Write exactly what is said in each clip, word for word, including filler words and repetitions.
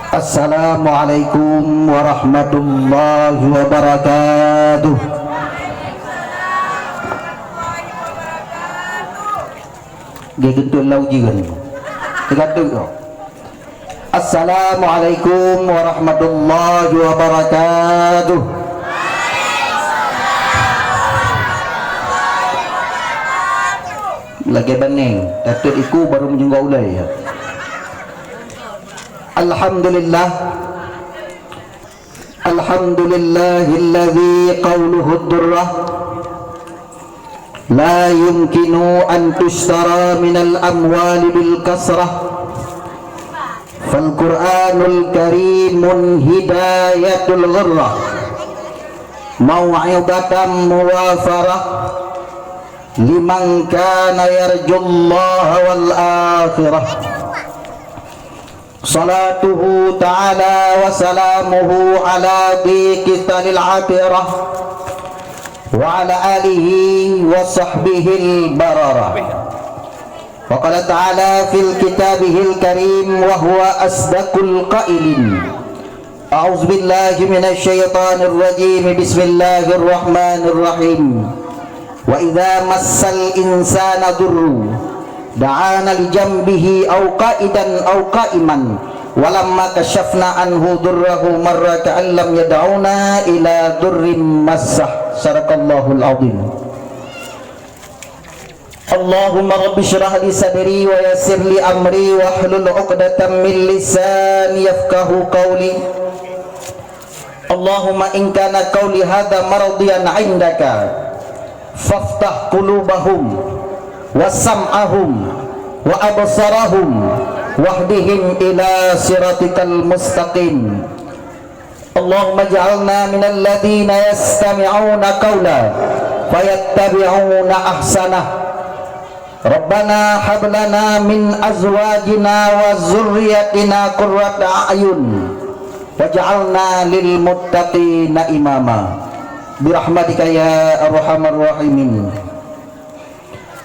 Assalamualaikum warahmatullahi wabarakatuh. Geugeunteuk lam ujeuen. Teugateuk kok. Assalamualaikum warahmatullahi wabarakatuh. Lagèe baneng, tateuet iku barô meujunggok ulèe. Alhamdulillah. Alhamdulillahilladzi qauluhu durrah la yumkinu an tushtara minal amwali bil kasrah. Fal Qur'anul Karimun hidayatul ghurrah, mau'izatan muwafarah, liman kana yarjullaha wal akhirah. Salatuhu ta'ala wa salamuhu ala dhi qitalil athirah, wa ala alihi wa sahbihil bararah. Wa qala ta'ala fil kitabihil karim wa huwa asdaqul qailin. A'udzubillahi minasyaitonirrajim. Bismillahirrahmanirrahim. Wa idza massal insana durru da'ana li jambihi au qa'idan au qa'iman, walamma kashafna anhu durrahu marra ka'an lam yad'una ila durrin massah. Sadaqallahul azim. Allahumma rabbi shrah li sadri wa yassir li amri wahlul 'uqdatam min lisani yafqahu qawli. Allahumma in kana qawli hadza mardiyan 'indaka, faftah qulubahum wa sam'ahum wa absarahum wahdihim ila siratikal mustaqim. Allahumma ij'alna minal ladzina yastami'una qawla fayattabi'una ahsanah. Rabbana hab lana min azwajina wa dzurriyyatina qurrata a'yun waj'alna lil muttaqina imama. Birahmatika ya arhamar rahimin.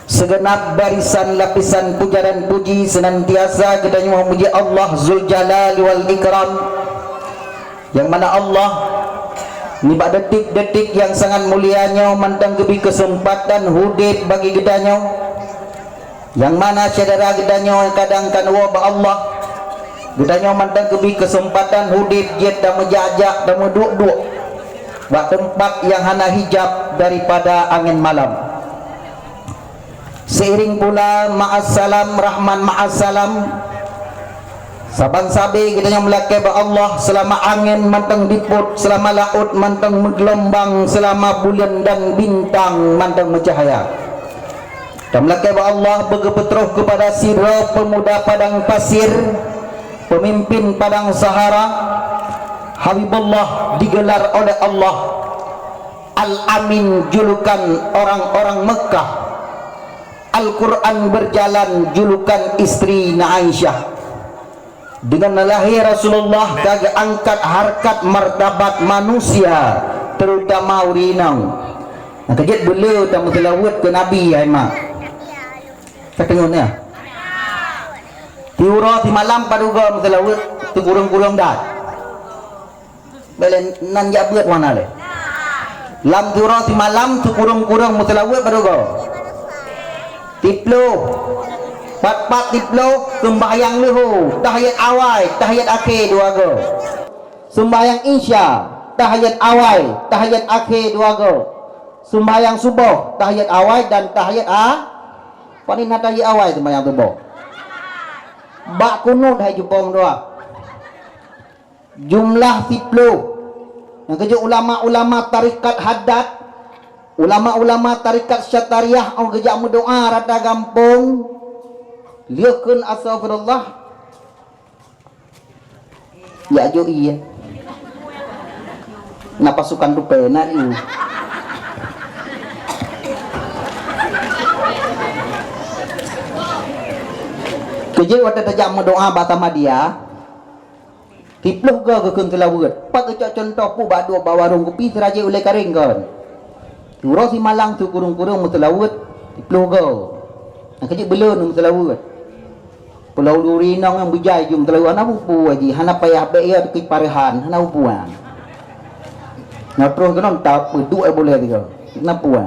Segenap barisan lapisan puja dan puji senantiasa geutanyoe muji Allah Zuljalali wal Ikram. Nyang mana Allah, nibak detik-detik nyang sangat mulia nyoe mantong geubri keuseumpatan udeb bagi geutanyoe. Nyang mana syedara geutanyoe kadang ka neuwoe bak Allah, geutanyoe mantong geubri keuseumpatan udeb jeuet tameujak-jak, tameuduek-duek bak teumpat nyang hana hijab daripada angén malam. Seiring pula ma'assalam, rahmat ma'assalam. Saban sabe geutanyoe meulakée bak Allah, seulama angén mantong dipot, seulama laôt mantong meugeulombang, seulama buleuen dan bintang mantong meucahya. Tameulakée bak Allah beugeupeutroh keupada sidroe peumuda padang pasir, peumimpin padang Sahara, Habibullah digelar oleh Allah Al-Amin, julukan orang-orang Meukah. Al-Quran berjalan, julukan istri na Aisyah. Deungon lahé Rasulullah ka geuangkat harkat martabat manusia, terutama ureueng inong. Nyang keujeuet beuleu tameuseulaweuet keu Nabi, hai mak. Ka teungeut nyan. Tiuroe simalam padub goe meuseulaweuet, teukureueng-kureueng that. Bèk lé nan jak beuet wana lé. Lam tiuroe simalam teukureueng-kureueng meuseulaweuet padub goe? Siploh. Pat-pat siploh seumbahyang leuhô, tahiyat awai, tahiyat akhé dua goe. Seumbahyang Isya, tahiyat awai, tahiyat akhé dua goe. Seumbahyang Suboh, tahiyat awai dan tahiyat a-, pane na tahiyat awai seumbahyang Suboh. Bak kunut hai jubong dua. Jumlah siploh. Nyang keujeuet ulama-ulama tarekat Haddad, ulama-ulama tarekat Syatariah 'oh geujak meudoa rata gampông, lheueh kheun astaghfirullah, jak jok ie. Na pasukan tupée na ié. Keujeuet watée tajak meudoa bak Samadiyah, siploh goe geukheun seulaweuet. Pat geucok cuntoh peue bak duek bak warông kupi seurajeuk ulée karéng kon. Tiuroe simalam teukureueng-kureueng meuseulaweuet siploh goe. Nyang keujeuet beuleu meuseulaweuet. Pulau Duri inong nyang beujai jeuem teuleu hana peue-peue jih, hana payah bèk ya dikeue parehan, hana peue-peue. Nyoe troh keunoe tapeuduek boleh tiga. Hana peue.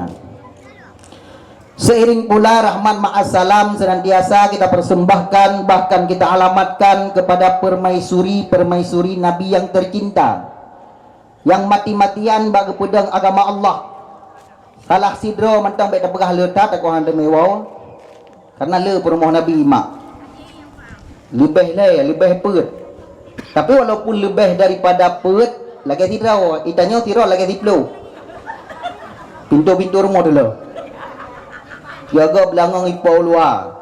Seiring pula rahmat ma'as salam senantiasa kita persembahkan, bahkan kita alamatkan kepada permaisuri-permaisuri Nabi yang tercinta, yang mati-matian bak geupeudong agama Allah. Salah sidroe mantong bèk tapeugah le that, aku hana meuwoe, karena le peurumoh Nabi mak. Leubeh lé, leubeh peuet. Tapi walaupun leubeh daripada peuet, lagèe sidroe, itanyoe sidroe lagèe siploh. Pintoe-pintoe rumoh tu le. Siaga beulangong ipo luwa.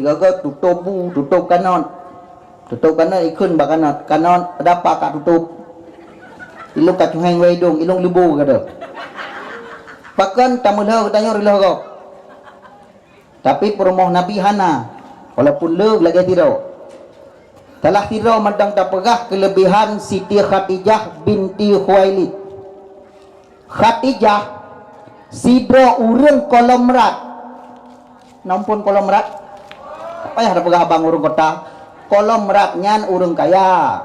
Siaga tutob bu, tutob kanot. Tutob kanot ikheun bak kanot. Kanot dapa ka tutob. Ilong ka cuheng wai idong, ilong leubo gata. Pakon tameulhö geutanyoe reuloh gob. Tapi peurumoh Nabi hana, walaupun le lagèe sidroe. Salah sidroe mantong tapeugah keuleubehan Siti Khadijah binti Khuwailid. Khadijah sidroe ureueng kolomerat. Nyoe phon kolomerat? Payah tapeugah abang ureueng kota. Kolomerat nyan ureueng kaya.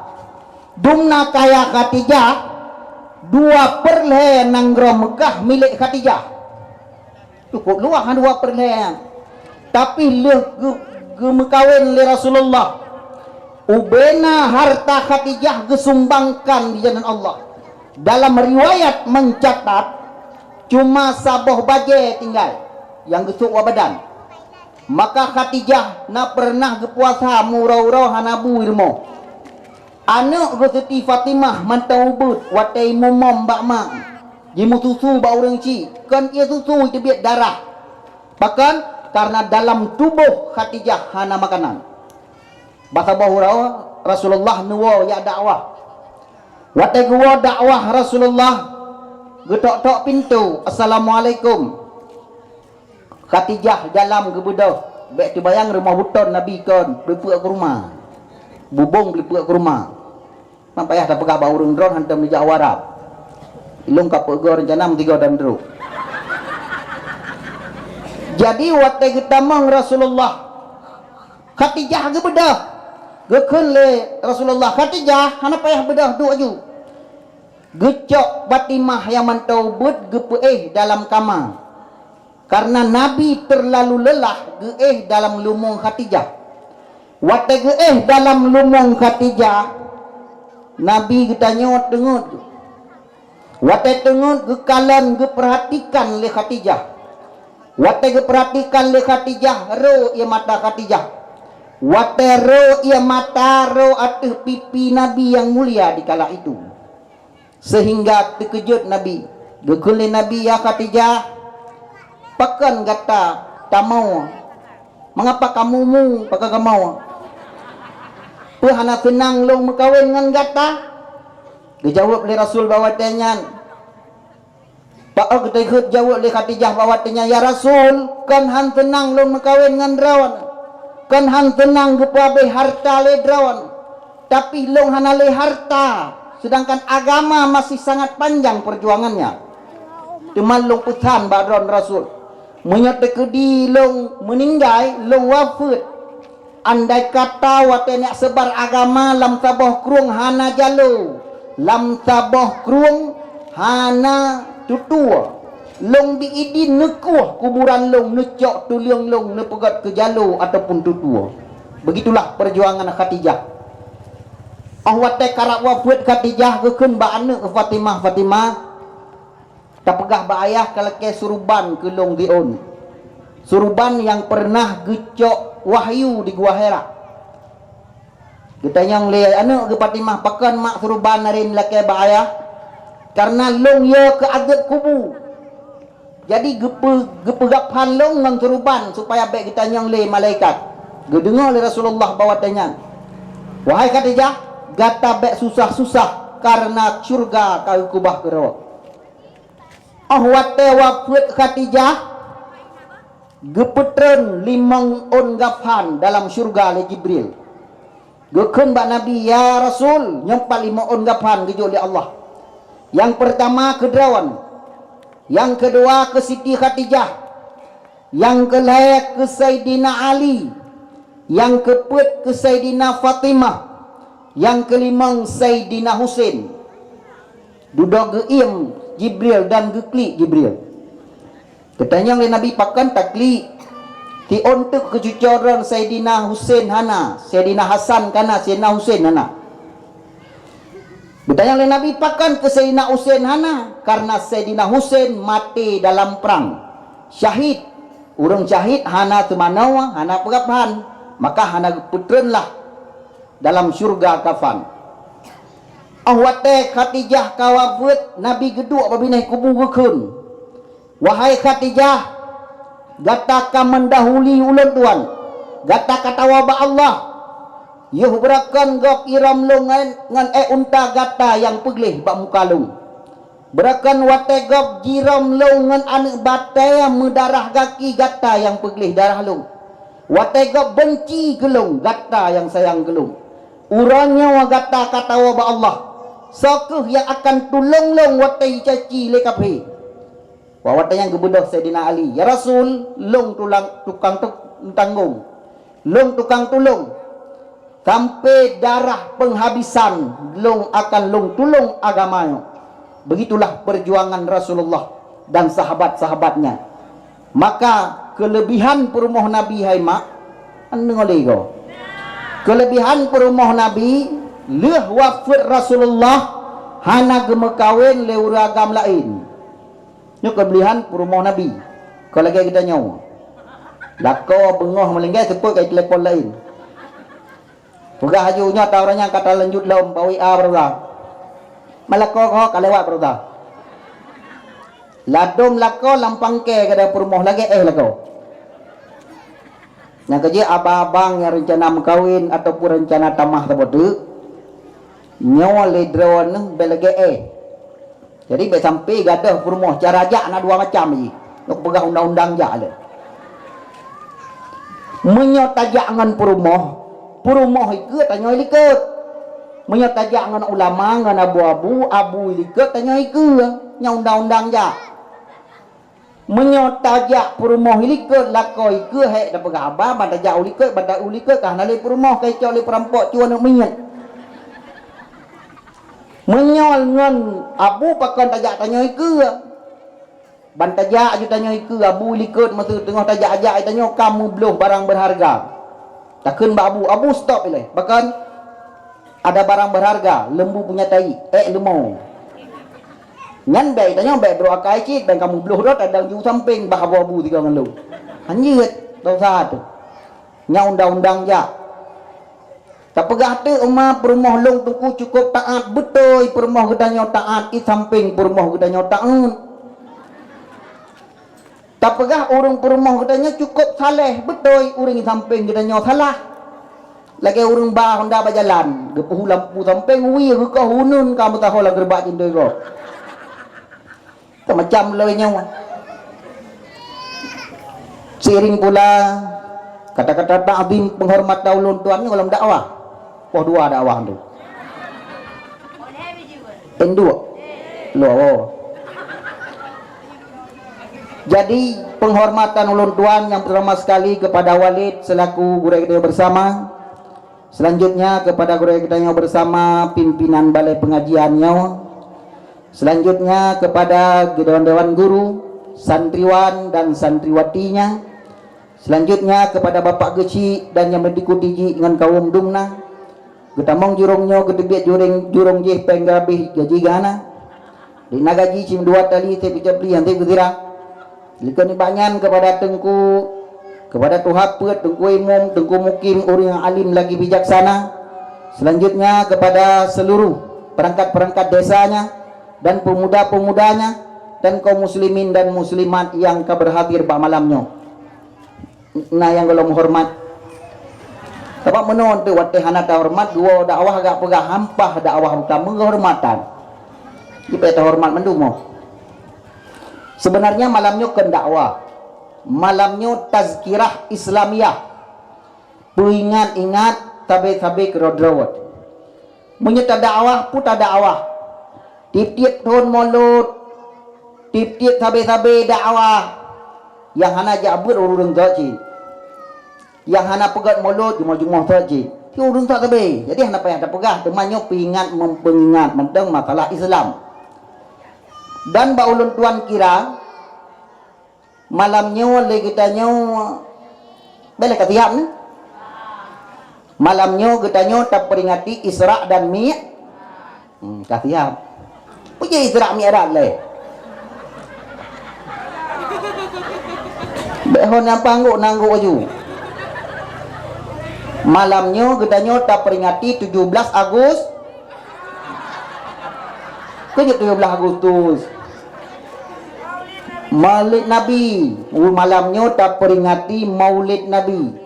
Dumna kaya Khadijah, dua peureulèe nanggroe Meukah milék Khadijah. Cukup luwah dua peureulèe nyan. Tapi lheueh geu-, geumeukawen lé Rasulullah, ubena harta Khadijah geusumbangkan di jalan Allah. Dalam riwayat mencatat, cuma saboh bajèe tinggai nyang geusôk u badan. Maka Khadijah na peureunah geupuasa meuuroe-uroe hana bu i rumoh. Aneuk geuh Siti Fatimah mantong ubeuet watèe imum-mum bak ma, jimeususu bak ureueng chik, kon ié susu iteubiet darah. Pakon? Karena dalam tuboh Khadijah hana makanan. Bak saboh uroe Rasulullah neuwoe jak dakwah. Watèe geuwoe dakwah Rasulullah, geutok-tok pintoe, "Assalamualaikum." Khadijah jalam geubeudôh, bèk teubayang rumoh beuton Nabi kon, peuleupeuk keuruma. Bubông peuleupeuk keuruma. Hana payah tapeugah bak ureueng droen hantom neujak u Arab. Ilong ka peugo reuncana meusigoe dan trok. Jadi watèe geutamong Rasulullah, Khadijah geubeudôh. Geukheun lé Rasulullah, "Khadijah, hana payah beudôh, duek aju." Geucok Fatimah nyang mantong ubeuet geupeuéh dalam kama. Karena Nabi terlalu lelah geuéh dalam leumo Khadijah. Watèe geuéh dalam leumo Khadijah, Nabi geutanyoe teungeut. Watèe teungeut geukalon geupeurhatikan lé Khadijah. Watèe geupeurhatikan lé Khadijah, ro ié mata Khadijah. Watèe ro ié mata, ro ateueh pipi Nabi nyang mulia di kala itu. Sehingga teukeujot Nabi. Geukheun lé Nabi, "Ya Khadijah, pakon gata tamoe? Mengapa kamu mu, pakon kamoe? Peue hana seunang lôn meukawen ngon gata?" Geujaweueb lé Rasul bak watèe nyan, Pak, oh, geuteuhot jaweueb lé Khadijah bak watèe nyan, "Ya Rasul, kon han seunang lôn meukawen ngon droen. Kon han seunang geupeuabéh harta lé droen. Tapi lôn hana lé harta, sedangkan agama masih sangat panjang perjuangannya. Teuma lôn peusan bak droen Rasul, meunyoe teukeudi lôn meuninggai, lôn wafeuet, andai kata watèe neujak seubar agama lam saboh krueng hana jalo, lam saboh krueng hana tutue, lôn bi idin neukueh kuburan lôn, neucok tuleueng lôn neupeugöt keu jalo ataupun tutue." Begitulah perjuangan Khadijah. Óh watèe karab wafeuet Khadijah, geukheun bak aneuk Fatimah, "Fatimah, tapeugah bak ayah ka lakèe suruban keu lôn siôn. Suruban nyang peureunah geucok wahyu di Gua Hira." Geutanyong lé aneuk geuh Fatimah, "Pakon mak suruban nyan lakèe bak ayah?" "Karena lôn yö keu azeueb kubu. Jadi geupeu-, geupeugabhan lôn ngon suruban supaya bèk geutanyong lé malaikat." Geudeungö lé Rasulullah bak watèe nyan, "Wahai Khadijah, gata bèk susah-susah, karena syeuruga ka geukeubah keudroe." Óh watèe wafeuet Khadijah, geupeutreun limong ôn gafan dalam syeuruga lé Jibril. Geukheun bak Nabi, "Ya Rasul, nyoe pat limong ôn gafan geujok lé Allah. Nyang peurtama keu droen, nyang keudua keu Siti Khadijah, nyang keulhèe keu Saidina Ali, Nyang keupeuet keu Saidina Fatimah, nyang keulimong Saidina Husein. Dudoe geuiem Jibril dan geuklik Jibril. Geutanyong lé Nabi, "Pakon taklik? Ti ôn teuk keucucoran Saidina Husein hana, Saidina Hasan kana, Saidina Husein hana?" Geutanyong lé Nabi, "Pakon keu Saidina Husein hana?" Karena Saidina Husein maté dalam prang. Syahid. Ureuëng syahid hana teumanoe, hana peugah phan, maka hana geupeutreun lah dalam syurga kafan. Óh watée Khadijah ka wafeuet, Nabi geuduek bak binéh kubu geukheun, "Wahai Khadijah, gata ka meundahului ulôn tuan. Gata ka tawoe bak Allah. Yoh beureukan gob irôm lôn ngon, ngon ék unta gata nyang peugleh bak muka lôn. Beureukan watée gob jirôm lôn ngon aneuëk batée meudarah gaki gata nyang peugleh darah lôn. Watée gob beunci keu lôn gata nyang sayang keu lôn. Uroe nyoe gata ka tawoe bak Allah. Soe kheueh nyang akan tulông lôn watée jicaci lé kaphé?" Wa-, watée nyan geubeudôh Saidina Ali, "Ya Rasul, lôn tulang, tukang tu-, tanggong. Lôn tukang tulông. Sampai darah penghabisan lôn akan lôn tulông agama nyoe." Begitulah perjuangan Rasulullah dan sahabat-sahabatnya. Maka keulebihan peurumoh Nabi hai mak, aneuëk lé goe. Keulebihan peurumoh Nabi, lheueh wafeuet Rasulullah, hana geumeukawen lé ureuëng agam laén. Nyoe keulebihan peurumoh Nabi. Kon lagée geutanyoe. Lakoe beungoh meulinggai seupôt ka telepon laén. Peugah laju nyoe, "Tahu ureuëng nyang ka talanjut lom bak W A, Baroza." Meulakoe ka lewat, Baroza. Ladom lakoe lam pangke gada peurumoh lagée éh lakoe. Nyang keujeuet abang-abang nyang reuncana meukawen ataupun reuncana tamah saboh teuk, nyoe lé droeneuh bék lagée éh. Jadi bék sampai gadôh peurumoh, cara jak na dua macam jih. Lôn peugah undang-undang jak lé. Meunyoe tajak ngon peurumoh, peurumoh ikeue tanyoe likot. Meunyoe tajak ngon ulama, ngon abu-abu, abu likot tanyoe ikeue. Nyoe undang-undang jak. Meunyoe tajak peurumoh likot, lakoe ikeue, hék tapeugah haba, ban tajak u likot, ban ta-, u likot ka hana lé peurumoh, ka icok lé peurampok cue aneuëk miet. Meunyoe ngon abu pakon tajak tanyoe ikeue, ban tajak aju tanyoe ikeue, abu likot meusu teungoh tajak-jak tanyoe ka meubloh barang beurharga. Takheun bak abu, "Abu, stop ilée, pakon?" "Ada barang berharga, lembu punya tahi, ék leumo." Nyan bék tanyoe bék brok akai cit, bék kamoe bloh rot, ada ju sampéng bah abu-abu tiga ngon lôn. Hanjeuet dosa tu. Nyan undang-undang jak. Tapeugah teuk uma peurumoh lôn teungku cukup taát, beutôi peurumoh geutanyoe taát, i sampéng peurumoh geutanyoe taát. Tapeugah ureuëng peurumoh geutanyoe cukup saleh, beutôi ureuëng sampéng geutanyoe salah. Lagée ureuëng ba honda bak jalan, geupeuhu lampu sampéng, wie geukoh uneuen ka meusaho lam geureubak cindoi gob. Macam lagée nyoe. Seiring pula kata-kata takzim penghormatan ulôn tuan nyoe gohlom dakwah. Poh dua dakwah tu. Induk. Loh. Jadi, penghormatan ulôn tuan yang pertama sekali kepada Walid selaku gurée geutanyoe bersama. Selanjutnya kepada gurée geutanyoe bersama pimpinan balai pengajian nyoe. Selanjutnya kepada dewan-dewan guru, santriwan dan santriwatinya. Selanjutnya kepada Bapak Geuchik dan nyang meudiku tiji ngon kawöm dumna. Geutamong jurông nyoe geuteubiet jurông, jurông jih péng gabéh gaji geuhana. Di na gaji cit dua tali, sép geucabli, han sép geusira. Likot nibak nyan kepada teungku, kepada tuha peuet, teungku imum, teungku mukim, ureuëng nyang alim lagi bijaksana. Selanjutnya kepada seluruh perangkat-perangkat desanya dan pemuda-pemudanya dan kaum muslimin dan muslimat nyang ka berhadir bak malam nyoe. Na nyang gohlom horeumat. Sabab meunoe teuh watée hana tahoreumat, geuwoe dakwah gak peugah hampah dakwah utama keuhormatan. Jipée tahoreumat mandum oh. Sebenarnya malam nyoe kon dakwah. Malam nyoe tazkirah Islamiyah. Peuingat-ingat sabe-sabe keudroe-droe. Meunyoe tadakwah, peue tadakwah? Tieb-tieb thon mulod, tieb-tieb sabe-sabe dakwah nyang hana jak beuet ureuëng geuh cit. Nyang hana peugét mulod, jumoh-jumoh saja. Ti ureuëng tak tebe. Jadi hana payah tapeugah, teuma nyoe peuingat mempeungingat tentang masalah Islam. Dan bak ulôn tuan kira, malam nyoe lé geutanyoe, bèk lé ka siap ni. Malam nyoe geutanyoe taperingati Isra dan Mi-, Hmm, ka siap. Peue jih Isra Mi'raj lé? Bèk ho nyang panggok-nanggok aju. Malam nyoe geutanyoe taperingati tujoh blah Agus-, Keu jeuet tujoh blah Agustus. Maulid Nabi. Malam nyoe taperingati Maulid Nabi.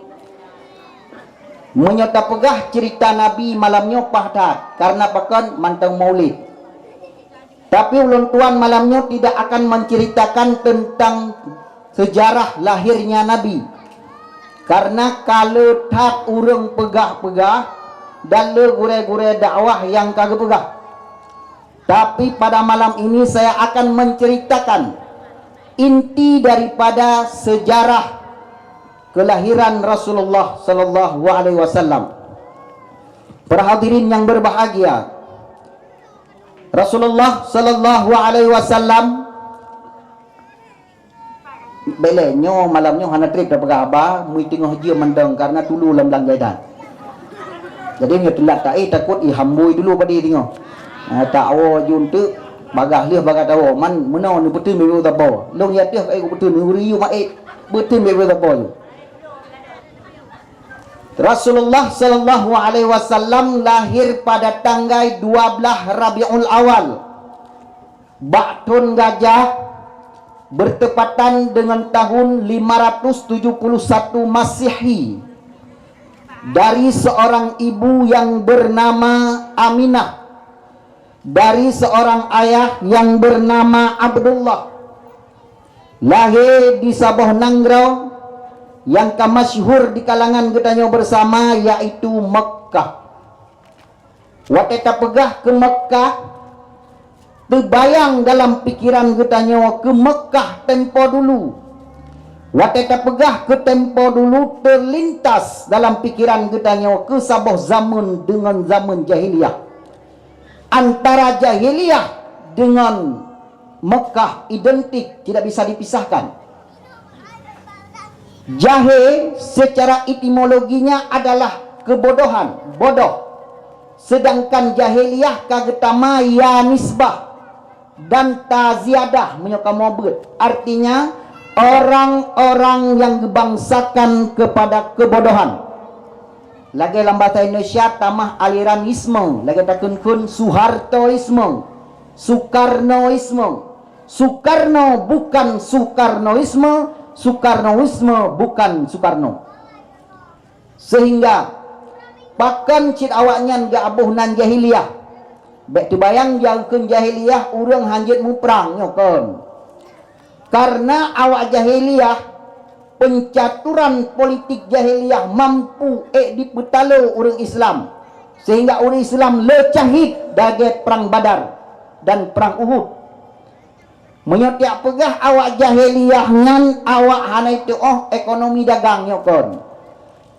Meunyoe tapeugah ceurita Nabi malam nyoe paih that, kareuna pakon mantong Maulid. Tapi ulôn tuan malam nyoe tidak akan menceritakan tentang sejarah lahirnya Nabi. Kareuna ka le that ureuëng peugah-peugah dan le gurée-gurée dakwah nyang ka geupeugah. Tapi pada malam ini saya akan menceritakan inti daripada sejarah kelahiran Rasulullah sallallahu alaihi wasallam. Para hadirin yang berbahagia, Rasulullah sallallahu alaihi wasallam Bèk lé, nyoe malam nyoe hana trép tapeugah haba, meuteungoh jeuem mantong kareuna tulu lam blang jai that. Jadi meunyoe teulat taéh, takot ihambôi tulu padé teungoh. Ah, tawoe jeuem teuk, bagaih lheueh bagaih tawoe. Man meunoe neupeuteun bèk sapo. Lôn nyang teuh ka ikôt peuteun, neuri yue maet, peuteun bèk sapo. Rasulullah sallallahu alaihi wasallam lahir pada tanggai dua blah Rabiul Awal. Bak thon gajah, bertepatan dengan tahun lima ratus tujuh puluh satu Masehi, dari seorang ibu yang bernama Aminah, dari seorang ayah yang bernama Abdullah, lahé di saboh nanggroe nyang ka masyhur di kalangan geutanyoe bersama, yaitu Mekkah. Watée tapeugah keu Mekkah, teubayang dalam pikiran geutanyoe keu Mekkah tempo dulu. Watée tapeugah keu tempo dulu, teulintas dalam pikiran geutanyoe keu saboh zaman deungon zaman jahiliyah. Antara jahiliyah deungon Mekkah identik, tidak bisa dipisahkan. Jahe secara etimologinya adalah kebodohan, bodoh. Sedangkan jahiliyah ka geutama ya nisbah dan taziyadah meunyoe kamoe beuet. Artinya, orang-orang yang geubangsakan kepada kebodohan. Lagée lam bahasa Indonesia tamah aliranisme, lagée takheun-kheun Suhartoisme, Sukarnoisme. Sukarno bukan Sukarnoisme, Sukarnoisme bukan Sukarno. Sehingga, pakon cit awaknyan geuaboh nan jahiliyah. Bék teubayang nyang kheun jahiliyah ureuëng hanjeuet muprang nyoe kon. Karena awak jahiliyah, pencaturan politik jahiliyah mampu ék dipeutalo ureuëng Islam, sehingga ureuëng Islam le cahid lagée Prang Badar dan Prang Uhud. Meunyoe tiak peugah awak jahiliyah nyan awak hana iteuoh ekonomi dagang nyoe kon.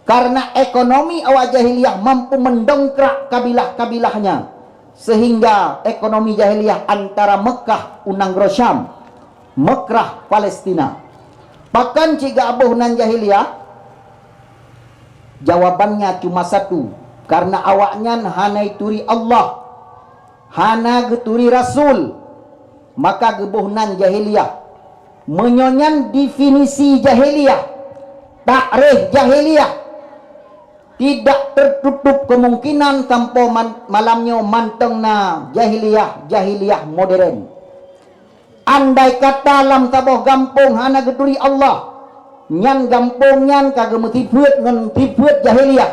Karena ekonomi awak jahiliyah mampu mendongkrak kabilah-kabilahnya, sehingga ekonomi jahiliyah antara Mekah u nanggroe Syam, Mekrah Palestina. Pakon cit geuaboh nan jahiliyah? Jawabannya cuma satu, karena awaknyan hana ituri Allah, hana geuturi Rasul, maka geuboh nan jahiliyah. Meunyoe nyan definisi jahiliyah, takrif jahiliyah, tidak tertutup kemungkinan sampoe man-, malam nyoe mantong na jahiliyah-jahiliyah modern. Andai kata lam saboh gampông hana geuturi Allah, nyan gampông nyan ka geumeusifeuet ngon sifeuet jahiliyah.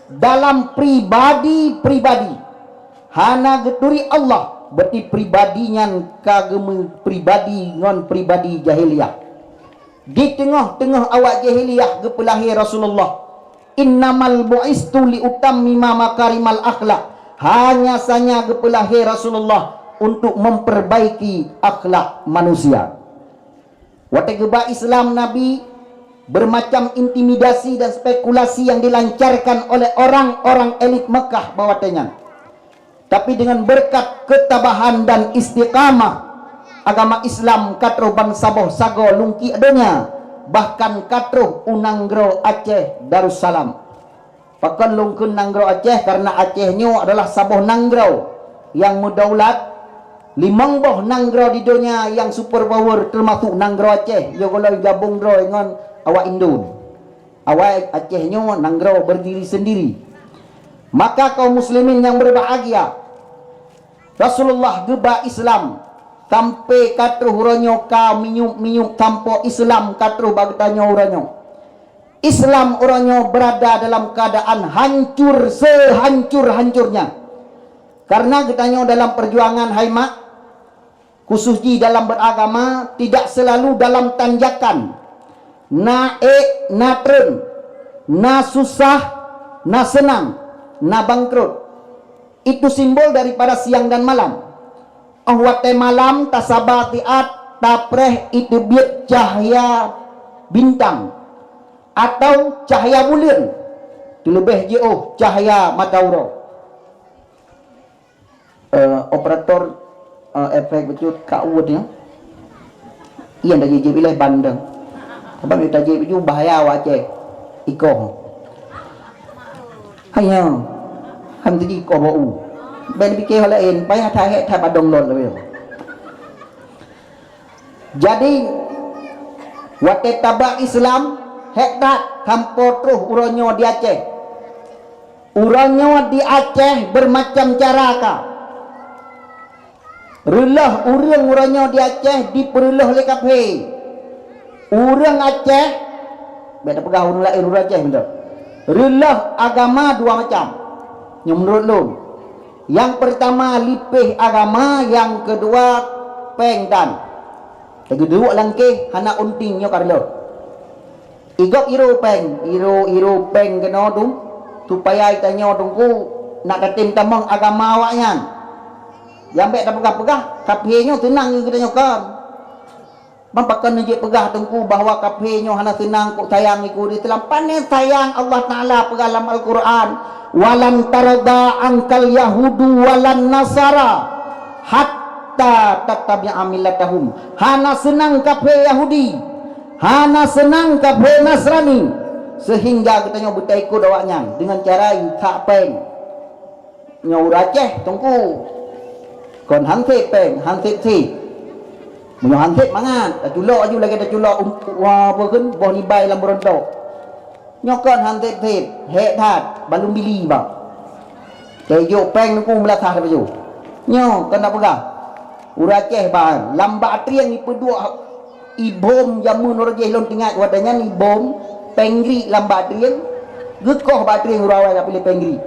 Dalam pribadi-pribadi hana geuturi Allah, berarti pribadi nyan ka geumeupribadi ngon pribadi jahiliyah. Di teungoh-teungoh awak jahiliyah geupeulahé Rasulullah, "Innamal bu'istu li utammima makarimal akhlak." Hanya saja geupeulahé Rasulullah untuk memperbaiki akhlak manusia. Watée geuba Islam Nabi, Bermacam intimidasi dan spekulasi yang dilancarkan oleh orang-orang elit Mekah bak watée nyan. Tapi dengan berkat ketabahan dan istiqamah, agama Islam ka troh ban saboh sagoe lungkiek donya, bahkan ka troh u nanggroe Aceh Darussalam. Pakon lôn kheun nanggroe Aceh? Karena Aceh nyoe adalah saboh nanggroe nyang meudaulat. Limong boh nanggroe di donya nyang super power, teumasuk nanggroe Aceh, yoh gohlom gabong droe ngon awak Indo. Awai Aceh nyoe nanggroe berdiri sendiri. Maka kaum muslimin nyang berbahagia, Rasulullah geuba Islam sampai ka troh uroe nyoe ka miyueb-miyueb sampoe Islam ka troh bak geutanyoe uroe nyoe. Islam uroe nyoe berada dalam keadaan hancur sehancur-hancurnya. Karena geutanyoe dalam perjuangan hai mak, khusus jih dalam beragama, tidak selalu dalam tanjakan. Na ék, na treun, na susah, na seunang, na bangkrot. Itu simbol daripada siang dan malam. Óh watée malam tasaba siat, tapreh iteubiet cahya bintang atau cahya buleuen, teuleubeh jiôh cahya mata uroe. Eh, operator, eh, efek bacut ka uweuet nyoe. Iya, dah jijib ileh bandeng. Sabab tajib baju bahaya awak Aceh. Ikoh. Hanya. Ham teujikoh bak u. Ben pikir hal laén, payah that hék that padong lon lagée. Jadi, watée taba Islam, hék that sampoe troh uroe nyoe di Aceh. Uroe nyoe di Aceh bermacam cara ka. Reuloh ureuëng uroe nyoe di Aceh dipeureuloh lé kaphé. Ureuëng Aceh, bék tapeugah ureuëng laén, ureuëng Aceh mantong. Reuloh agama dua macam. Nyoe meunurot lôn. Nyang peurtama lipéh agama, nyang keudua péng dan. Teugeuduek lam kéh hana unting nyoe ka reuloh. Igob iru péng, iru-iru péng keunoe dum, supaya geutanyoe Teungku nak tatem tamong agama awaknyan. Nyang bék tapeugah-peugah, kaphé nyoe seunang ngon geutanyoe kon. Ban pakon neujeuet peugah Teungku bahwa kaphé nyoe hana seunang kok sayang ikôt Islam? Pane sayang Allah Taala peugah lam Al-Qur'an, "Walan tarda angkal yahudu walan nasara hatta tattabi'a millatahum." Hana seunang kaphé Yahudi, hana seunang kaphé Nasrani, sehingga geutanyoe beutaikot awaknyan dengan cara isak péng. Nyoe ureuëng Aceh, Teungku. Kon hansét péng, hansét sét. Meunyoe hansét mangat, taculok aju lagée taculok um, wa, apa kheun, boh nibai lam beurontok. Nyoe kon hansét sét, hék that, balum bili bang. Tejok péng Teungku meulasah tapajoh. Nyoe kon tapeugah. Ureuëng Aceh bang, lam bak trieng ipeuduek ibom jameun uroe jih lôn teuingat watée nyan ibom péng griek lam bak trieng, geukoh bak trieng uroe awai ka piléh péng griek.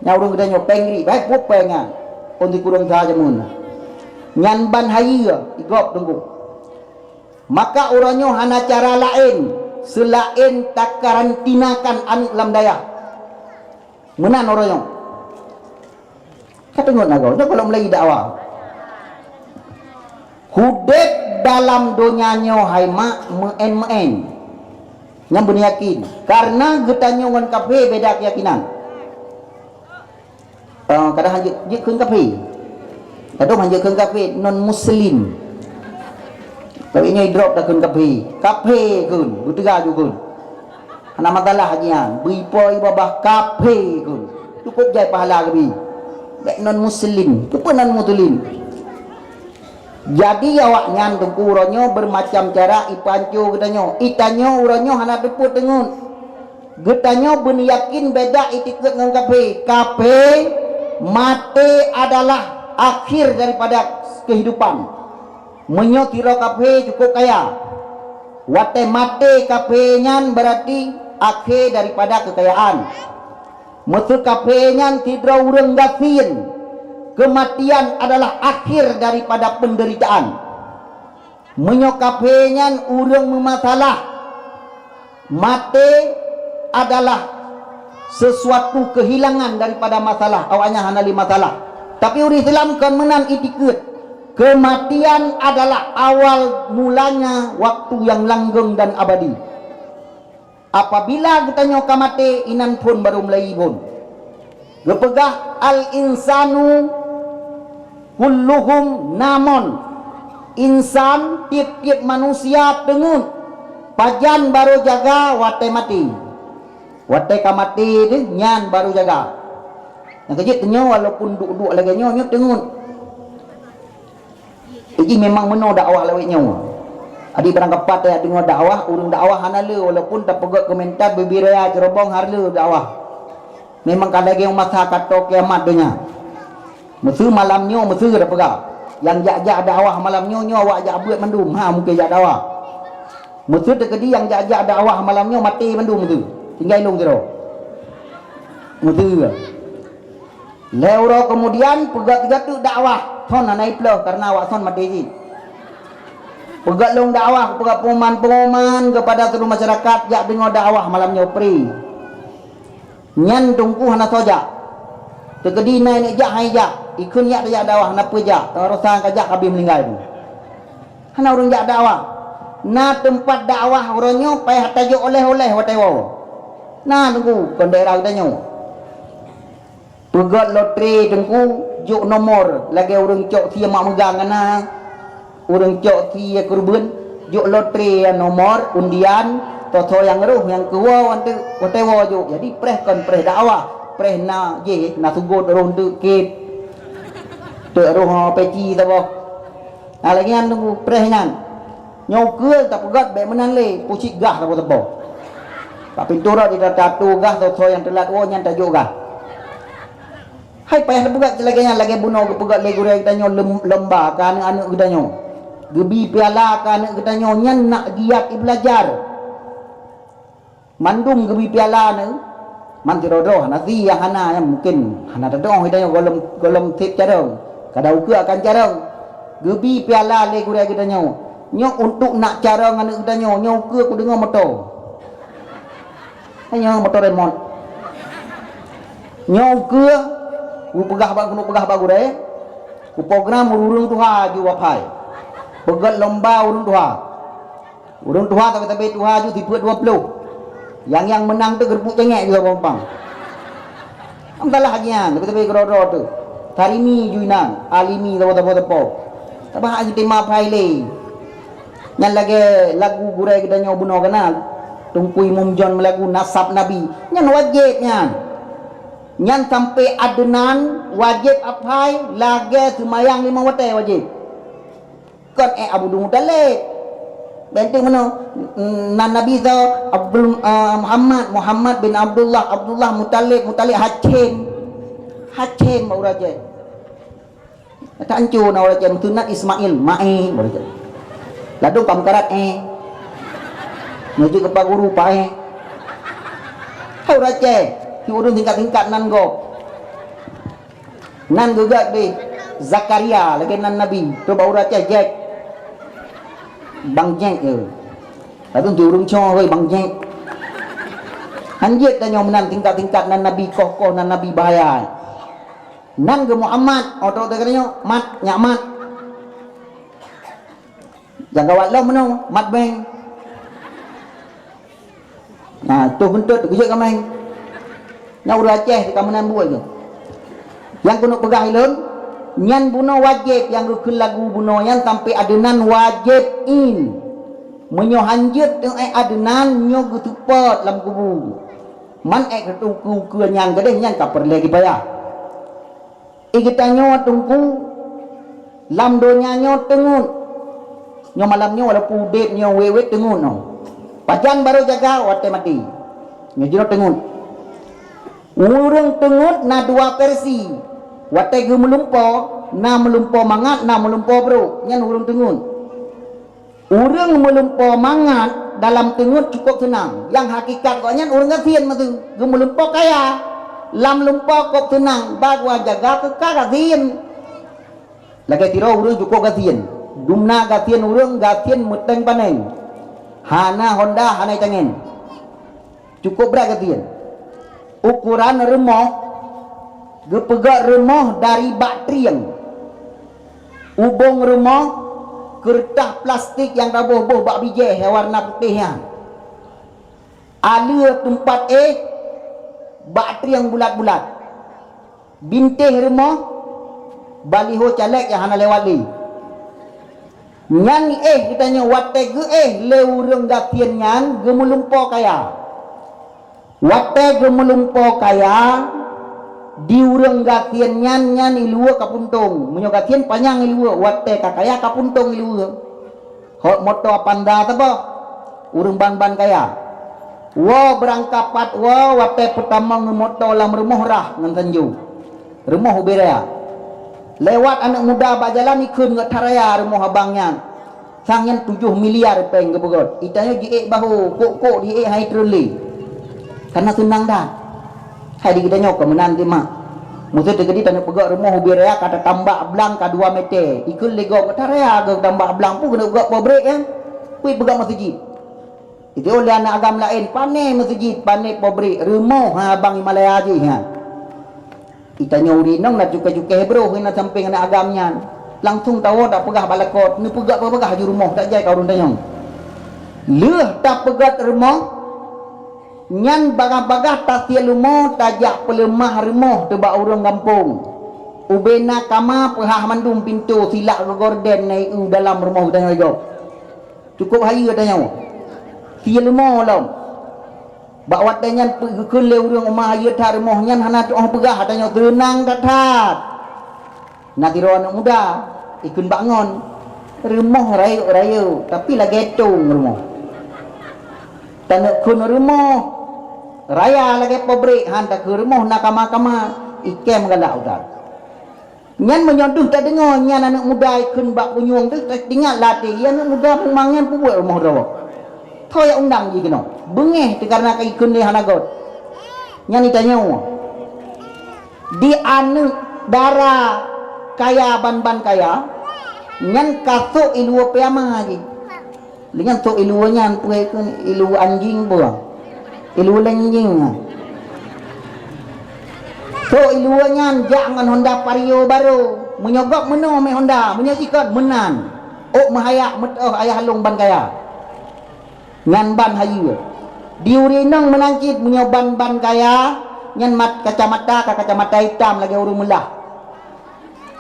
Nyang ureuëng geutanyoe péng griek, baik buet péng nyan, ôn sikureueng sa jameun. Nyan ban hayeue igob Teungku. Maka uroe nyoe hana cara laén seulaén takarantinakan aneuëk lam dayah. Meunan uroe nyoe. Ka teungeut na goe, nyoe gohlom lagi dakwa. Udeb dalam donya nyoe hai mak meuén-meuén. Nyan beuneuyakin, kareuna geutanyoe ngon kaphé beda keuyakinan. Eh, kadang han jeuet, jeuet kheun kaphé. Kadang han jeuet kheun kaphé, non muslim. Tapi nyoe idrop dah kheun kaphé. Kaphé kheun, beuteuga ju kheun. Hana masalah nyan, beuipo ié babah kaphé kheun. Cukup jai pahala geubi. Bék non muslim, keupeue non muslim? Jadi awaknyan Teungku uroe nyoe beumacam cara ipeuhanco geutanyoe. Itanyoe uroe nyoe hana teupeu teungeut. Geutanyoe beuneuyakin beda itikeuet ngon kaphé. Kaphé maté adalah akhir daripada keuhidupan. Meunyoe sidroe kaphé cukup kaya, watée maté kaphé nyan beurati akhé daripada keukayaan. Meuseu kaphé nyan sidroe ureuëng gasien, keumatian adalah akhé daripada peundeuritaan. Meunyoe kaphé nyan ureuëng meumasalah, maté adalah seusuatu keuhilangan daripada masalah, awaknyan hana lé masalah. Tapi ureuëng Islam kon meunan itikeuet, keumatian adalah awal mulanya waktu nyang langgeng dan abadi. Apabila geutanyoe ka maté, inan phon barô meulayi phon. Geupeugah, "Al-insanu kulluhum namun." Insan, tieb-tieb manusia teungeut. Pajan barô jaga? Watée maté. Watée ka maté deuh, nyan barô jaga. Nyang keujeuet tanyoe, walaupun duek-duek lagée nyoe, nyoe teungeut. Jih memang meunoe dakwah lawét nyoe. Adik barangkapat teuh deungoe dakwah, ureuëng dakwah hana le, walaupun tapeugét komentar bubé raya ceurobong, hana le dakwah. Memang ka lagée masa ka toe kiamat donya. Meuseu malam nyoe, meuseu tapeugah. Nyang jak-jak dakwah malam nyoe, nyoe awak jak beuet mandum, ha, mungken jak dakwah. Meuseu teukeudi nyang jak-jak dakwah malam nyoe maté mandum meuseu. Tinggai lôn sidroe. Meuseu. Lhée uroe keumudian, peugét-peugét teuk dakwah, thon hana iplôh, kareuna awak thon maté jih. Peugét lôn dakwah, peugét pengumuman-pengumuman keupada seuluruh masyarakat jak deungoe dakwah malam nyoe pri. Nyan Teungku hana soe jak. Teukeudi na ineuk jak, hai jak. Ikheun jak tajak dakwah, na peue jak. Teungoh rosa ka jak, ka abéh meuninggai tu. Hana ureuëng jak dakwah. Na teumpat dakwah uroe nyoe payah tajok oleh-oleh watée woe. Na Teungku, kon daerah geutanyoe. Peugét lotre Teungku, jok nomor lagée ureuëng cok sie mak meugang na. Ureuëng cok sie keureubeuen, jok lotre nomor undian, soe-soe nyang rôh nyang keuwoe watée woe jok. Jadi preh kon preh dakwah, preh na jih na sugot rôh teuk kit. Teuk rôh peci saboh. Nah, lagée nyan Teungku, preh nyan. Nyoe ukeue tapeugét bék meunan lé, pucit gah saboh-saboh. Bak pintoe rot di tatu gah, soe-soe nyang teulat woe nyan tajok gah. Hai payah tapeugét lagée nyan, lagée bunoe geupeugét lé gurée geutanyoe lom-, lomba keu aneuëk-aneuëk geutanyoe. Geubi piala keu aneuëk geutanyoe nyan nak giat ibeulajar. Mandum geubi piala neu, man sidroe-droe hana si nyang hana, nyang mungken hana teudoh geutanyoe gohlom, gohlom seb carông, kada ukeue akan carông. Geubi piala lé gurée geutanyoe. Nyoe untuk nak carông aneuëk geutanyoe, nyoe ukeue kudeungoe moto. Nyoe moto remot. Nyoe ukeue kupeugah bak, keuneuk peugah bak gurée, kuprogram ureuëng tuha ju wapai. Peugét lomba ureuëng tuha. Ureuëng tuha sabe-sabe tuha ju sifeuet dua ploh. Nyang, nyang meunang tu geureubot céngék ju saboh gampang. Am salah nyan, sabe-sabe keudroe-droe tu. Tarimi ju inan, Alimi saboh-saboh teupok. Tabahak jiteurimong pai lé. Nyan lagée lagu gurée geutanyoe bunoe kana, Teungku Imum John meulagu Nasab Nabi. Nyan wajéb nyan. Nyan sampai adeunan wajéb apai lagée seumayang limong watée wajéb. Kon ék Abdul Muthalib. Benteng meunoe, nan Nabi soe Abdul, eh, Muhammad, Muhammad bin Abdullah, Abdullah Muthalib, Muthalib Hashim. Hashim bak ureuëng Aceh. Tanco na ureuëng Aceh, meusunat Ismail, Mae, bak ureuëng Aceh. Ladôm pamkarat, eh. Meujeuet keu Pak Guru, Pak, eh. Hai ureuëng Aceh, si ureuëng tingkat-tingkat nan gob. Nan geugat deh Zakaria lagée nan Nabi, tu bak ureuëng Aceh Jack. Bang Jack je. Tapi tu ureuëng cong hoi Bang Jack. Hanjeuet tanyoe meunan tingkat-tingkat nan Nabi, koh-koh nan Nabi bahaya. Nan geu Muhammad, oto teuka nyoe, mat, nyak mat. Nyang gawat lom meunoe, mat beng. Nah, toh beuntot geujok kameng. Nyan ureuëng Aceh ka meunan buet tu. Nyang keuneuk peugah ilôn, nyan bunoe wajéb nyang geukheun lagu bunoe nyan sampai adeunan wajéb in. Meunyoe hanjeuet teuh ék adeunan nyoe geuseupôt lam kubu. Man ék keu ukeue-ukeue nyang gadeh nyan ka peureulée jipayah. Geutanyoe Teungku, lam donya nyoe teungeut. Nyoe malam nyoe walaupun udeb nyoe wét-wét teungeut nyoe. Pajan barô jaga watée maté. Nyoe jinoe teungeut. Ureuëng teungeut na dua versi. Watée geumeulumpoe, na meulumpoe mangat, na meulumpoe brok. Nyan ureuëng teungeut. Ureuëng meulumpoe mangat dalam teungeut cukôp seunang. Nyang hakikat gobnyan ureuëng gasien meuteue, geumeulumpoe kaya. Lam lumpoe kôp seunang, ba geujaga keu ka gasien. Lagée sidroe ureuëng cukôp gasien. Dumna gasien ureuëng, gasien meuténg paneng. Hana honda, hana itangen. Cukôp brat gasien. Ukoran rumoh, geupeugét rumoh dari bak trieng. Ubông rumoh, keureutah plastik nyang taboh-boh bak bijéh nyang warna putéh nyan. Aleue teumpat éh bak trieng bulat-bulat. Bintéh rumoh, baliho caleg nyang hana lewat lé. Nyan éh geutanyoe watée geuéh lé ureuëng gasien nyan geumeulumpo kaya. Watée geumeulumpo kaya, di ureuëng gasien nyan, nyan iluwa ka puntông. Meunyoe gasien panyang iluwa, watée ka kaya ka puntông iluwa. Hot moto Avanza saboh, ureuëng ban-ban kaya. Woe beurangkapat woe, watée peutamong ngon moto lam rumoh rhah ngon sanjô. Rumoh ubé raya. Lewat aneuëk muda bak jalan ikheun ngon that raya rumoh abang nyan. Sang nyan tujoh miliar péng geupeugöt. Itanyoe jiék bahô, kok-kok jiék hai treun lé. Karena seunang that. Hai di geutanyoe keu meunan teuh mak. Meuseuti keudeh taneuk peugöt rumoh ubé raya ka tatambak blang ka dua meter. Ikheun lé gob, "That raya geuh tambak blang peue keuneuk peugöt pabrék nyan? Peue peugöt meuseujid?" Itu lé aneuëk agam laén, "Pané meuseujid, pané pabrék, rumoh ha abang Himalaya jih ha." Itanyoe ureuëng inong na cukéh-cukéh broh na sampéng aneuëk agam nyan. Langsung tawoe tapeugah bak lakoe, neupeugöt peugah ju rumoh, tak jai ka ureuëng tanyong. Lheueh tapeugöt rumoh, nyan bagaih-bagaih tasiet leumo tajak peuleumah rumoh teuh bak ureuëng gampông. Ubé na kama peuhah mandum pintoe silak geugorden na ié dalam rumoh geutanyoe gob. Cukôp hayeue tanyoe. Siet leumo lom. Bak watée nyan geukheun lé ureuëng uma hayeue that rumoh nyan hana teuôh peugah tanyoe seunang that-that. Na sidroe aneuëk muda ikheun bak ngon, "Rumoh rayeuk-rayeuk, tapi lagée tông rumoh. Taneuk kheun rumoh raya lagée pabrék, han takheun rumoh na kama-kama, ikém galak utat." Nyan meunyoe deuh tadeungoe nyan aneuëk muda ikheun bak punyueng teuh, teuingat lam até, "Iya aneuëk muda meumang nyan peubuet rumoh droe. Tho jak undang jih keunoe." Beungéh teuh kareuna ka ikheun lé hana göt. Nyan itanyoe, di aneuëk dara kaya ban-ban kaya, nyan ka sôk iluwa peuama jih. Lé nyan sôk iluwa nyan peue kheun iluwa anjing buah. Iluwa anjing nyan. Sôk iluwa nyan jak ngon Honda Vario barô. Meunyoe gob meunoe mé Honda, meunyoe jikon meunan. Ôk meuhayak meutoh ayah lôn ban kaya. Nyan ban hayeue. Di ureuëng inong meunan cit meunyoe ban-ban kaya, nyan mat kacamata ka kacamata itam lagée ureuëng meulah.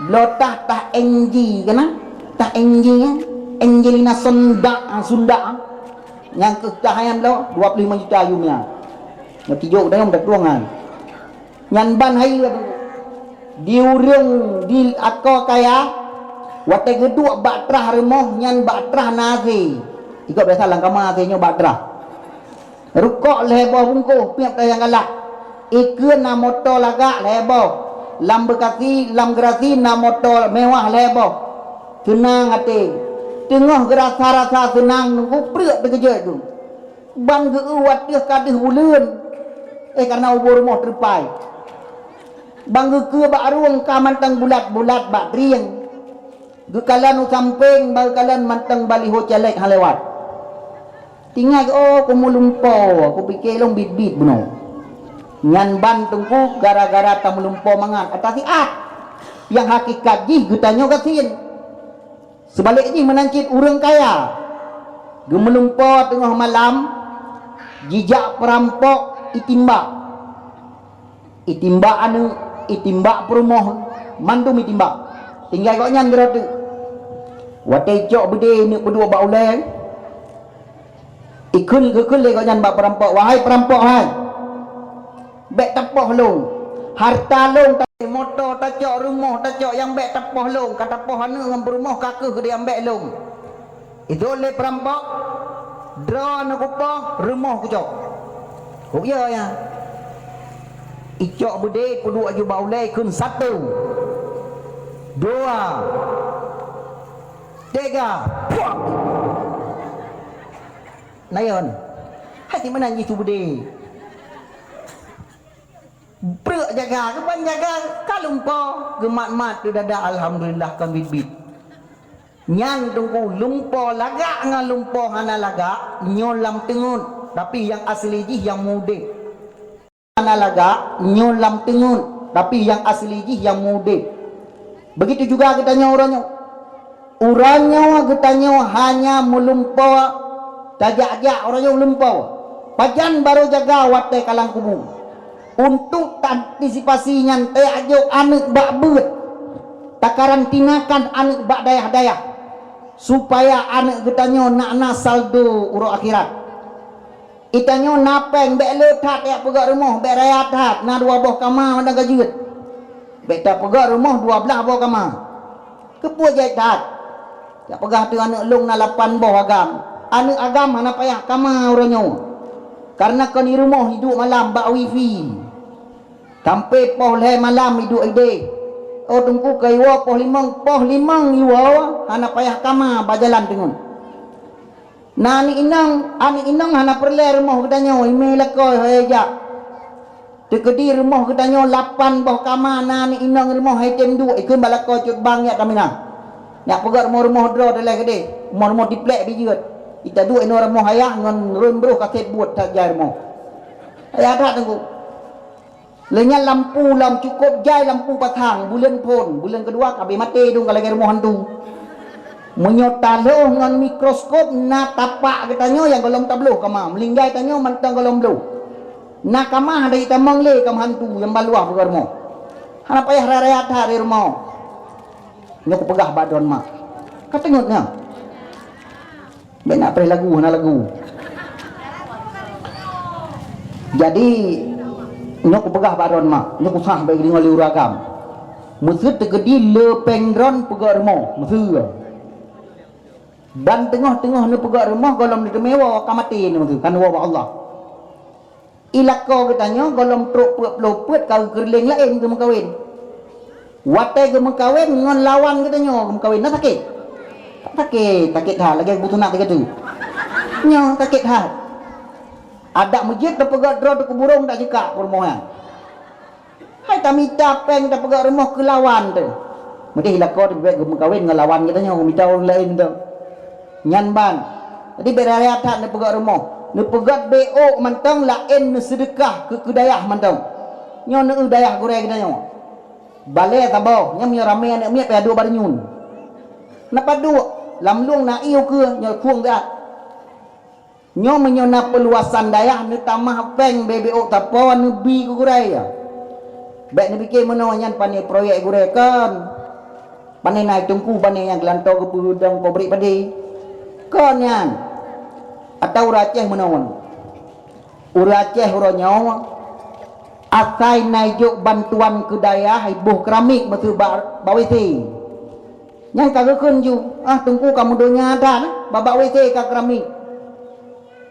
Bloe tah, tah N G keunan, tah N G nyan, Angelina Sonda, ah, Sunda, ah. Nyang keuh tah nyan bloe dua puluh lima juta yum nyan. Nyang tijok dayong dak tuang nyan. Nyan ban hai di ureuëng di akoe kaya, watée geuduek bak trah rumoh nyan bak trah na asé. Ikot biasa lam kama asé nyoe bak trah. Rukok lhée boh bungkôh, piep tayang galak. Ikeue na moto lagak lhée boh. Lam Bekasi, lam Gerasi na moto mewah lhée boh. Seunang até. Teungoh geurasa-rasa seunang nunggu preuk teukeujot tu. Ban geu-eu wateueh ka deuh buleuen. Eh, kareuna ubô rumoh teurupai. Ban geukeue bak rueng ka mantong bulat-bulat bak trieng. Geukalon u sampéng, ban geukalon mantong baliho caleg han lewat. Tingai, oh, ku meulumpo, kupike lôn biet-biet bunoe. Nyan ban teungku gara-gara tameulumpo mangat ata siat. Nyang hakikat jih geutanyoe gasien. Seubalek jih meunan cit ureuëng kaya. Geumeulumpo teungoh malam, jijak peurampok itimbak. Itimbak aneuëk, itimbak peurumoh, mandum itimbak. Tinggai gobnyan keudroe teuk. Watée icok beudé neuk peuduek bak ulée, ikheun geukheun lé gobnyan bak peurampok, "Wahai peurampok hai, bék tapoh lôn. Harta lôn ta-, moto tacok, rumoh tacok, nyang bék tapoh lôn. Ka tapoh aneuëk ngon peurumoh ka keuh di ambek lôn." Idol lé peurampok, "Droeneuh kupoh, rumoh kucok." Kok ya, ya. Icok beudé peuduek aju bak ulée kheun satu, dua, tiga. Puak! Nayon. Hai meunan jih tu beudé. Preuk jaga, keuban jaga ka lumpo, geumat-mat di dada, alhamdulillah kon bit-bit. Nyan teungku lumpo lagak ngon lumpo hana lagak nyoe lam teungeut, tapi nyang asli jih nyang mudeb. Hana lagak nyoe lam teungeut, tapi nyang asli jih nyang mudeb. Begitu juga geutanyoe uroe nyoe. Uroe nyoe geutanyoe hanya meulumpo tajak-jak uroe nyoe lumpo. Pajan barô jaga watée kalang kubu. Untuk taantisipasi nyan, tajak jok aneuëk bak beuet, takarantinakan aneuëk bak dayah-dayah, supaya aneuëk geutanyoe na, na saldo uroe akhirat. Geutanyoe na péng, bék le that jak peugét rumoh, bék raya that, na dua boh kama mantong ka jeuet. Bék tapeugét rumoh dua blaih boh kama. Keupeue jai that? Jak peugah teuh aneuëk lôn na lapan boh agam. Aneuëk agam hana payah kama uroe nyoe, kareuna kon di rumoh iduek malam bak wifi. Sampai poh lhée malam iduek ideh. Oh teungku, ka iwoe poh limong, poh limong iwoe, hana payah kama bak jalan teungeut. Na aneuëk inong, aneuëk inong hana peureulée rumoh geutanyoe, imé lakoe ho jak. Teukeudi rumoh geutanyoe lapan boh kama, na aneuëk inong rumoh hai tem duek, ikheun bak lakoe cut bang jak taminah. Jak peugét rumoh-rumoh droe teuh lhée keudeh, rumoh-rumoh diplek bijeuet. Ita duek inoe rumoh ayah ngon rôn broh kaseb buet that jai rumoh. Ayah that teungku. Lé nyan lampu lom cukôp jai lampu pasang, buleuen phon, buleuen keudua ka abéh maté dong ka lagée rumoh hantu. Meunyoe talhôh ngon mikroskop na tapak geutanyoe nyang gohlom tabloh kama, meulinggai tanyoe mantong gohlom bloh. Na kama hana jitamong lé kama hantu nyang baluah peugah rumoh. Hana payah raya-raya that di rumoh. Nyoe kupeugah bak droe mak. Ka teungeut nyoe. Bék na preh lagu, hana lagu. Jadi, nyoe kupeugah bak droe mak, nyoe kusah bék deungoe lé ureuëng agam. Meuseu teukeudi le péng droe peugét rumoh, meuseu. Dan teungoh-teungoh neupeugét rumoh gohlom neuteumé woe ka maté neuh meuseu, ka neuwoe bak Allah. Ilako geutanyoe gohlom trok peuet ploh peuet ka geukeureuléng laén geumeukawen. Watée geumeukawen ngon lawan geutanyoe geumeukawen, na sakét? Sakét, sakét that, lagée butunak lagée tu. Nyoe sakét that. Adak meujeuet tapeugét droe teukuburong dak jikak peurumoh nyan. Hai tamita péng tapeugét rumoh keu lawan teuh. Meudeh ilako teuh bèk geumeukawen ngon lawan geutanyoe, mita ureuëng laén teuh. Nyan ban. Jadi bèk raya that neupeugét rumoh. Neupeugét bèk ôk mantong laén neuseudeukah keu, keu dayah mantong. Nyoe neueu dayah gurée geutanyoe. Balée saboh, nyan meunyoe ramé aneuëk miet payah duek barenyun. Na padub, lam lueng na ié ukeue, nyoe khueng that. Nyoe meunyoe na peuluwasan dayah neutamah péng bèk ôk tapo neubi keu gurée. Bèk neupike meunoe nyan pané proyek gurée kon. Pané na teungku pané nyang geulantoe geupeudong pabrik padé. Kon nyan. Atawa ureuëng Aceh meunoe. Ureuëng Aceh uroe nyoe asai na jok bantuan keu dayah iboh keramik meuseu bak, bak W C. Nyan ka geukheun ju, ah teungku ka meudonya that, babak W C ka keramik.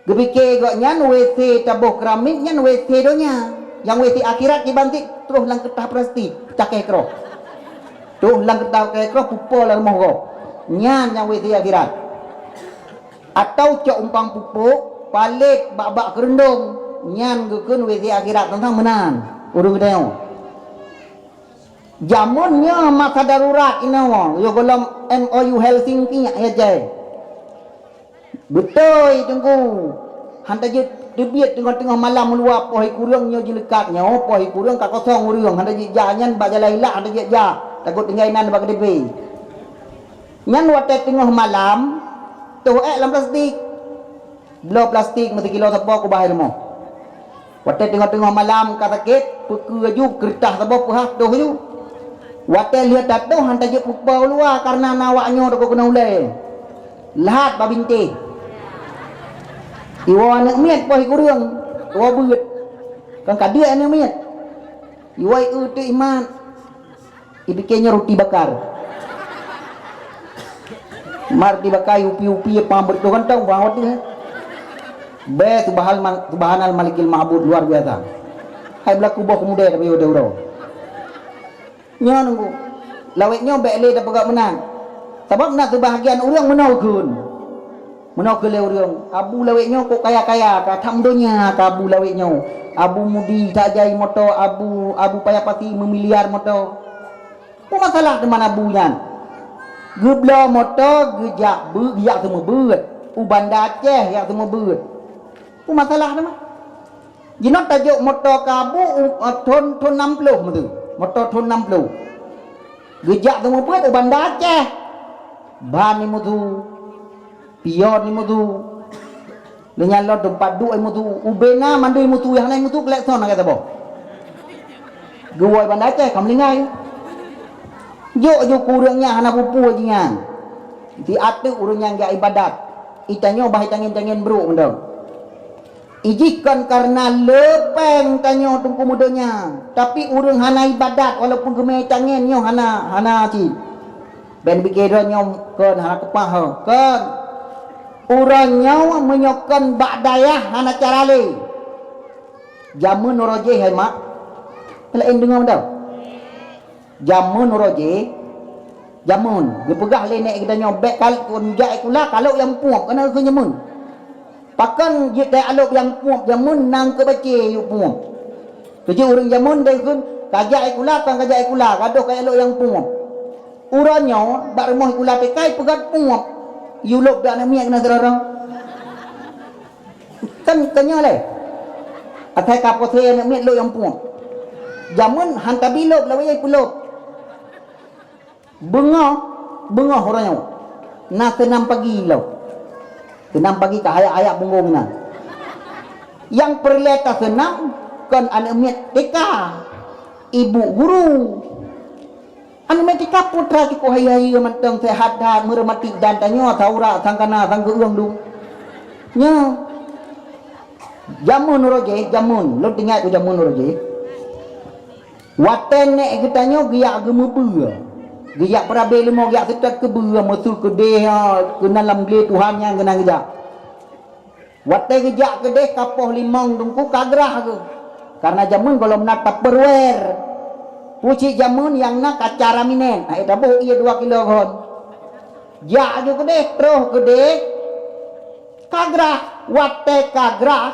Geupike gobnyan W C taboh keramik nyan W C donya. Nyang W C akhirat kiban cit troh lam keureutas plastik, cakée keudroe. Troh lam keureutas cakée keudroe pupo lam rumoh gob. Nyan nyang W C akhirat. Atawa cok umpang pupuk, palét bak-bak keureundong, nyan geukheun W C akhirat teuntang meunan. Ureuëng geutanyoe. Jameun nyoe masa darurat inoe, yoh gohlom M O U Helsinki nyak ya jai. Beutôi teungku. Han tajeuet teubiet teungoh-teungoh malam luwa poh ikureueng nyoe jileukat nyoe, poh ikureueng ka kosong ureuëng, han tajeuet jak nyan bak jalan ilak han tajeuet jak, takot tinggai nan bak K T P. Nyan watée teungoh malam, toh ék lam plastik. Bloe plastik meusikilo sapo kubah i rumoh. Watée teungoh-teungoh malam ka sakét, peukeue aju keureutah saboh peuhah toh aju. Watée lheueh tatoh han tajeuet pupo u luwa kareuna na awak nyoe teuka keunong ulée. Lahat bak bintéh. Iwoe aneuëk miet poh ikureueng, woe beuet. Kan ka deuek aneuëk miet. Iwoe ieu teuk imat. Ipike nyoe ruti bakar. Mar ruti bakar upi-upi pam beutôi gantong bang watée. Be subhanal, subhanal malikil ma'bud luar biasa. Hai beulaku boh keumudée tapi udah uroe. Nyoe nunggu. Lawét nyoe bék lé tapeugah meunan. Sabab na seubahagian ureuëng meunoe kheun. Meunoe keu lé ureuëng, abu lawét nyoe kok kaya-kaya ka tham donya ka abu lawét nyoe. Abu Mudi tajai moto, abu, abu payah pati meumiliar moto. Peue masalah teuma abu nyan? Geubloe moto, geujak beu, geujak seumeubeuet. U Banda Aceh jak seumeubeuet. Peue masalah teuma? Jinoe tajok moto keu abu, u, thon, thon nam ploh meuteue. Moto thon nam ploh. Geujak seumeubeuet u Banda Aceh. Ban ni meuteue. Pion ni meudu. Lheueh nyan lom teumpat duek mutu, ubena mandum mutu, nyang laén mutu klakson lagèe saboh. Geuwoe Banda Aceh ka meuninggai. Jok ju keu ureueng nyan hana peue-peue jih nyan. Di ateueh ureueng nyan jak ibadat. Itanyoe bah itangén-tangén brok mantong. Ijih kon kareuna le péng tanyoe teungku meudonya, tapi ureueng hana ibadat walaupun geumè tangén nyoe hana, hana cit. Ben bike droe nyoe kon hana keupah ho. Kon. Uroe nyoe meunyoe kon bak dayah hana cara lé. Jameun uroe jéh hai mak. Laén deungoe mantong. Jameun uroe jéh, jameun geupeugah lé nèk geutanyoe bèk kal-, kon jak sikula kalok nyang pueb, kana keu jameun. Pakon jeuet dai alok nyang pueb jameun nang keu bacé yue pueb. Keu jeuet ureueng jameun dai kheun, ka jak sikula, kon ka jak sikula, gadoh ka alok nyang pueb. Uroe nyoe bak rumoh sikula T K peugah pueb, yue lôb bak aneuk miet keunan sidroe-droe. Kan keunyoe lé. Asai ka posé aneuk miet lôb nyang pueb. Jameun han tabi lôb, lawét jai peulôb. Beungoh, beungoh uroe nyoe. Na seunam pagi lom. Seunam pagi ka hayak-hayak punggong na. Nyang peureulèe taseunam kon aneuk miet T K, ibu guru. Aneuk miet T K putra cukôp hayeue-hayeue mantong, seuhat that, meureumatik dan tanyoe, saura, sangkana, sangkeueung dum. Nyoe. Jameun uroe jéh, jameun. Lôn teuingat keu jameun uroe jéh. Watèe nèk geutanyoe geujak geumeubeue, geujak peurabé leumo, geujak seutôt keu beue, meuseu keudeh, ah, keunan lam glé Tuhan nyan keunan geujak. Watèe geujak keudeh ka poh limong teungku ka grah geuh. Kareuna jameun gohlom na Tupperware. Peue cit jameun nyang na kaca laminat, na ék taboh ié dua kilo gon. Jak geuh keudeh, troh keudeh, ka grah, watèe ka grah,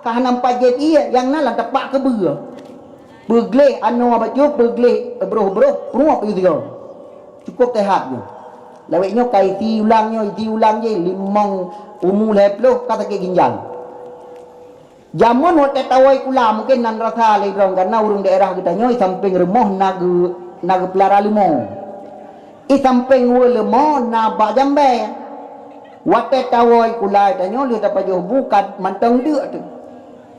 ka hana meupajet ié nyang na lam tapak keubeue. Peugleh anoe bacut, peugleh broh-broh, pruet yue sigoe. Cukôp seuhat nyoe. Lawét nyoe ka isi ulang nyoe, isi ulang jih limong umu lhèe ploh ka sakét ginjal. Jameun watèe tawoe sikula mungken nan rasa lé droe, kareuna ureueng daerah geutanyoe sampéng rumoh na geu-, na geupeulara leumo. I sampéng woe leumo na bak jambèe. Watèe tawoe sikula tanyoe lheueh tapajoh bu ka mantong deuk teuh.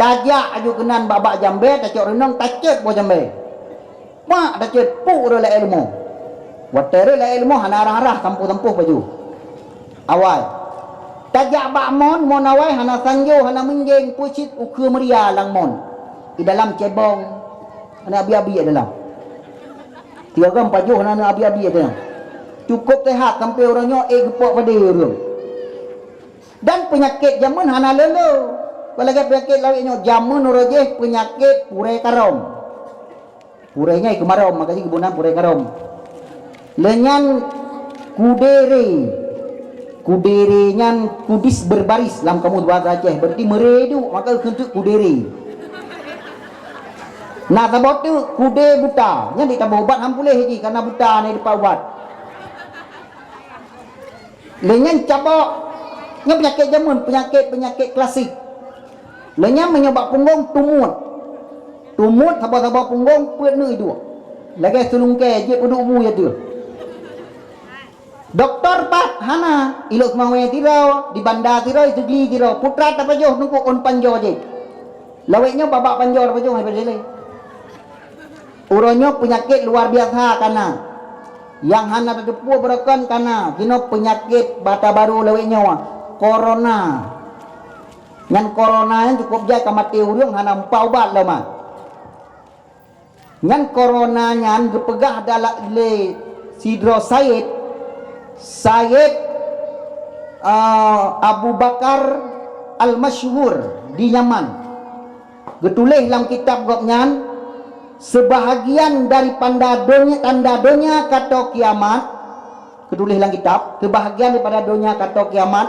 Tajak aju keunan bak-bak jambèe, tacok reunong, tacet boh jambèe. Pak tacet puk rot lam ilmu. Watèe rot lam ilmu hana rhah-rhah, sampôh-sampôh pajoh. Awai. Tajak bak mon, mon awai hana sanjoe, hana meunjeng, peue cit ukeue meuria lam mon. Di dalam cebong. Hana abi-abi di dalam. Tiga gram pajoh hana abi-abi di dalam. Cukôp seuhat sampoe uroe nyoe ék geupok padé ureueng. Dan peunyakét jameun hana lolo. Kon lagèe peunyakét lawét nyoe, jameun uroe jéh peunyakét purée karom. Purée nyan keumarom, maka jih geuboh nan purée karom. Lheueh nyan kudere. Kudere nyan kudis berbaris lam kamus bahasa Aceh, berarti meureuduek, maka geukheun teuk kudere. Na saboh teuk kude buta, nyan di taboh ubat han puléh jih, kareuna buta na di taboh ubat. Lheueh nyan cabok, nyan peunyakét jameun, peunyakét-peunyakét klasik. Lheueh nyan meunyoe bak punggong, tumut. Tumut saboh-saboh punggong peuet neuk iduek. Lagèe sulungkée jeuet peuduek bu ya teuh. Dokto pat hana, i Lhokseumawe sidroe, di Banda sidroe, i Sigli sidroe, putra tapajoh teungku ôn panjoe jih. Lawét nyoe babah panjoe tapajoh hai Bajélé. Uroe nyoe peunyakét luar biasa kana. Nyang hana tateupeue barokon kana, jinoe peunyakét bata barô lawét nyoe, corona. Nyan corona nyan cukôp jai ka maté ureueng hana meupat ubat lom. Nyan corona nyan geupeugah dalam lé sidroe Said, Said, ah, Abu Bakar Al-Masyhur di Yaman. Geutuléh lam kitab gobnyan, "Seubahagian daripada donya, tanda donya ka tô kiamat," geutuléh lam kitab, "seubahagian daripada donya ka tô kiamat,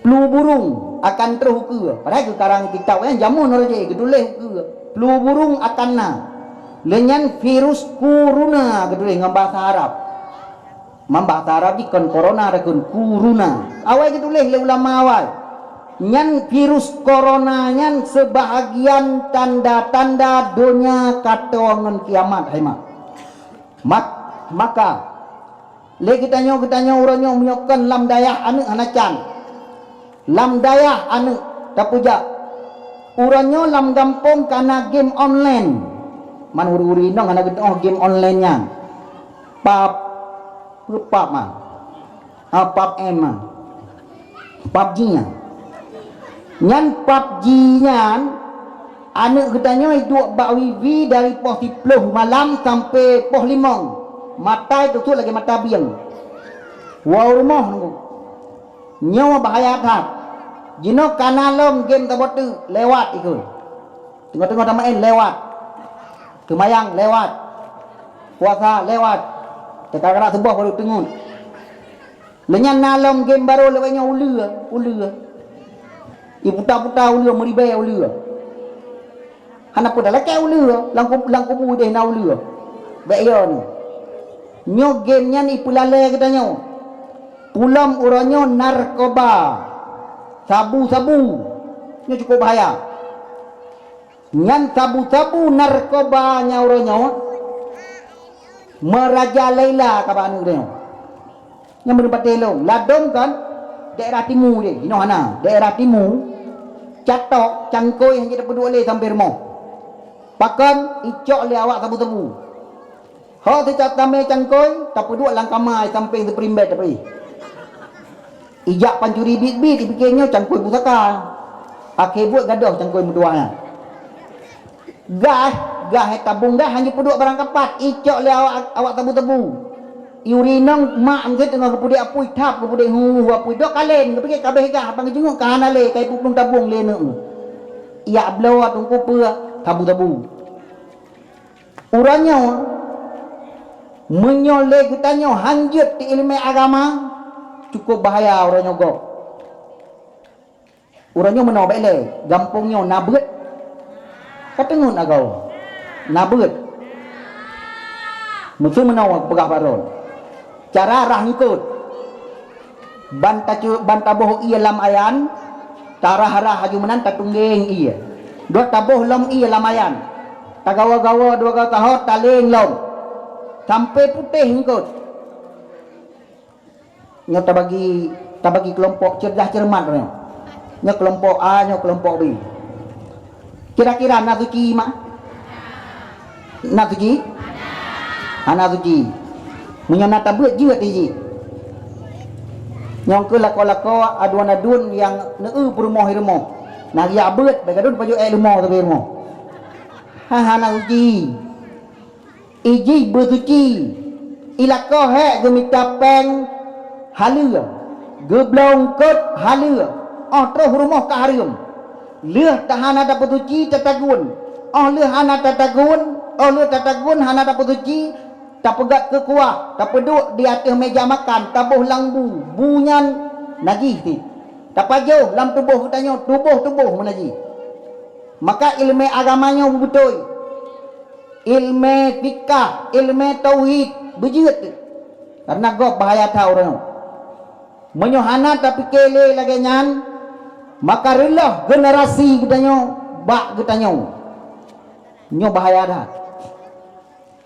flu burung akan troh ukeue." Padahai geukarang kitab nyan jameun uroe jéh, geutuléh ukeue. "Flu burung akan na." Lheueh nyan virus corona geutuléh ngon bahasa Arab. Mambah Arab jih kon corona, takheun corona. Awai geutuléh lé ulama awai. Nyan virus corona nyan seubahagian tanda-tanda donya ka tô ngon kiamat hai mak. Mak-, maka, lé geutanyoe, geutanyoe uroe nyoe meunyoe kon lam dayah aneuk hana can. Lam dayah aneuëk tapeujak. Uroe nyoe lam gampông kana game online. Man ureuëng-ureuëng inong hana geutu'oh game online nyan. Pub, peue pub man? Ah, pub M man. PUBG nyan. Nyan PUBG nyan, aneuëk geutanyoe duek bak wifi dari poh siploh malam sampai poh limong. Mata teusut lagée mata bieng. Woe u rumoh nunggu. Nyoe bahaya that. Jinoe kana lom game saboh teuk lewat ikheun. Teungoh-teungoh tamaén lewat. Seumayang lewat. Puasa lewat. Teuka-teuka suboh baru teungeut. Lheueh nyan na lom game barô lewat nyoe uleue, uleue. Iputa-puta uleue, meuribée uleue. Hana peue talakée uleue, lam kub-, lam kubu deh na uleue. Bék yo nyoe. Nyoe game nyan ipeulalée geutanyoe. Pulom uroe nyoe narkoba, sabu-sabu. Nyoe cukup bahaya. Nyan sabu-sabu narkoba nyang uroe nyoe meurajalela kaba aneuëk nyoe. Nyang beuneupatéh lôn, ladôm kan daerah timu deh, inoe hana. Daerah timu, catok, cangkôi hana tapeuduek lé sampoe rumoh. Pakon icok lé awak sabu-sabu. Ho teucok tamé cangkôi, tapeuduek lam kama sampéng seuperimbet tapi. Ijak pancuri bit-bit, ipike nyoe cangkôi pusaka. Akhé buet gadoh cangkôi meutuah nyan. Gah, gah tabong gah hana peuduek barang kapat, icok lé awak, awak tabu-tabu. Iurinong mak meuseut teungoh geupudek apui, thap geupudek hu, hu apui, dok kalen, geupike kabeh gah, bang jinguk ka hana lé, kai pupung tabong lé neuk. Iyak bloe teungku peue, tabu-tabu. Uroe nyoe, meunyoe lé geutanyoe hanjeuet di iéleumé agama, cukup bahaya uroe nyoe gob. Uroe nyoe meunoe bék lé, gampông nyoe na beuet. Ka teungeut agoe, na beuet. Meuseu meunoe peugah baron. Cara rah eungkôt. Ban tacu-, ban taboh ié lam ayan, tarah-rah laju meunan tatunggeng ié. Dua taboh lom ié lam ayan. Tagawa-gawa dua gawa taho taleng lom. Sampai putéh eungkôt. Nyoe tabagi, tabagi keulompok cerdas cermat nyoe. Nyoe keulompok A, nyoe keulompok B. Kira-kira na suci mak? Na suci? Hana suci. Meunyoe na tabeuet jeuet di jih. Nyang keu lakoe-lakoe aduen-aduen nyang neueu peurumoh i rumoh. Na riyak beuet, bèk gadun pajoh ék leumo sabe rumoh. Ha, hana suci. Ijih beusuci, ilakoe hék geumita péng haleue, geubloe eungkôt haleue, óh troh rumoh ka hareuem. Lheueh tahana tapeusuci tatagun, óh lheueh hana tatagun, óh lheueh tatagun hana tapeusuci, tapeugét keu kuah, tapeuduek di ateueh méja makan, taboh lam bu, bu nyan najih cit. Tapajoh lam tuboh geutanyoe, tuboh-tuboh meunajih. Maka iéleumé agama nyoe beutôi. Iéleumé fikah, iéleumé tauhid beujeuet, kareuna gob bahaya that uroe nyoe. Meunyoe hana tapike lé lagée nyan, maka reuloh generasi geutanyoe bak geutanyoe. Nyoe bahaya that.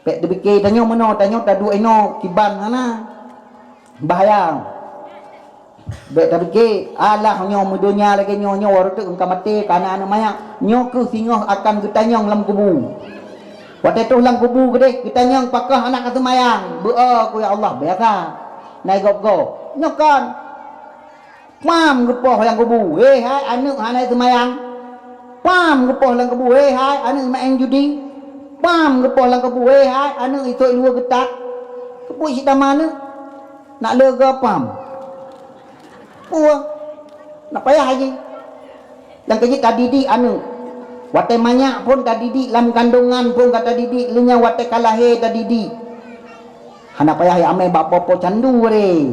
Bék tapike tanyoe meunoe, tanyoe taduek inoe kiban hana. Bahaya. Bék tapike, alah nyoe meudonya lagée nyoe, nyoe waroe teuk ka maté, ka na aneuëk manyak. Nyoe kheueh singoh akan geutanyong lam kubu. Watée troh lam kubu keudeh, geutanyong pakon hana ka seumayang. Beu-o ku ya Allah, biasa. Nai gob-gob. Nyoe kon. Pam geupoh lam kubu, "Hé hai aneuëk hana seumayang." Pam geupoh lam kubu, "Hé hai aneuëk maén judi." Pam geupoh lam kubu, "Hé hai aneuëk isok luweue geutat." Keupeue cit tamah aneuëk? Nak leuga pam. Peue? Nak payah jih. Nyang keujeuet tadidik aneuëk. Watée manyak phon tadidik, lam kandongan phon ka tadidik, lheueh nyan watée ka lahé tadidik. Hana payah ya amé bak po-po candu re.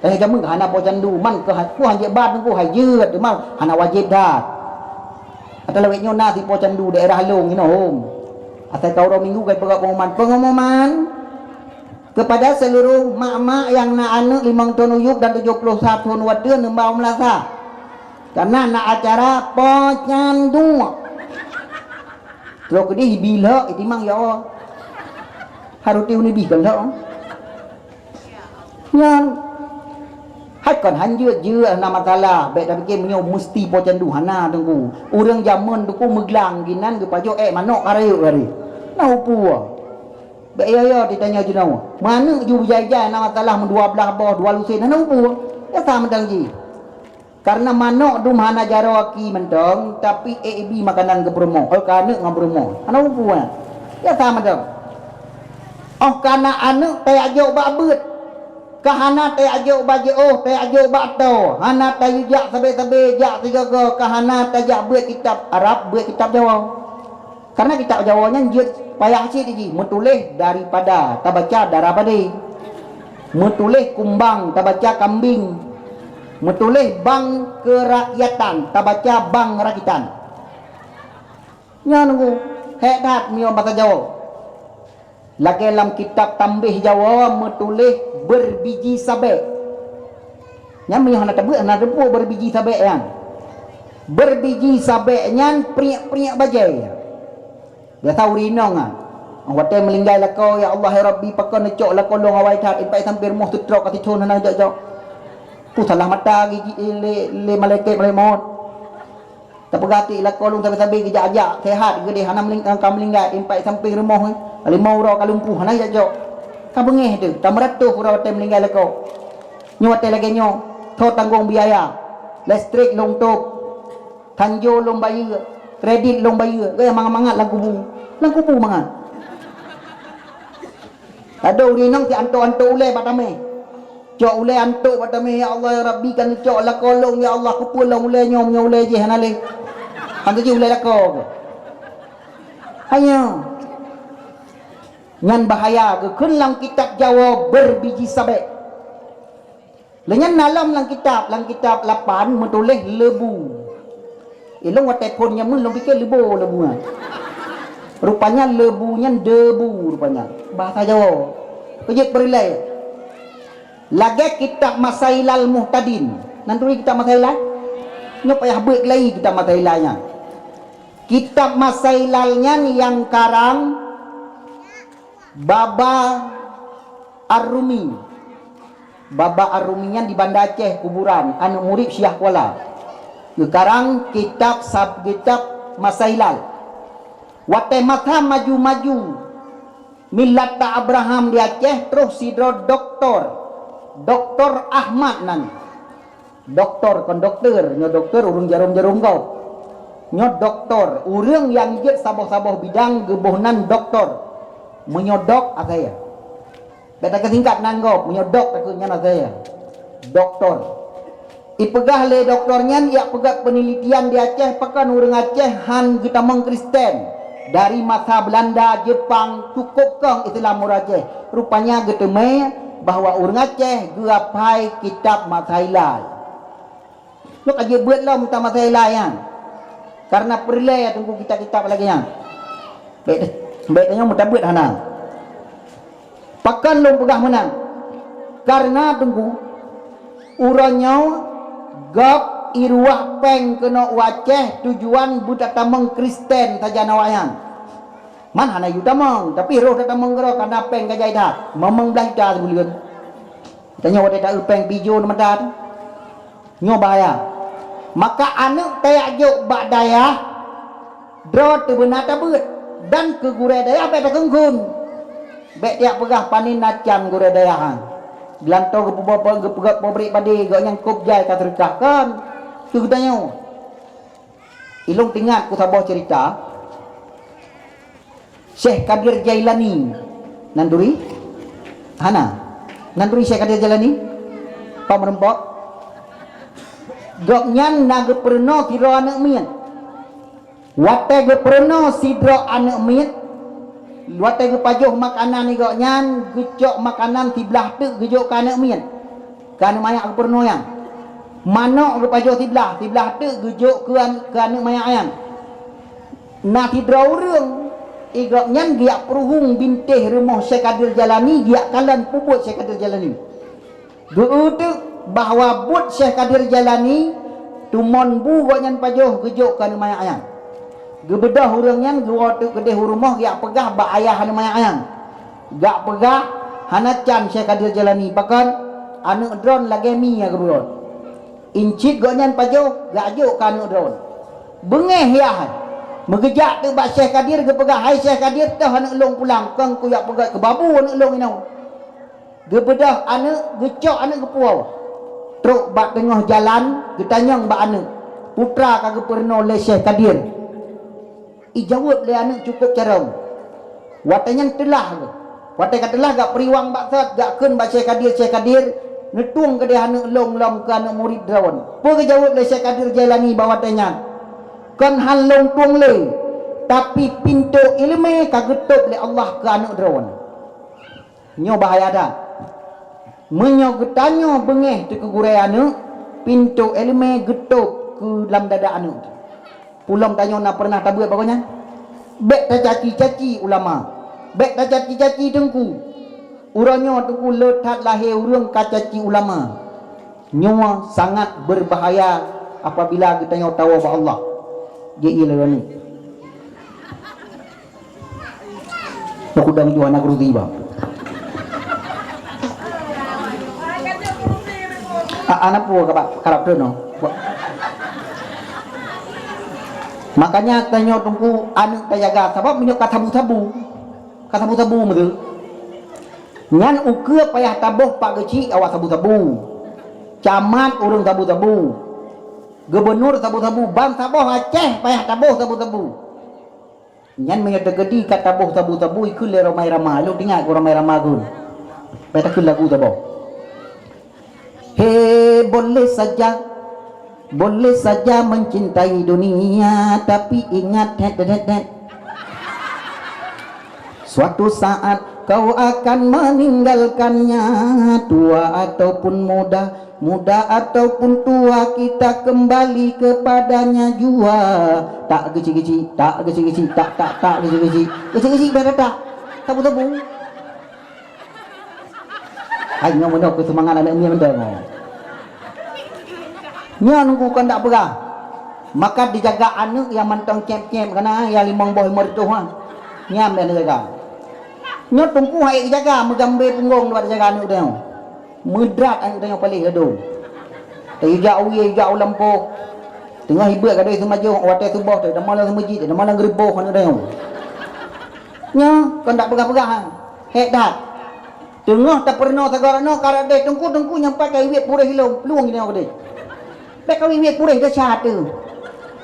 Tanya jameun hana po candu, man keu ha-, keu hanjeuet ban keu hai jeuet, man hana wajéb that. Ata lawét nyoe na sipo candu daerah Long inoe hom. Asai ka uroe Minggu kai peugah pengumuman. Pengumuman kepada seluruh mak-mak yang na aneuëk limong thon u yup dan tujoh ploh sa thon watée neumbau meulasa. Karena na acara po candu. Trok keudeh bilhok itimang ya Allah. Harôh teuh neubih kan lhok. Nyan. Ai kon hanjeuet jeuet hana masalah, bèk tapike meunyoe meusti po candu hana teungku. Ureueng jameun teungku meuglang ginan geupajoh èk manok ka rayeuk hari. Na upue. Bèk yo-yo ditanyoe jinoe. Manok ju beujai-jai hana masalah meudua blaih boh, dua lusin hana upue. Ya sa mantong jih. Karena manok dum hana jaroe aki mantong, tapi ék ibi makanan keu peurumoh, oh, keu aneuk ngon peurumoh. Hana upue. Ya sa mantong. Oh kana aneuk tajak jok bak beuet. Ka hana tajak jok bak jiôh, tajak jok bak toe. Hana tayue jak sabe-sabe, jak sigoe-goe, ka hana tajak beuet kitab Arab, beuet kitab Jawoe. Karena kitab Jawoe nyan jeuet payah cit jih, meutuléh daripada, tabaca darapadé. Meutuléh kumbang, tabaca kambing. Meutuléh bank kerakyatan, tabaca bank rakitan. Nyan nunggu, hék that meunyoe basa Jawoe. Lagèe lam kitab Tambéh Jawoe meutuléh berbiji sabèk. Nyan meunyoe hana tabeuet, hana teupeu berbiji sabèk nyan. Berbiji sabèk nyan priek-priek bajèe. Biasa ureueng inong nyan. Watèe meuninggai lakoe, "Ya Allah, ya Rabbi, pakon neucok lakoe lôn awai that, impaih sampoe rumoh seutrok ka sithon hana jok-jok." Peue salah mata gigi lé, lé malaikat, malaikat maut. Tapeugah tik lakoe lôn sabe-sabe geujak-jak, seuhat geudeh hana meuling-, ka meuninggai, impaih sampoe rumoh, eh, limong uroe ka lumpuh, hana jijak jok. Ka beungéh teuh, tameuratoh uroe watèe meuninggai lakoe. Nyoe watèe lagèe nyoe, soe tanggong biaya? Listrik lôn tôb, tanjo lôn bayeue, kredit lôn bayeue, gaya mangat-mangat lam kubu. Lam kubu mangat. Adoe ureueng inong siantok-antok ulèe bak tamèh. Cok ulèe antok bak tamèh, "Ya Allah, ya Rabbi, kan cok lakoe lôn, ya Allah, keupeue lôn ulèe nyoe, meunyoe ulèe jih hana lé." Hana jih ulèe lakoe keuh. Hanya. Nyan bahaya geukheun lam kitab Jawoe berbiji sabèk. Lé nyan na lom lam kitab, lam kitab lapan meutuléh leubu. Ilôn watèe phôn nyan meuh lôn piké leubo, leubu nyan. Rupanya leubu nyan debu rupanya. Bahasa Jawoe. Peujeuet peureulèe. Lagèe kitab Masailal Muhtadin. Nan turi kitab Masailal? Nyoe payah beuet lagi kitab Masailal nyan. Kitab Masailal nyan nyang karang Baba Ar-Rumi. Baba Ar-Rumi nyan di Banda Aceh kuburan, aneuk murit Syiah Kuala. Geukarang kitab sab-, kitab Masailal. Watèe masa maju-maju milat ta Abraham di Aceh, troh sidroe doktor. Doktor Ahmad nan. Doktor, kon dokteur, nyoe dokteur ureueng jarom-jarom gob. Nyoe doktor, ureueng nyang jeuet saboh-saboh bidang geuboh nan doktor. Meunyoe dok, asai ya. Bèk takeusingkat nan gob, meunyoe dok takheun nyan asai ya. Doktor. Ipeugah lé doktor nyan, ijak peugöt peunelitian di Aceh, pakon ureueng Aceh han geutamong Kristen. Dari masa Belanda, Jepang, cukôp kong Islam ureueng Aceh. Rupanya geuteumé bahwa ureueng Aceh geuapai kitab Masailal. Lôn ka jeuet beuet lom kitab Masailal nyan. Karena peureulèe teungku kitab-kitab lagèe nyan. Bèk, bèk tanyoe meutabeuet hana. Pakon lôn peugah meunan? Karena teungku, uroe nyoe gob iruwah pèng keunoe u Aceh tujuan beutatamong Kristen sajan awaknyan. Man hana yue tamong, tapi roh tatamong keudroe karena pèng ka jai that, mamong blaih juta sibuleuen. Tanyoe watèe taeu pèng pijo mata teuh. Nyoe bahaya. Maka aneuk tajak jok bak dayah, droe teuh beuna tabeuet, dan keu gurèe dayah bèk takheun-kheun. Bèk tajak peugah pané na can gurèe dayah nyan. Geulantoe geupeubuet, geupeugöt pabrék padé, gobnyan kôb jai ka seudeukah, kon? Keu geutanyoe. Ilôn teuingat ku saboh ceurita, Syekh Kadir Jailani. Nan turi? Hana. Nan turi Syekh Kadir Jailani? Pom reumpok. Gobnyan na geupeurunoe sidroe aneuk miet. Watèe geupeurunoe sidroe aneuk miet, watèe geupajoh makanan di gobnyan, geucok makanan siblah teuk geujok keu aneuk miet. Keu aneuk manyak geupeurunoe nyan. Manok geupajoh siblah, siblah teuk geujok keu an-, keu aneuk manyak nyan. Na sidroe ureueng, i gobnyan geujak peuruhueng bintéh rumoh Syekh Kadir Jailani, geujak kalon peubuet Syekh Kadir Jailani. Geu-eu teuk bahwa buet Syekh Kadir Jailani, tumon bu gobnyan pajoh geujok keu aneuk manyak nyan. Geubeudôh ureueng nyan geuwoe teuk keudeh u rumoh geujak peugah bak ayah aneuk manyak nyan. Geujak peugah hana can Syekh Kadir Jailani, pakon? Aneuëk droeneuh lagée mi nyang geubeurot. Incit gobnyan pajoh, geujok keu aneuëk droeneuh. Beungéh yah. Meugeujak teuk bak Syekh Kadir geupeugah, "Hai Syekh Kadir, toh aneuëk lôn pulang, kon kujak peugét keu babu aneuëk lôn inoe." Geubeudôh aneuëk, geucok aneuëk geupuwoe. Trok bak teungoh jalan, geutanyong bak aneuëk, "Putra ka geupeurunoe lé Syekh Kadir?" Ijaweueb lé aneuëk cukôp carông. Watée nyan teulah geuh. Watée ka teulah, geupeuruwang bak sot, geukheun bak Syekh Kadir, "Syekh Kadir, neutueng keudeh aneuëk lôn lom keu aneuëk murit droeneuh." Peue geujaweueb lé Syekh Kadir Jailani bak watée nyan? "Kon hán lôn tueng lé, tapi pintoe iéleumé ka geutôb lé Allah keu aneuëk droeneuh." Nyoe bahaya that. Meunyoe geutanyoe beungéh teuh keu gurée aneuëk, pintoe iéleumé geutôb keu lam dada aneuëk teuh. Peulom tanyoe na peureunah tabeuet bak gobnyan? Bék tacaci-caci ulama. Bék tacaci-caci teungku. Uroe nyoe teungku le that lahé ureuëng ka caci ulama. Nyoe sangat beubahaya apabila geutanyoe tawoe bak Allah. Jih ié lé droeneuh. Nyang kudang juh hana kuruti, bah. A, ana peue ka bak karab droeneuh? Makanya tanyoe teungku aneuëk tajaga, sabab meunyoe ka sabu-sabu, ka sabu-sabu meuteue. Nyan ukeue payah taboh pak geuchik awak sabu-sabu. Camat ureuëng sabu-sabu. Gubunur sabu-sabu, bansaboh Aceh payah taboh sabu-sabu. Nyan meunyoe teukeudi ka taboh sabu-sabu ikheun lé Rhoma Irama, lôn teuingat keu Rhoma Irama kheun. Bèk takheun lagu saboh. He, boleh saja, boleh saja mencintai dunia, tapi ingat, het, het, het, het. Suatu saat kau akan meninggalkannya, tua ataupun muda, muda ataupun tua, kita kembali kepadanya jua. Tak geuchik-geuchik, tak geuchik-geuchik, tak, tak, tak geuchik-geuchik. Geuchik-geuchik dah datang. Sabu-sabu. Hai nyoe meunyoe keu seumangat aneuk miet mantong. Nyoe nunggu kon dak peugah. Maka dijaga aneuk nyang mantong cép-cép kana nyang limong boh limong reutôh ha. Nyan bèk neujaga. Nyoe teungku hai geujaga meugambé punggong dua jaga aneuk teuh. Meudrat aneuk teuh paléh ladôm. Teuh ijak u ie, ijak u lampôh. Teungoh ibeuet gadôh seumajoh watèe suboh teuh, teuma lam seumeujid, teuma lam geureuboh aneuk teuh. Nyoe kon dak peugah-peugah ha. Hék that. Teungoh tapeurunoe sagoe rot noe karab deh teungku-teungku nyang pakai wiet puréh ilong plueng jinoe keudeh. Bèk ka wiet-wiet puréh desya teuh.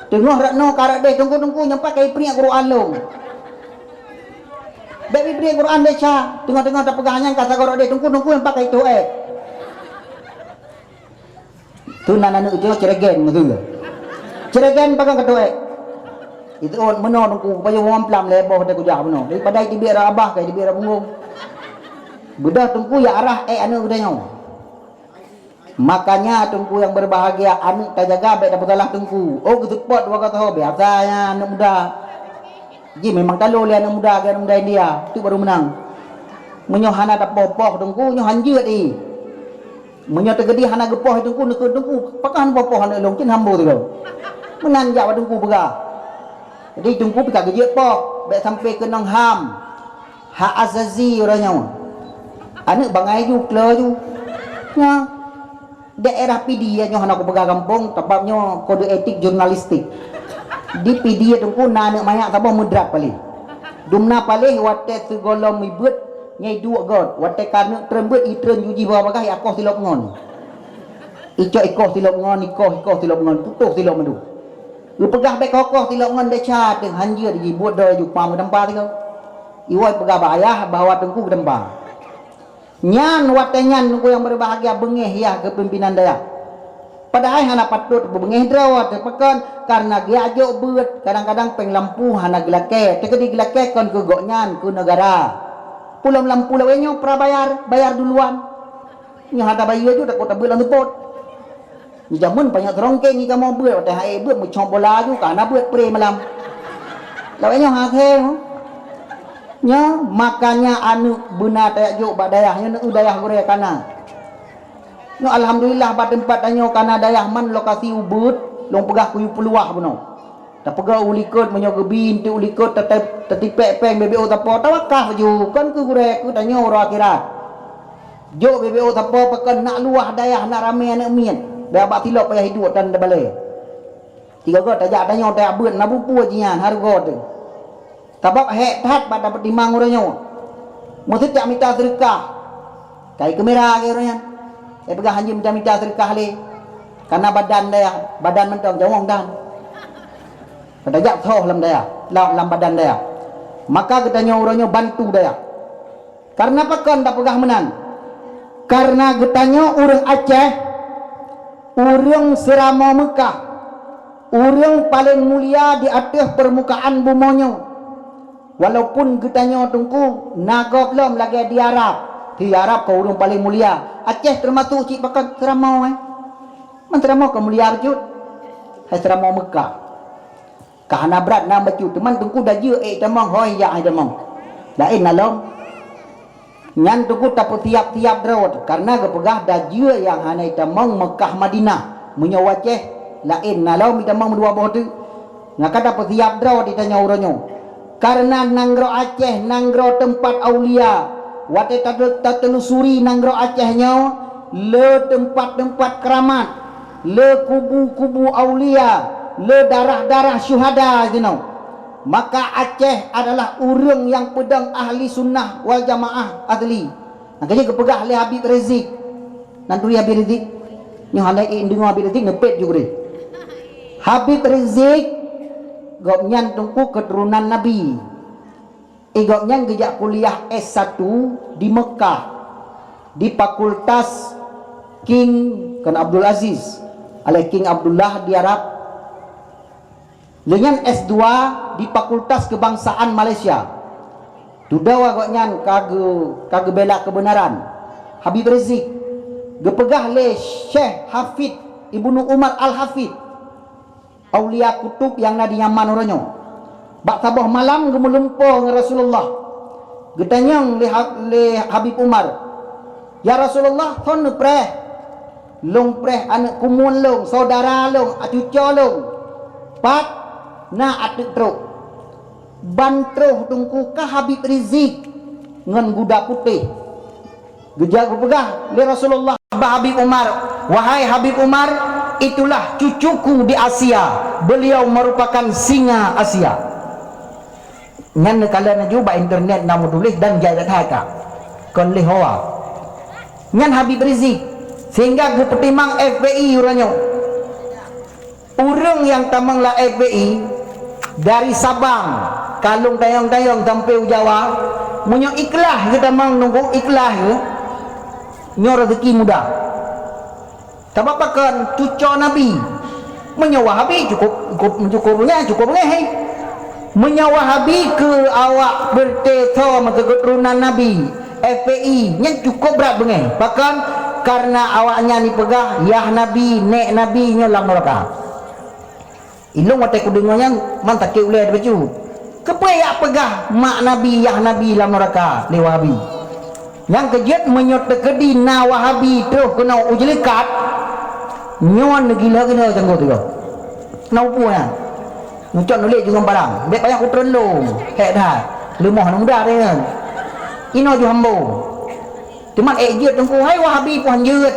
Teungoh rot noe karab deh teungku-teungku nyang pakai ipriek Quran long. Bèk ipriek Quran desya, teungoh-teungoh tapeugah nyan ka sagoe rot deh teungku-teungku nyang pakai toh ék. Teunan aneuk teuh ceregen meuteue. Ceregen pakai keu toh ék. Itu meunoe teungku pajoh wong plam lé boh teuh kujak meunoe. Daripada iteubiet rot abah ka iteubiet rot punggong. Beudôh teungku ya arah ék aneuk geutanyoe. Makanya teungku nyang berbahagia, aneuk tajaga bèk tapeusalah teungku. Oh geuseupôt dua kata ho biasa nya aneuk muda. Ji memang talo lé aneuk muda ke aneuk muda India, tu baru menang. Meunyoe hana tapoh-poh teungku, nyoe hanjeuet i. Meunyoe teugeudi hana geupoh teungku, neukheun teungku, pakon hana poh-poh aneuk lôn cit hambo teuh. Meunan jak bak teungku peugah. Jadi teungku pih ka geujeuet poh, bèk sampai keunong ham. Hak asasi uroe nyoe. Aneuk bangai ju, klo ju. Nyoe daerah Pidie nyoe hana kupeugah gampông, sabab nyoe kode etik jurnalistik. Di Pidie teungku na aneuk manyak saboh meudrat paléh. Dumna paléh watèe sigohlom ibeuet nyang iduek göt, watèe ka aneuk treun beuet itreun ju jih bak bagah iakoh silop ngon. Icok ikoh silop ngon, ikoh, ikoh silop ngon, putôh silop mandum. Geupeugah bèk kokoh silop ngon desya teuh hanjeuet jibuet droe ju pam geutampa sigoe. Iwoe peugah bak ayah bahwa teungku geutampa. Nyan watèe nyan teungku nyang berbahagia beungéh yah keu pimpinan dayah. Padahai hana patot beubeungéh droe teuh pakon, kareuna geujak jok beuet, kadang-kadang péng lampu hana geulakèe, teukeudi geulakèe kon keu gobnyan, keu neugara. Pulom lampu lawét nyoe pra bayar, bayar duluan. Nyoe hana bayeue ju takot tabeuet lam seupôt. Jameun panyöt seurongkeng i kamoe beuet, watèe hai beuet meucok bola ju ka hana beuet pre malam. Lawét nyoe hasé. Nyoe makanya aneuk beuna tajak jok bak dayah nyoe, neu dayah gurèe kana. Nyoe alhamdulillah bak teumpat tanyoe kana dayah man lokasi ubeut, lôn peugah kuyue peuluwah bunoe. Tapeugah u likot meunyoe geubi eunteuk u likot tatep-, tatipék péng B B O tapo, tawakaf ju, kon keu gurèe, keu tanyoe uroe akhirat. Jok B B O sapo pakon nak luwah dayah, nak ramé aneuk miet. Bak bak silop payah hidup tan tabalée. Tiga go tajak tanyoe tajak beuet na bupu jih nyan hareuga teuh. Sabab hék that bak tapeutimang uroe nyoe. Meuseuti mita seudeukah. Kai keumira lagée uroe nyan. Éh peugah hanjeuet mita-mita seudeukah lé. Karena badan dayah, badan mantong jawong dan. Tajak soh lam dayah, la-, lam badan dayah. Maka geutanyoe uroe nyoe bantu dayah. Karena pakon tapeugah meunan? Karena geutanyoe ureuëng Aceh, ureuëng seuramoe Meukah, ureuëng paleng mulia di ateueh peurmukaan bumoe nyoe. Walaupun geutanyoe teungku na gob lom lagée di Arab, di Arab kon ureuëng paleng mulia, Aceh teumasok cit pakon seuramoe, eh. Man seuramoe kon mulia bacut, hai seuramoe Meukah. Ka hana brat na bacut, teuma teungku dajeuek ék tamong, hôi jak hai tamong. Laén na lom. Nyan teungku tapeusiab-siab droe, karena geupeugah dajeuek nyang hana itamong Meukah Madinah. Meunyoe u Aceh, laén na lom itamong meudua boh teuk. Nyang ka tapeusiab droe di tanyoe uroe nyoe. Karena nanggroe Aceh nanggroe teumpat aulia. Watée ta-, tatelusuri nanggroe Aceh nyoe, le teumpat-teumpat keuramat, le kubu-kubu aulia, le darah-darah syuhada jinoe. Maka Aceh adalah ureuëng nyang peudong ahli sunnah wal jamaah asli. Nyang ka jeuet geupeugah lé Habib Rizik. Nan turi Habib Rizik? Nyoe hana ék deungoe Habib Rizik, neupet ju gurée. Habib Rizik, gobnyan teungku keuturonan Nabi. Éh gobnyan geujak kuliah S satu di Meukah, di Fakultas King, kon Abdul Aziz, alah King Abdullah di Arab. Lheueh nyan S dua di Fakultas Kebangsaan Malaysia. Dudoe gobnyan ka geu-, ka geubela keubeunaran. Habib Rizik geupeugah lé Syekh Hafid Ibnu Umar Al-Hafid, aulia kutub nyang na di Yaman uroe nyoe. Bak saboh malam geumeulimpô ngon Rasulullah. Geutanyong lé Ha-, lé Habib Umar, "Ya Rasulullah, soe neupreh?" "Lôn preh aneuëk kumueng lôn, syedara lôn, cucoe lôn. Pat na ateueh trok?" Ban troh teungku ka Habib Rizik ngon guda putéh. Geujak geupeugah lé Rasulullah bak Habib Umar, "Wahai Habib Umar, itulah cucuku di Asia. Beliau merupakan singa Asia." Nyan neukalon laju bak internet na meutuléh dan jai that hai ka. Kon lé hoa. Nyan Habib Rizik, sehingga geupeutimang F P I uroe nyoe. Ureuëng nyang tamong lam F P I dari Sabang, ka lôn tayong-tayong sampoe u Jawa, meunyoe ikhlaih geutamong nunggu ikhlaih geuh, nyoe rezeki mudah. Sabab pakon? Cucoe Nabi. Meunyoe Wahabi cukup, cukup, cukup beungéh, cukup beungéh, hei. Meunyoe Wahabi keu awak beureuté soe meukeue keuturonan Nabi, F P I, nyan cukup brat beungéh. Pakon? Kareuna awaknyan jipeugah, yah Nabi, nék Nabi nyoe lam neuraka. Ilôn watée kudeungoe nyan, man sakét ulée bacut. Keupeue jak peugah mak Nabi, yah Nabi lam neuraka lé Wahabi? Nyang keujeuet meunyoe teukeudi na Wahabi troh keunoe u Jeuleukat, nyoe neugila-gila canggoe tiga. Na upu nyan. Neucok nulék jungong parang. Bék payah kutreun lôn. Hék that. Leumoh aneuk muda teuh nyan. Inoe ju hambo. Teuma ék jeuet teungku, hai Wahabi pih han jeuet.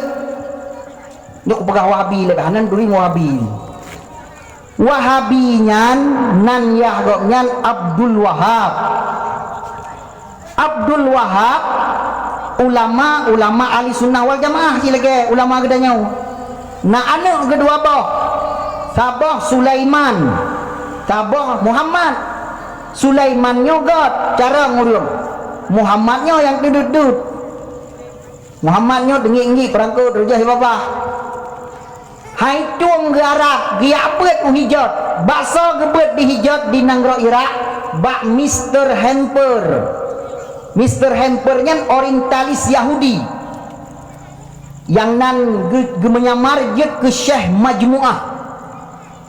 Nyoe kupeugah Wahabi lé, hana turi Wahabi. Wahabi nyan nan yah gobnyan Abdul Wahab. Abdul Wahab, ulama, ulama ahli sunnah wal jamaah cit lagée ulama geutanyoe. Na aneuëk geudua boh, saboh Sulaiman, saboh Muhammad. Sulaiman nyoe göt, carông ureuëng. Muhammad nyoe nyang teudeuet-deuet. Muhammad nyoe teungiek-ngiek peurangko teujah babah. Hai tueng geuarah geujak beuet u Hijot. Bak soe geubeuet di Hijot di nanggroe Irak, bak Mister Hemper. Mister Hemper nyan orientalis Yahudi. Nyang nan geu-, geumeunyamar jeuet keu Syekh Majmuah.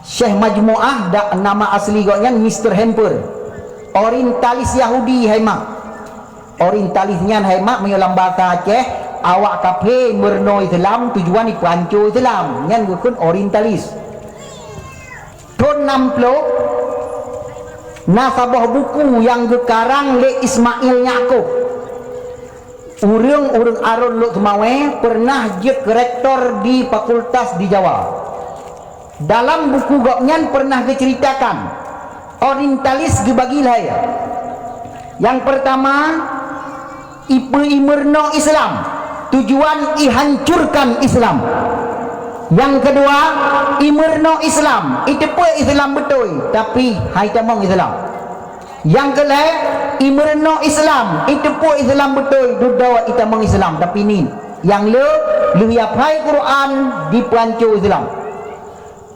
Syekh Majmuah dak nama asli gobnyan Mister Hemper. Orientalis Yahudi hai mak. Orientalis nyan hai mak meunyoe lam basa Aceh, awak kaphé meurunoe Islam tujuan jipeuhanco Islam. Nyan geukheun orientalis. Thon nam ploh na saboh buku nyang geukarang lé Ismail Yakub. Ureuëng-ureuëng Arun Lhokseumawe pernah jeuet keu rektor di fakultas di Jawa. Dalam buku gobnyan pernah geuceuritakan, orientalis geubagi lhée. Nyang peurtama, ipeuimeureunoe Islam, tujuan ihancurkan Islam. Nyang keudua, imeureunoe Islam, iteupeue Islam beutôi, tapi hai tamong Islam. Nyang keulhée, imeureunoe Islam, iteupeue Islam beutôi, dudoe itamong Islam, tapi niet. Nyang le, lheueh iphai Quran, dipeuhanco Islam.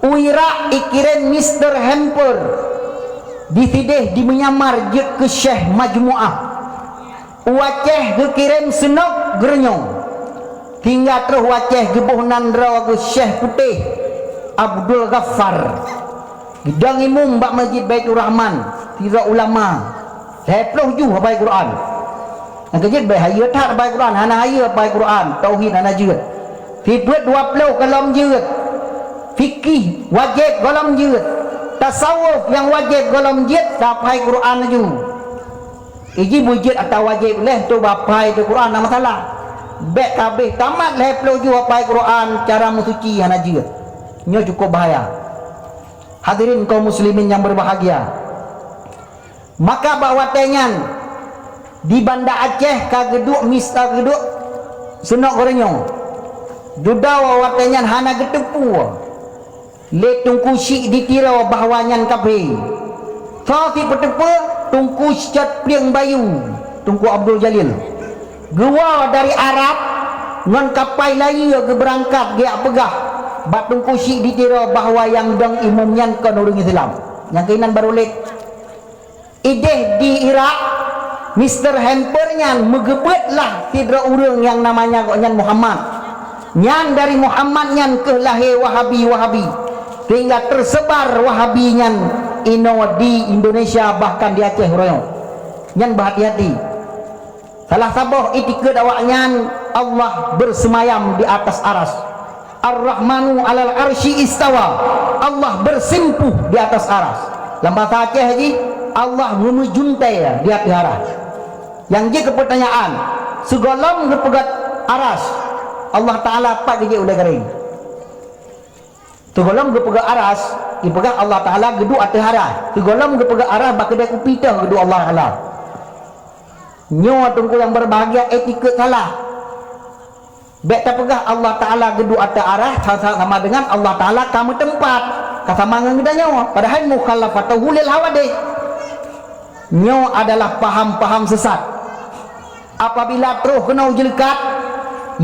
U Irak ikirém Mister Hamper, disideh di Myanmar jeuet keu Syekh Majmuah. U Aceh geukirém Seunok Geureunyoe. Tinggai troh u Aceh geuboh nan droe geuh Syekh Putéh Abdul Ghaffar. Geudong imum bak Masjid Baiturrahman, sidroe ulama, lhée ploh juh hafai Quran. Nyang keujeuet bék hayeue that hafai Quran, hana hayeue hafai Quran, tauhid hana jeuet. Sifeuet dua ploh gohlom jeuet. Fikih wajéb gohlom jeuet. Tasawuf nyang wajéb gohlom jeuet, hafai Quran laju. Iji beujeuet atawa wajéb lhée tu bak hafai tu Quran hana masalah. Bék ka abéh tamat lhée ploh juh hafai Quran, cara meusuci hana jeuet. Nyoe cukup bahaya. Hadirin kaum muslimin nyang berbahagia. Maka bak watée nyan, di Banda Aceh ka geuduek Mister, geuduek Seunok Geureunyoe. Dudoe watée nyan hana geuteupeue lé Teungku Chik di Tiro bahwa nyan kafé. Soe sipeuteupeue? Teungku Cot Plieng Bayu, Teungku Abdul Jalil. Geuwoe dari Arab ngon kapai layeue geubeurangkat geujak peugah bak Teungku Chik di Tiro bahwa nyang dong imum nyan kon ureuëng Islam. Nyang keunan barô lét. Ideh di Irak, Mister Hamper nyan meugeubeuet lah sidroe ureuëng nyang namanya gobnyan Muhammad. Nyan dari Muhammad nyan keuh lahé Wahabi-Wahabi, sehingga teuseubar Wahabi nyan inoe di Indonesia, bahkan di Aceh uroe nyoe. Nyan beuhati-hati. Salah saboh itikeuet awaknyan, Allah beuseumayam di atas aras. Ar-Rahmanu alal arsy istawa. Allah beusimpuh di atas aras. Lam basa Aceh jih, Allah meumeujuntai di ateueh aras. Nyang jeuet keu peutanyaan, sigohlom geupeugét aras, Allah Taala pat geujak u lagée nyan. Sigohlom geupeugét aras, geupeugah Allah Taala geuduek ateueh aras. Sigohlom geupeugét aras, bak keudée kupi teuh geuduek Allah Taala. Nyoe teungku nyang berbahagia, itikeuet salah. Bék tapeugah Allah Taala geuduek ateueh aras, sa-, sa-, sama dengan Allah Taala ka meuteumpat, ka sama ngon geutanyoe. Padahai mukhalafatuhu lil hawadits. Nyoe adalah paham-paham sesat. Apabila troh keunoe u Jeuleukat,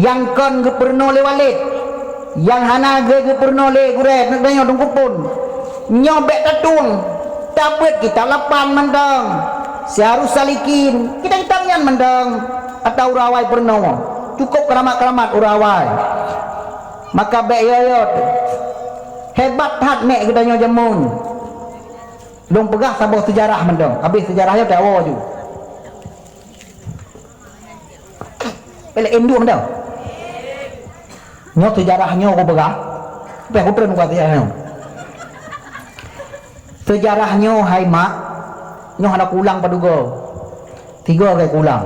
nyang kon geupeurunoe lé walét, nyang hana geu-, geupeurunoe lé gurée, neuk tanyoe dungkupon. Nyoe bék tatueng, tabeuet kitab lapan mantong, Syiarus Salikin, kitab-kitab nyan mantong, atawa ureuëng awai peurunoe. Cukup keuramat-keuramat ureuëng awai. Maka bék yot-yot. Hebat that nek geutanyoe jameun. Lôn peugah saboh seujarah mantong, habéh seujarah nyoe tawoe ju. Pelek induek mantong. Nyoe seujarah nyoe kupeugah. Peh kutreun kuat seujarah nyoe. Seujarah nyoe hai mak, nyoe hana kuulang padub goe. Tiga kali kuulang.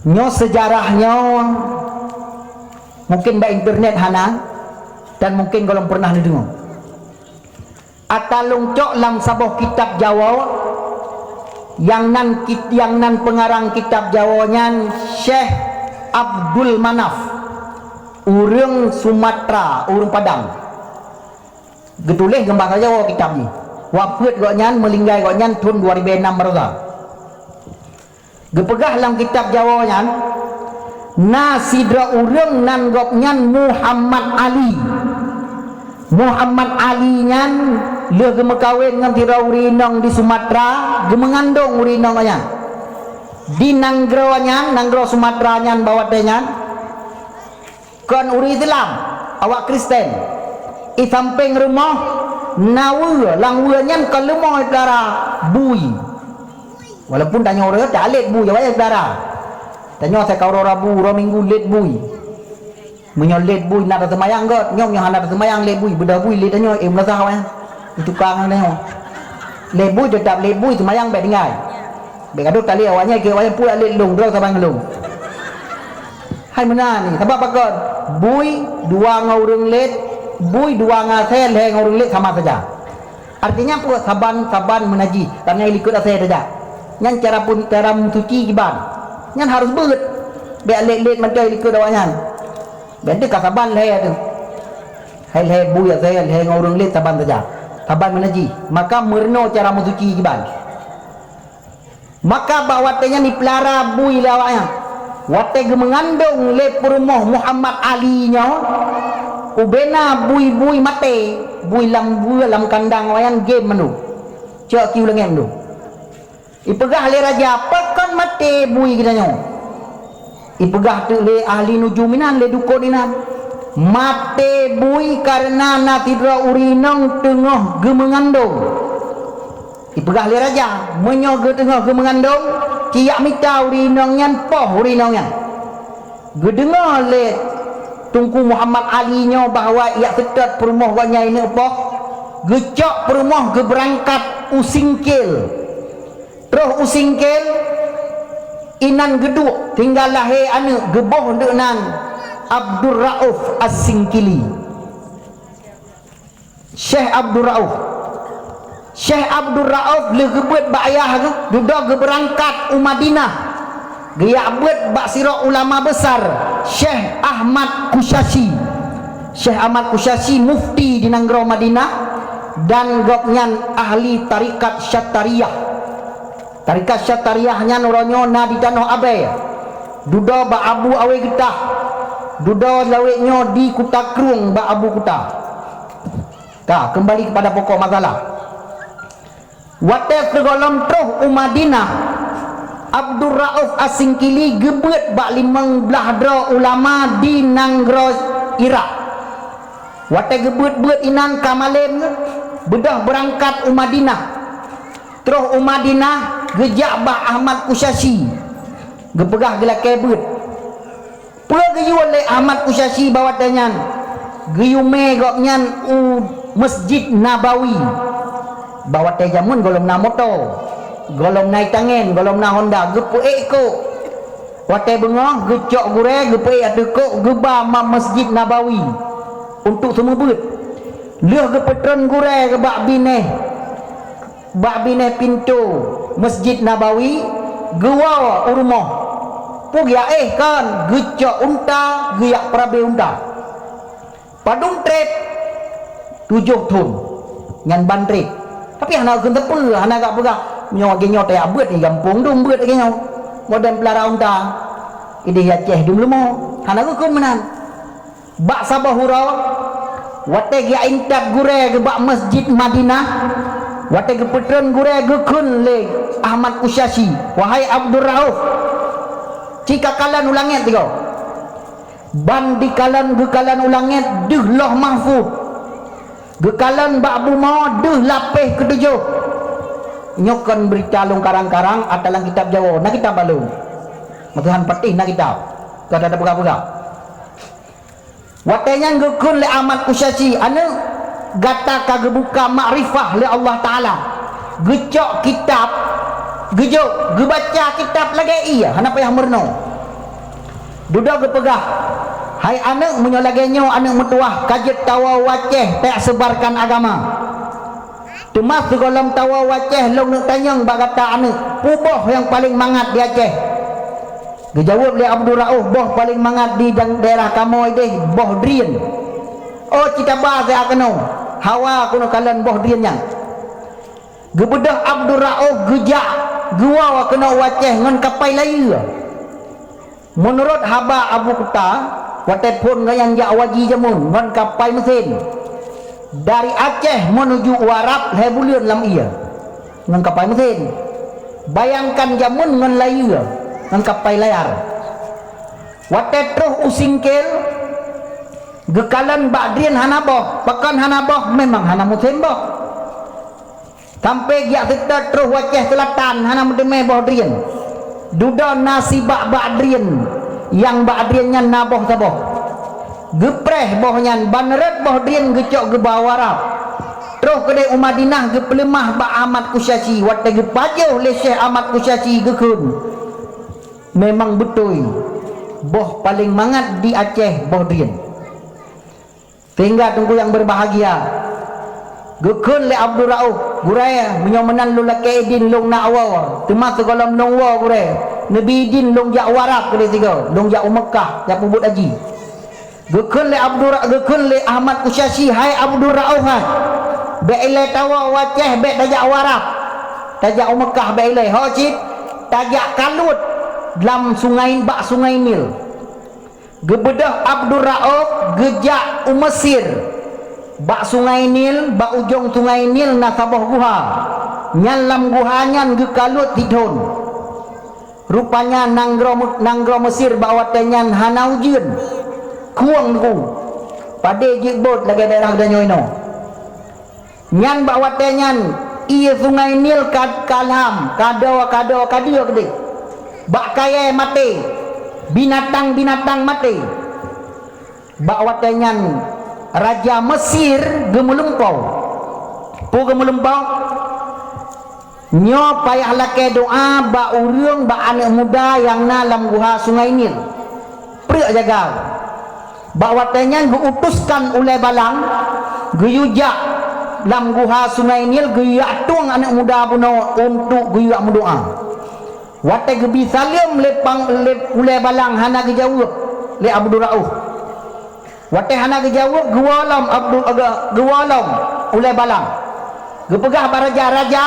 Nyoe seujarah nyoe mungkin bak internet hana, dan mungkin gohlom pernah neudeungoe. Ata lôn cok lam saboh kitab Jawoe, nyang nan kit-, nyang nan peungarang kitab Jawoe nyan Syekh Abdul Manaf, ureuëng Sumatra, ureuëng Padang. Geutuléh ngon basa Jawoe kitab jih. Wafeuet gobnyan, meulinggai gobnyan thon dua ribée nam baroesa. Geupeugah lam kitab Jawoe nyan, na sidroe ureuëng nan gobnyan Muhammad Ali. Muhammad Ali nyan lheueh geumeukawen ngon sidroe ureuëng inong di Sumatra, geumeungandong ureuëng inong nyan. Di nanggroe nyan, nanggroe Sumatra nyan bak watée nyan, kon ureuëng Islam, awak Kristen. I sampéng rumoh na weue, lam weue nyan kon leumo pelara bui. Walaupun tanyoe ureuëng tak lét bui, awak nyan pelara. Tanyoe asai ka uroe Rabu, uroe Minggu lét bui. Meunyoe lét bui na taseumayang gét, nyoe meunyoe hana taseumayang lét bui, beudôh bui lét tanyoe, eh, meunasah awak nyan. Di tukang nyan tanyoe. Lét bui teutap lét bui, seumayang bék tinggai. Bék gadôh talé awak nyan, keu awak nyan peue lét lôn, droe saban ngon lôn. Hai meunan nyoe, sabab pakon? Bui dua ngon ureuëng lét, bui dua ngon asée, lhée ngon ureuëng lét sama saja. Artinya peue? Saban-saban meunajih, karena likot asée saja. Nyan cara pun, cara meusuci kiban. Nyan harus beuet. Bék lét-lét mantong likot awaknyan. Bék teuka saban lhée teuh. Hai lhée bui asée, lhée ngon ureuëng lét saban saja. Saban meunajih. Maka meurunoe cara meusuci kiban. Maka bak watée nyan jipeulara bui lé awaknyan. Watée geumeungandong lé peurumoh Muhammad Ali nyoe, ubena bui-bui maté, bui lam bui lam kandang awaknyan gém mandum. Cok kieu leungét mandum. Ipeugah lé raja, "Pakon maté bui geutanyoe?" Ipeugah teuk lé ahli nujum inan, lé dukon inan, "Maté bui kareuna na sidroe ureuëng inong teungoh geumeungandong." Ipeugah lé raja, "Meunyoe geuteungoh geumeungandong, ci jak mita ureuëng inong nyan poh ureuëng inong nyan." Geudeungoe lé Teungku Muhammad Ali nyoe bahwa jak seutôt peurumoh gobnyan ineuk poh, geucok peurumoh geubeurangkat u Singkil. Troh u Singkil, inan geuduek tinggai lahé aneuëk geuboh deuk nan Abdurrauf As-Singkili. Syekh Abdurrauf. Syekh Abdurrauf lheueh geubeuet bak ayah geuh, dudoe geubeurangkat u Madinah. Geujak beuet bak sidroe ulama besar, Syekh Ahmad Kusyasyi. Syekh Ahmad Kusyasyi mufti di nanggroe Madinah dan gobnyan ahli tarekat Syatariyah. Tarekat Syatariyah nyan uroe nyoe na di Tanoh Abée. Dudoe bak Abu Awé Geutah. Dudoe lawét nyoe di Kuta Krueng bak Abu Kuta. Ka, keumbali keupada pokok masalah. Watée sigohlom troh u Madinah, Abdurrauf As-Singkili geubeuet bak limong blaih droe ulama di nanggroe Irak. Watée geubeuet-beuet inan ka malém, beudôh beurangkat u Madinah. Troh u Madinah geujak bak Ahmad Kusyasyi, geupeugah geulakée beuet. Peue geuyue lé Ahmad Kusyasyi bak watée nyan? Geuyue mé gobnyan u Masjid Nabawi. Bak watée jameun gohlom na moto, gohlom na itangen, gohlom na honda, geupeuék kok. Watée beungoh geucok gurée, geupeuék ateueh kok, geuba ma Masjid Nabawi untuk seumeubeuet. Lheueh geupeutreun gurée bak binéh bak binéh pintoe Masjid Nabawi, geuwoe u rumoh. Peue geujak éh kon, geucok unta, geujak peurabé unta. Padum treb? Tujoh thon. Nyan ban treb. Tapi hana geukheun sapeue, hana geujak peugah, "Meunyoe lagée nyoe tajak beuet di gampông dum beuet lagée nyoe." Modern peulara unta. Idéh Aceh dum leumo. Hana geukheun meunan. Bak saboh uroe, watée geujak intat gurée geuh bak Masjid Madinah, watée geupeutreun gurée geukheun lé Ahmad Kusyasyi, "Wahai Abdurrauf, ci kakalon u langét tigoe." Ban dikalon geukalon u langét deuh Lauh Mahfuz. Geukalon bak bumoe deuh lapéh keutujoh. Nyoe kon beurita lôn karang-karang ata lam kitab Jawoe, na kitab bak lôn. Meutuhan Patih na kitab. Ka ata peugah-peugah. Watée nyan geukheun lé Ahmad Kusyasyi, "Aneuëk, gata ka geubuka makrifah lé Allah Taala." Geucok kitab, geujok, geubaca kitab lagée ié, hana payah meurunoe. Dudoe geupeugah, "Hai aneuëk, meunyoe lagée nyoe aneuëk meutuwah, ka jeuet tawoe u Aceh, tajak seubarkan agama." Teuma sigohlom tawoe u Aceh, lôn neuk tanyong bak gata aneuëk, peue boh nyang paleng mangat di Aceh? Geujaweueb lé Abdurrauf, boh paleng mangat di dan-, daerah kamoe idéh, boh drien. Oh, ci taba siat keunoe, hawa keunoe kalon boh drien nyan. Geubeudôh Abdurrauf geujak geuwoe keunoe u Aceh ngon kapai layeue. Meunurot haba Abu Kuta, watée phon gobnyan jak u haji jameun ngon kapai meusén. Dari Aceh meunuju u Arab lhée buleuen lam ié ngon kapai meusén. Bayangkan jameun ngon layeue, ngon kapai layar. Watée troh u Singkil, geukalon bak drien hana boh, pakon hana boh, memang hana musém boh. Sampoe geujak seutôt troh u Aceh Seulatan hana meuteumé boh drien. Dudoe na sibak bak drien, nyang bak drien nyan na boh saboh. Geupreh boh nyan, ban rot boh drien geucok geuba u Arab. Troh keudeh u Madinah geupeuleumah bak Ahmad Kusyasyi, watée geupajoh lé Syekh Ahmad Kusyasyi geukheun, "Memang beutôi, Boh paleng mangat di Aceh boh drien. Sehingga Teungku yang berbahagia, geukheun lé Abdul Rauf, "Gurée, meunyoe meunan lôn lakée idin lôn nak woe, teuma sigohlom lôn woe, Gurée, neubi idin lôn jak u Arab keudeh sigoe, lôn jak u Meukah, jak peubuet haji." Geukheun lé Abdul Ra-, geukheun lé Ahmad Kusyashi, "Hai Abdul Rauf hai, bék ilée tawoe u Aceh, bék tajak u Arab, tajak u Meukah bék ilée, ho cit tajak kaluet lam sungai, bak Sungai Nil." Geubeudôh Abdul Rauf geujak u Mesir. Bak Sungai Nil, bak ujong Sungai Nil na saboh guha. Nyan lam guha nyan geukaluet sithon. Rupanya nanggroe, nanggroe Mesir bak watée nyan hana ujeuen. Khueng Teungku. Padé jeuet bot lagée daerah geutanyoe inoe. Nyan bak watée nyan ié Sungai Nil ka, ka lham, ka doe, ka doe, ka deuh keudeh. Bak kayée maté, binatang-binatang maté. Bak watée nyan Raja Mesir geumeulumpoe. Peue geumeulumpoe? "Nyoe payah lakée doá bak ureuëng, bak aneuëk muda nyang na lam guha Sungai Nil. Preuek jaga." Bak watée nyan geu-utuskan ulée balang, geuyue jak lam guha Sungai Nil, geuyue jak tueng aneuëk muda bunoe untuk geuyue jak meudoá. Watée geubi saleuem lé pang-, lé ulée balang hana geujaweueb lé Abdul Rauf. Watée hana geujaweueb, geuwoe lom Abdul, geuwoe lom ulée balang. Geupeugah bak raja, "Raja,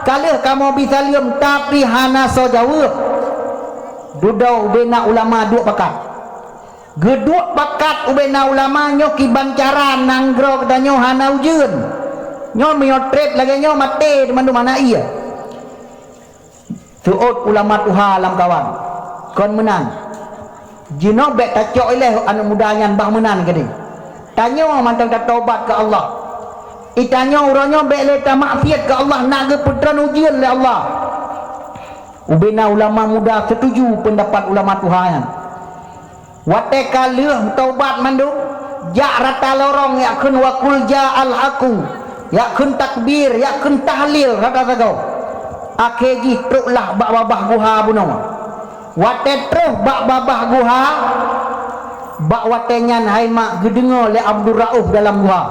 ka lheueh kamoe bi saleuem, tapi hana soe jaweueb." Dudoe ubena ulama duek pakat. Geuduek pakat ubena ulama nyoe kiban cara nanggroe geutanyoe hana ujeuen. Nyoe meunyoe treb lagée nyoe maté teuma hana ié. Seuôt ulama tuha lamkawan, kon meunan. Jinoe bék tacok ilée aneuëk muda nyan bah meunan keudeh. Tanyoe mantong tatobat keu Allah. Itanyoe uroe nyoe bék lé tamaksiet keu Allah, nak geupeutreun ujeuen lé Allah. Ubena ulama muda seutuju peundapat ulama tuha nyan. Watée ka lheueh taubat mandum, jak rata lorong jak kheun wa qul ja'al haqu, jak kheun takbir, jak kheun tahlil rata sagoe. Akhé jih troklah bak babah guha bunoe. Watée troh bak babah guha, bak watée nyan hai mak geudeungoe lé Abdul Rauf dalam guha.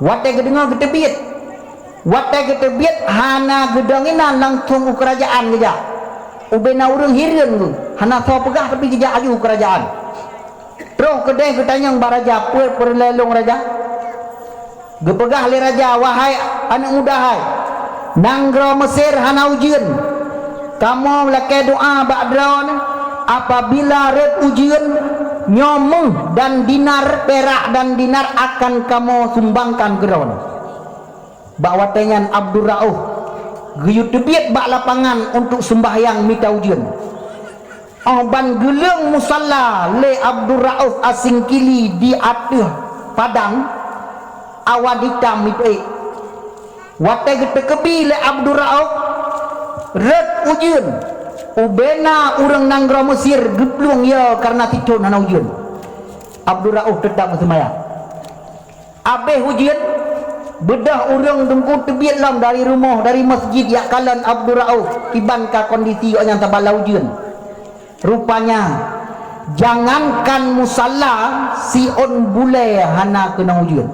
Watée geudeungoe geuteubiet. Watée geuteubiet hana geudong inan langsong u keurajaan geujak. Ubena ureuëng hireuen geuh, hana soe peugah tapi geujak aju u keurajaan. Troh keudeh geutanyong bak raja, "Peue peureulée lôn raja?" Geupeugah lé raja, "Wahai aneuëk muda hai, nanggroe Mesir hana ujeuen. Kamoe lakée doá bak droeneuh, apabila rhot ujeuen, nyoe méuh dan dinar, pirak dan dinar akan kamoe sumbangkan keu droeneuh." Bak watée nyan Abdul Rauf geuyue teubiet bak lapangan untuk seumbahyang mita ujeuen. Óh ban geuleueng musalla lé Abdul Rauf Asingkili di ateueh padang, awan itam mipék. Watée geuteukeubi lé Abdul Rauf, rhot ujeuen, ubena ureuëng nanggroe Mesir geuplueng yo kareuna sithon hana ujeuen. Abdul Rauf teutab meuseumayang. Abéh ujeuen, beudôh ureuëng Teungku teubiet lom dari rumoh, dari masjid jak kalon Abdul Rauf, iban ka kondisi awak nyan sabala ujeuen. Rupanya, jangankan musalla, siôn bulée hana keunong ujeuen.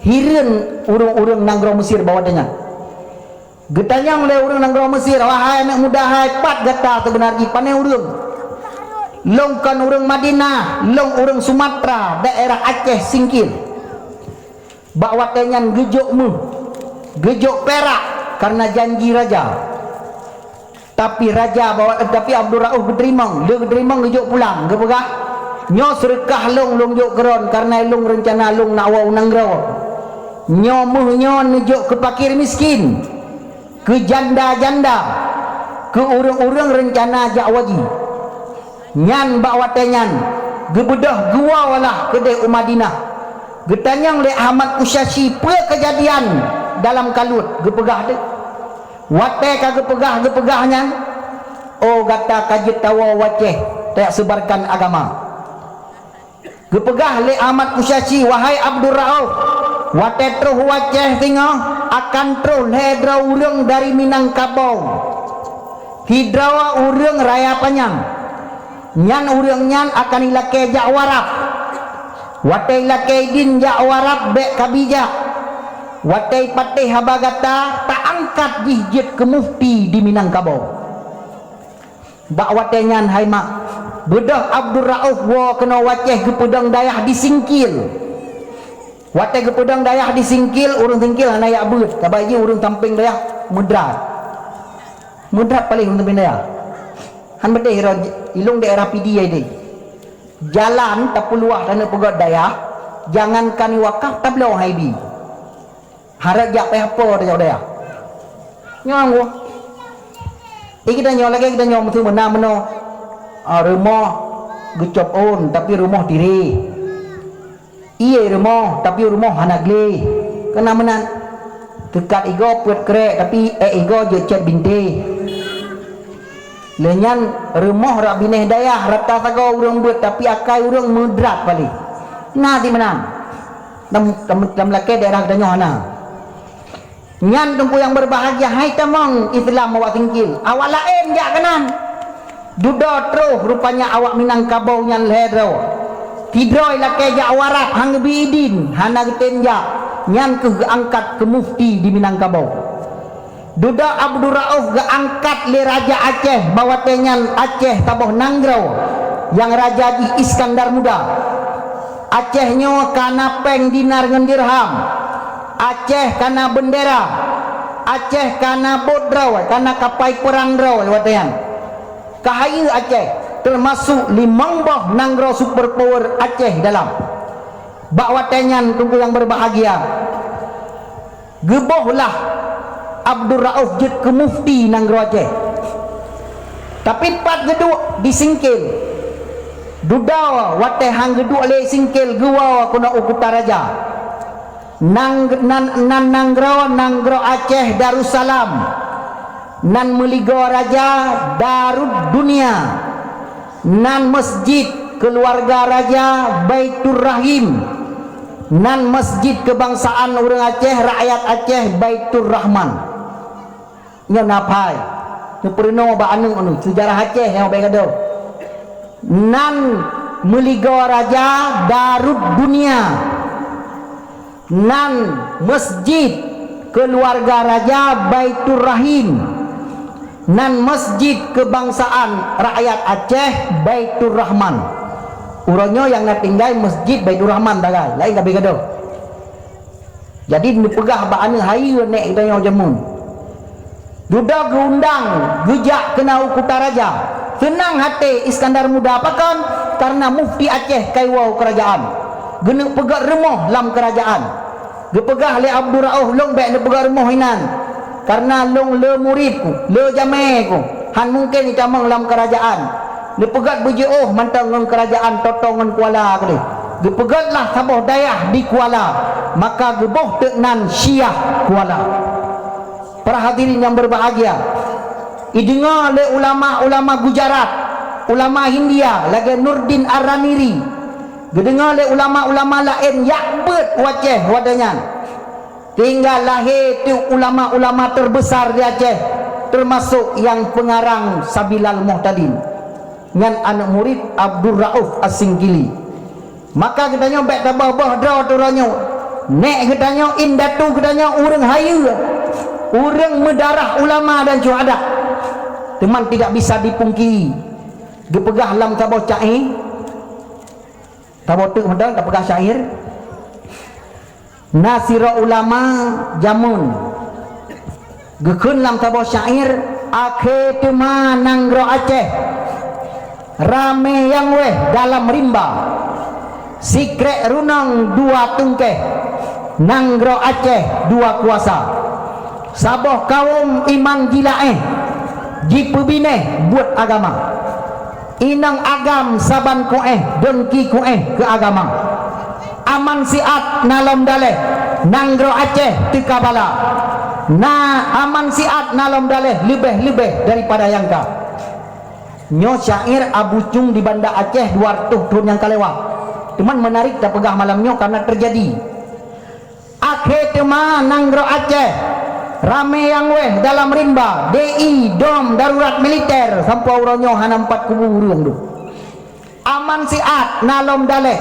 Hireuen ureuëng-ureuëng nanggroe Mesir bak watée nyan. Geutanyong lé ureuëng nanggroe Mesir, "Wahai aneuëk muda hai, pat gata seubeuna jih, pané ureuëng?" "Lôn kon ureuëng Madinah, lôn ureuëng Sumatera, daerah Aceh Singkil." Bak watée nyan geujok méuh, geujok pirak kareuna janji raja. Tapi raja bak, tapi Abdul Rauf geuteurimong, lheueh geuteurimong geujok pulang, geupeugah, "Nyoe seureukah lôn, lôn jok keu droen kareuna lôn reuncana lôn nak woe u nanggroe. Nyoe méuh nyoe neujok keu fakir miskin." Keu janda-janda, keu ureuëng-ureuëng reuncana jak haji. Nyan bak watée nyan, geubeudôh geuwoe lah keudeh u Madinah. Geutanyong lé Ahmad Kusyashi peue keujadian dalam kaluet, geupeugah deuh. Watée ka geupeugah-geupeugah nyan, "Oh gata ka jeuet tawoe u Aceh, tajak seubarkan agama." Geupeugah lé Ahmad Kusyashi, "Wahai Abdul Rauf, watée troh u Aceh singoh, akan troh lhée droe ureuëng dari Minangkabau, sidroe ureuëng Raya Panyang. Nyan ureuëng nyan akan ilakée jak u Arab. Watée ilakée idin jak u Arab bék kabi jak. Watée ipatéh haba gata, taangkat jih jeuet keu mufti di Minangkabau. Bak watée nyan hai mak, beudôh Abdul Rauf woe keunoe u Aceh geupeudong dayah di Singkil. Watée geupeudong dayah di Singkil, ureuëng Singkil hana jak beuet, sabab jih ureuëng sampéng dayah meudrat. Meudrat paléh ureuëng sampéng dayah. Han beudeh ro-, ilong daerah Pidie deh. Jalan tapeuluah taneuk peugöt dayah, jangankan iwakaf tabloe hai bi. Harab jak payah po tajak dayah. Nyoe ngua. Eh, geutanyoe lagée geutanyoe meuteumeunan meunoe, ah, rumoh geucop ôn, tapi rumoh tireh. Ié rumoh, tapi rumoh hana gleh. Keunan meunan. Teukat igoe peuet krek, tapi ék igoe jeuet cét bintéh. Lheueh nyan rumoh rab binéh dayah rata sagoe ureuëng beuet, tapi akai ureuëng meudrat paléh. Na di meunan. Lam, lam, lam lakée daerah geutanyoe hana. Nyan teungku nyang beubahgia hai tamong Islam awak Singkil. Awak laén jak keunan. Dudoe troh rupanya awak Minangkabau nyan lhée droe. Sidroe lakée jak u Arab han geubi idin, hana geutem jak. Nyan keuh geuangkat keu mufti di Minangkabau. Dudoe Abdul Rauf geuangkat lé Raja Aceh bak watée nyan Aceh saboh nanggroe nyang raja jih Iskandar Muda. Aceh nyoe ka na péng dinar ngon dirham. Aceh ka na beundera. Aceh ka na bot droe, ka na kapai peurang droe watée nyan. Ka hayeue Aceh, teumasok limong boh nanggroe super power Aceh dalam. Bak watée nyan teungku nyang beubahgia, geuboh lah Abdul Rauf jeuet keu mufti nanggroe Aceh. Tapi pat geuduek di Singkil. Dudoe watée han geuduek lé Singkil geuwoe keunoe u Kuta Raja. Nang-, nan, nan nanggroe, nanggroe Aceh Darussalam. Nan meuligoe raja Darud Dunia. Nan masjid keuluwarga raja Baiturrahim. Nan masjid keubangsaan ureuëng Aceh, rakyat Aceh, Baiturrahman. Nyoe na pai. Neupeurunoe bak aneuëk nyoe, seujarah Aceh nyang bék gadôh. Nan meuligoe raja Darud Dunia. Nan masjid keuluwarga raja Baiturrahim. Nan masjid keubangsaan rakyat Aceh Baiturrahman. Uroe nyoe nyang na tinggai masjid Baiturrahman tagai, laén ka bék gadôh. Jadi neupeugah bak aneuëk hayeue nèk geutanyoe jameun. Dudoe geuundang geujak keunoe u Kuta Raja. Seunang até Iskandar Muda pakon? Kareuna mufti Aceh ka iwoe u keurajeuen. Geuneuk peugöt rumoh lam keurajeuen. Geupeugah lé Abdul Rauf, "Lôn bék neupeugöt rumoh inan, kareuna lôn le murit ku, le jamé ku, han mungken itamong lam keurajeuen. Neupeugöt beujiôh mantong ngon keurajeuen Toto ngon Kuala keudeh." Geupeugötlah saboh dayah di Kuala, maka geuboh teuk nan Syiah Kuala. Para hadirin nyang beubahgia, ideungoe lé ulama-ulama Gujarat, ulama Hindia lagée Nurdin Ar-Raniri, geudeungoe lé ulama-ulama laén jak beuet u Aceh watée nyan. Tinggai lahé teuk ulama-ulama teubeusa di Aceh, teumasok nyang peungarang Sabilal Muhtadin, nyan aneuëk murit Abdul Rauf As-Singkili. Maka geutanyoe bék taboh-boh droe uroe nyoe. Nèk geutanyoe, indatu geutanyoe ureuëng hayeue, ureuëng meudarah ulama dan syuhada. Teuma tidak bisa dipungkiri, geupeugah lam saboh caé, saboh teuk mantong tapeugah syair. Na sidroe ulama jameun geukheun lam saboh syair, "Akhé teuma nanggroe Aceh ramé nyang wéh dalam rimba, sikrek runong dua tungkeh, nanggroe Aceh dua kuasa. Saboh kawöm iman jilaéh, jipeubinéh buet agama. Inong agam saban kuéh, deungki kuéh keu agama. Aman siat na lom daleh, nanggroe Aceh teuka bala. Na aman siat na lom daleh leubeh-leubeh daripada nyang ka." Nyoe syair Abu Cung di Banda Aceh dua ratus thon nyang ka lewat. Cuman menarik tapeugah malam nyoe karena terjadi. Akhé teuma nanggroe Aceh ramé nyang wéh dalam rimba, D I, dom, darurat militer, sampoe uroe nyoe hana meupat kubu ureuëng tu. Aman siat na lom daleh.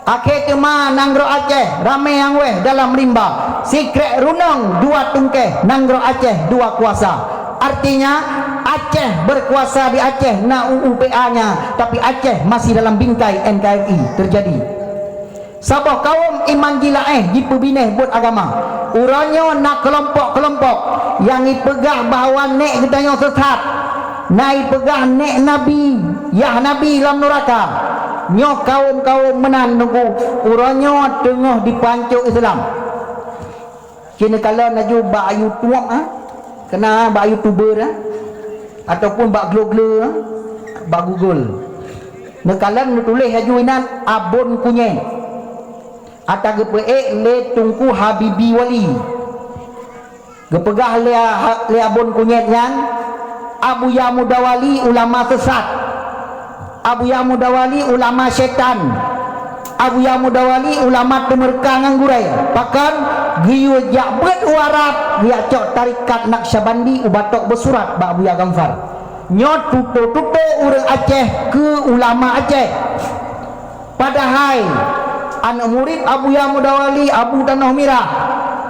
Akhé teuma nanggroe Aceh ramé nyang wéh dalam rimba. Sikrek runong dua tungkée, nanggroe Aceh dua kuasa. Artinya, Aceh berkuasa di Aceh na U U P A-nya, tapi Aceh masih dalam bingkai N K R I terjadi. Saboh kawöm iman jilaéh jipeubinéh buet agama. Uroe nyoe na keulompok-keulompok nyang jipeugah bahwa nék geutanyoe sesat. Na jipeugah nék nabi, yah nabi lam nuraka. Nyoe kawöm-kawöm meunan nunggu uroe nyoe teungoh jipeuhanco Islam. Ci neukalon laju bak YouTube, ha? Keunan bak YouTuber, ha? Ataupun bak Google, ha? Bak Google. Neukalon neutuléh laju inan Abon Kunyét. Ata geupeuék lé Teungku Habibi Wali. Geupeugah lé, lé Abon Kunyét nyan, Abuya Mudawali ulama sesat. Abuya Mudawali ulama syaitan. Abuya Mudawali ulama teumeureuka ngon gurée. Pakon? Geuyue jak beuet u Arab, geujak cok tarekat Naqsyabandi u batok beusurat bak Abuya Ghaffar. Nyoe tutoe-tutoe ureuëng Aceh keu ulama Aceh. Padahai aneuk murit Abuya Mudawali, Abu Tanoh Mirah,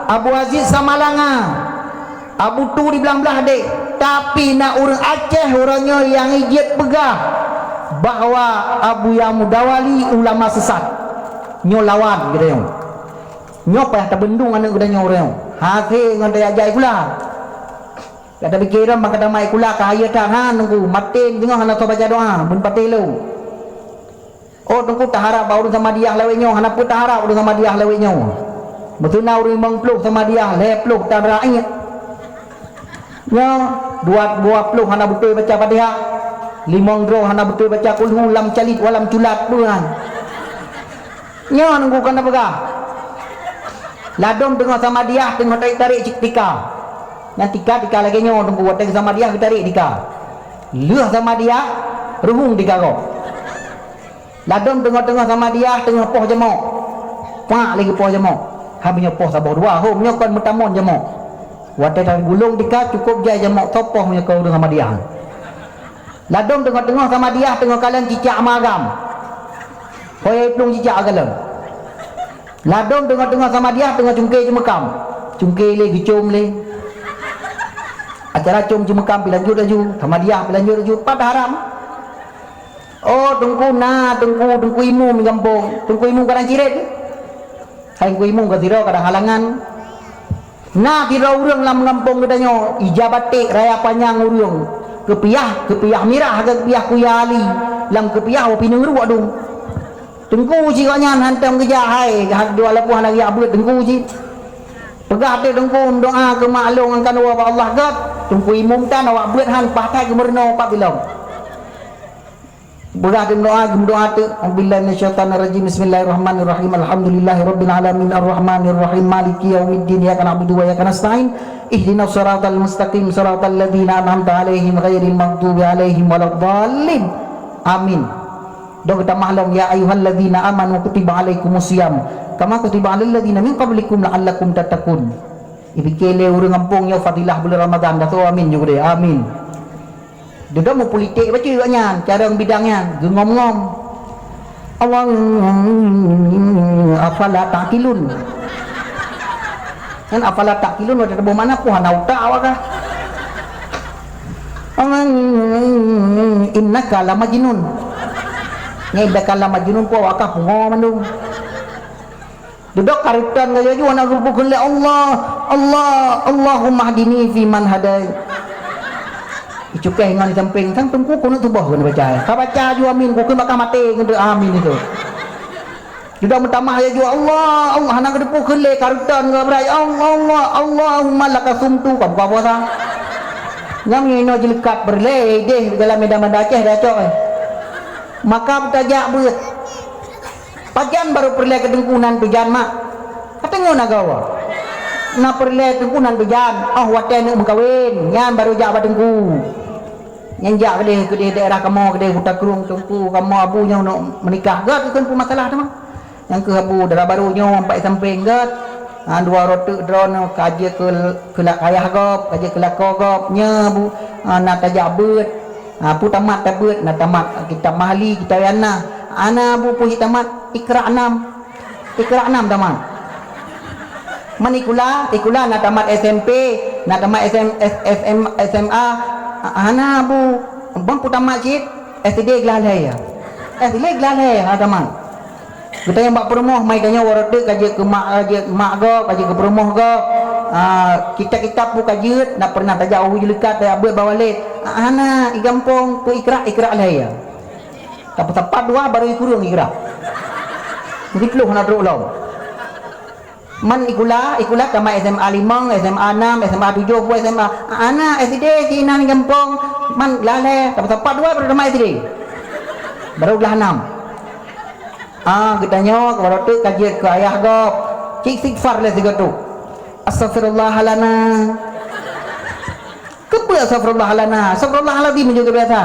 Abu Aziz Samalanga, Abu Tu di Blang Blahdeh, tapi na ureuëng Aceh uroe nyoe nyang jeuet peugah bahwa Abuya Mudawali ulama sesat. Nyoe lawan geutanyoe. Nyoe payah tabeundong aneuk geutanyoe uroe nyoe. Hasé ngon tajak jai sikula. Gata pikirkan bak gata mat sikula ka hayeu that, ha, nunggu maté singoh hana soe baca doa, beuneuk patéh lom. Oh, Teungku, taharab bak ureuëng Samadiyah lawét nyoe, hana peue taharab ureuëng Samadiyah lawét nyoe. Meuteuna ureuëng limong ploh Samadiyah, lhée ploh tan rakyat. Nyoe, dua, dua ploh hana beutôi baca Fatihah, limong droe hana beutôi baca kulhu lam calit walam culat peue han. Nyoe nunggu kon tapeugah. Ladom teungoh Samadiyah, teungoh tarék-tarék cit tika. Nyan tika, tika lagée nyoe nunggu watée Samadiyah geutarék tika. Lheueh Samadiyah, ruhueng tika gob. Ladom teungoh-teungoh Samadiyah teungoh poh jamok. Pak lé geupoh jamok. Haba nyoe poh saboh dua hom nyoe kon meutamon jamok. Watée tagulong tika cukôp jai jamok soe poh meunyoe kon ureuëng Samadiyah. Ladom teungoh-teungoh Samadiyah teungoh kalon cicak meugam. Ho yai plueng cicak kalon. Ladom teungoh-teungoh Samadiyah teungoh cungké jeumeukam. Cungké lé geucom lé. Acara com jeumeukam pih lanjut laju, Samadiyah pih lanjut laju, pat haram. Oh, Teungku na, Teungku, Teungku Imum di gampông. Teungku Imum kadang cirét. Hai Teungku Imum ka sidroe kadang halangan. Na sidroe ureuëng lam gampông geutanyoe, ija baték raya panyang ureuëng. Keupiah, keupiah mirah, keupiah kuya ali. Lam keupiah, oh, pineung ruek dum. Teungku cit gobnyan hantom geujak hai, walaupun hana geujak beuet Teungku cit. Peugah teuh Teungku meudoá keu mak lôn ngon kanoe bak Allah gét. Teungku Imum tan awak beuet han paih that geumeurunoe pat bilom. Peugah teuh meudoá, geumeudoá teuh. A'udzubillahi minasyaitonirrajim. Bismillahirrahmanirrahim. Alhamdulillahirabbil alamin. Arrahmanirrahim. Maliki yaumiddin. Iyyaka na'budu wa iyyaka nasta'in. Ihdinas siratal mustaqim. Siratal ladzina an'amta 'alaihim ghairil maghdubi 'alaihim waladdallin. Amin. Dok geutamah lom, "Ya ayyuhalladzina amanu kutiba alaikumus siyam kama kutiba alal ladzina min qablikum la'allakum tattaqun." Ipike lé ureuëng gampông nyoe fadilah buleuen Ramadhan, dah tu amin juga deh. Amin. Dudoe meupulitek bacut awak nyan, carông bidang nyan, geungom-ngom. Allah, afala ta'qilun. Kan afala ta'qilun, watée teuboh mana, poh hana utak awak kah? Innaka lamajnun. Nyan innaka lamajnun, poh awak kah pungo mandum. Dudoe kareutan ka jaju, hana geupukon lé Allah, Allah, Allahumma hdini fi man hadait. Icukéh ngon sampéng, sang teungku keuneuk tuboh keuneuk baca. Ka baca aju amin, kukheun bak ka maté keuneuk amin itu. Dudoe meutamah laju, Allah, Allah, hana geuteupeue kheun lé kareutan geuh brat. Allah, Allah, Allahumma laka sumtu, ka buka puasa. Nyang inoe jeuleukat peureulée ideh dalam medan Banda Aceh dah cok, eh. Maka beutajak beuet. Pajan barô peureulée keu teungku nan tujan mak. Ka teungoh na gawa. Na peureulée teungku nan tujan, oh watée neuk meukawen, nyan barô jak bak teungku. Nyan jak keudeh, keudeh daerah kamoe, keudeh Kuta Krueng, teungku kamoe abu nyoe neuk meunikah. Gét keukeuen peue masalah teuma. Nyang keuh abu dara barô nyoe ampai sampéng gét. Ha, dua roh teuk droeneuh ka jeuet keu, keu lak ayah gob, ka jeuet keu lakoe gob. Nyoe abu, ha, na tajak beuet. Ha, peue tamat tabeuet, na tamat kitab Mahalli, kitab Yana. Hana bu peue tamat, Iqra enam. Iqra enam tamat. Man ikula, ikula na tamat S M P, na tamat S M, S M, S M A. Hana bu, ban peue tamat cit, S D glah lhèe ya. S D glah lhèe hana tamat. Geutanyoe bak peurumoh, mai tanyoe waroe teuk ka jeuet keu mak, ka jeuet mak gob, ka jeuet keu peurumoh gob. Ah, kitab-kitab pun ka jeuet, na pernah tajak u Jeuleukat, tajak beuet bak walét. Ah, hana, i gampông, peue Iqra, Iqra lhèe ya. Tapeusapat dua, baru ikureueng Iqra. Meusiplôh hana trok lom. Man ikula, ikula tamat S M A limong, S M A enam, S M A tujoh pun S M A. Hana, S D sinan i gampông, man glah lhèe, tapeusapat dua baru tamat S D. Baru glah enam. Ah, geutanyoe, waroe teuk ka jeuet keu ayah gob. Cit istighfar lé sigoe teuk. Astaghfirullah lana. Keupeue astaghfirullah lana? Astaghfirullahaladzim juga biasa.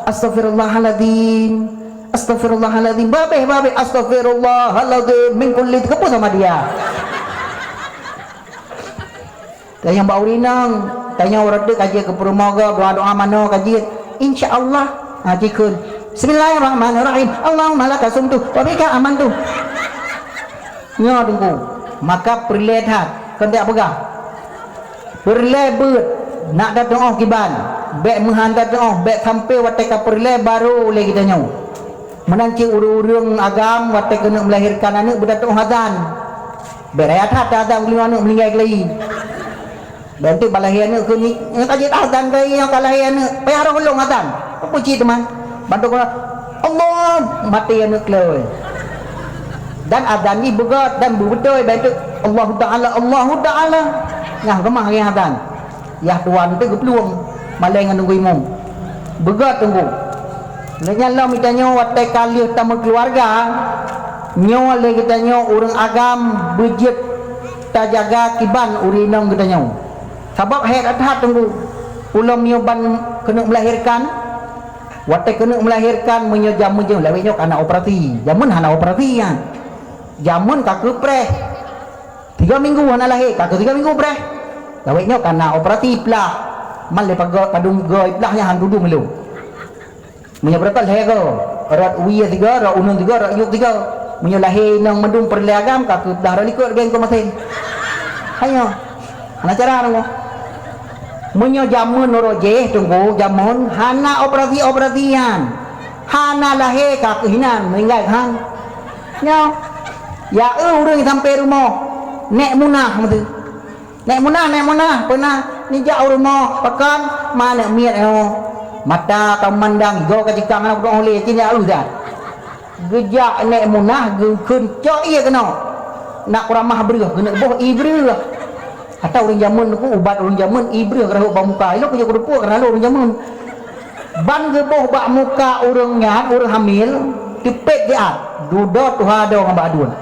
Astaghfirullahaladzim. Astaghfirullahaladzim. Babeh, babeh. Astaghfirullahaladzim. Min kulli. Keupeue sama dia? Tanyong bak ureueng inong, tanyong ureueng teuk ka jeuet keu peurumoh gob, doa-doa manoe ka jeuet. Insya Allah, ha, jikheun. Bismillahirrahmanirrahim. Allahumma laka sumtu wa bika amantu. Nyoe teungku, maka peureulèe that, kon tajak peugah. Peureulèe beuet, nak tateu'oh kiban, bèk meuhan tateu'oh, bèk sampoe watèe ka peureulèe barô lé geutanyoe. Meunan cit ureueng-ureueng agam watèe keuneuk meulahérkan aneuk beutateu'oh azan. Bèk raya that azan, ulôn aneuk meuninggai keulayi. Bèk teuk bak lahé aneuk keuneuk, nyang ka jeuet azan keulayi, nyang ka lahé aneuk, payah roh lôn azan. Peue cit teuma? Bantu kula, Allah, maté aneuk keulai. Dan azan jih beugöt dan beubeutôi, bèk teuk, Allahu Ta'ala, Allahu Ta'ala. Nyang keumah lagèe azan. Yah tuan teuh geuplueng, malèe ngon teungku imum. Beugöt teungku. Lheueh nyan lom geutanyoe watèe ka lheueh tameukeuluwarga, nyoe lé geutanyoe ureueng agam beujeuet tajaga kiban ureueng inong geutanyoe. Sabab hék that teungku, ulôn nyoe ban keuneuk meulahérkan, watèe keuneuk meulahérkan meunyoe jameun jeuh lawét nyoe ka na operasi. Jameun hana operasi nyan. Jameun ka keupreh. Tiga minggu hana lahé, ka keu tiga minggu preh. Lawét nyoe ka na operasi iplah. Man lé pagoe padum goe iplah nyan han tudum ilôn. Meunyoe beureukat lhèe goe, rot wie sigoe, rot uneun sigoe, rot yup sigoe. Meunyoe lahé inong mandum peureulèe agam, ka keu iplah rot likot geng keu maséng. Hanyoe. Hana cara nyoe. Meunyoe jameun uroe jéh teungku, jameun hana operasi-operasi nyan. Hana lahé ka keu hinan, meuninggai han. Nyoe. Ya eu ureueng sampai rumoh, nèk munah meuteue. Nèk munah, nèk munah, peuna nijak u rumoh, pakon ma nèk miet nyoe. Mata ka mandang, igoe ka cikang, hana kudong lé, cit nyak u that. Geujak nèk munah, geukheun cok ie keunoe. Nak kuramah breueh, geuneuk boh ie breueh. Ata ureueng jameun ku, ubat ureueng jameun, ie breueh keurahot bak muka. Ilok kujak kuteupue keuralo ureueng jameun. Ban geuboh bak muka ureueng nyan, ureueng hamil, teupet jiat. Dudoe tuha doe ngon bak aduen.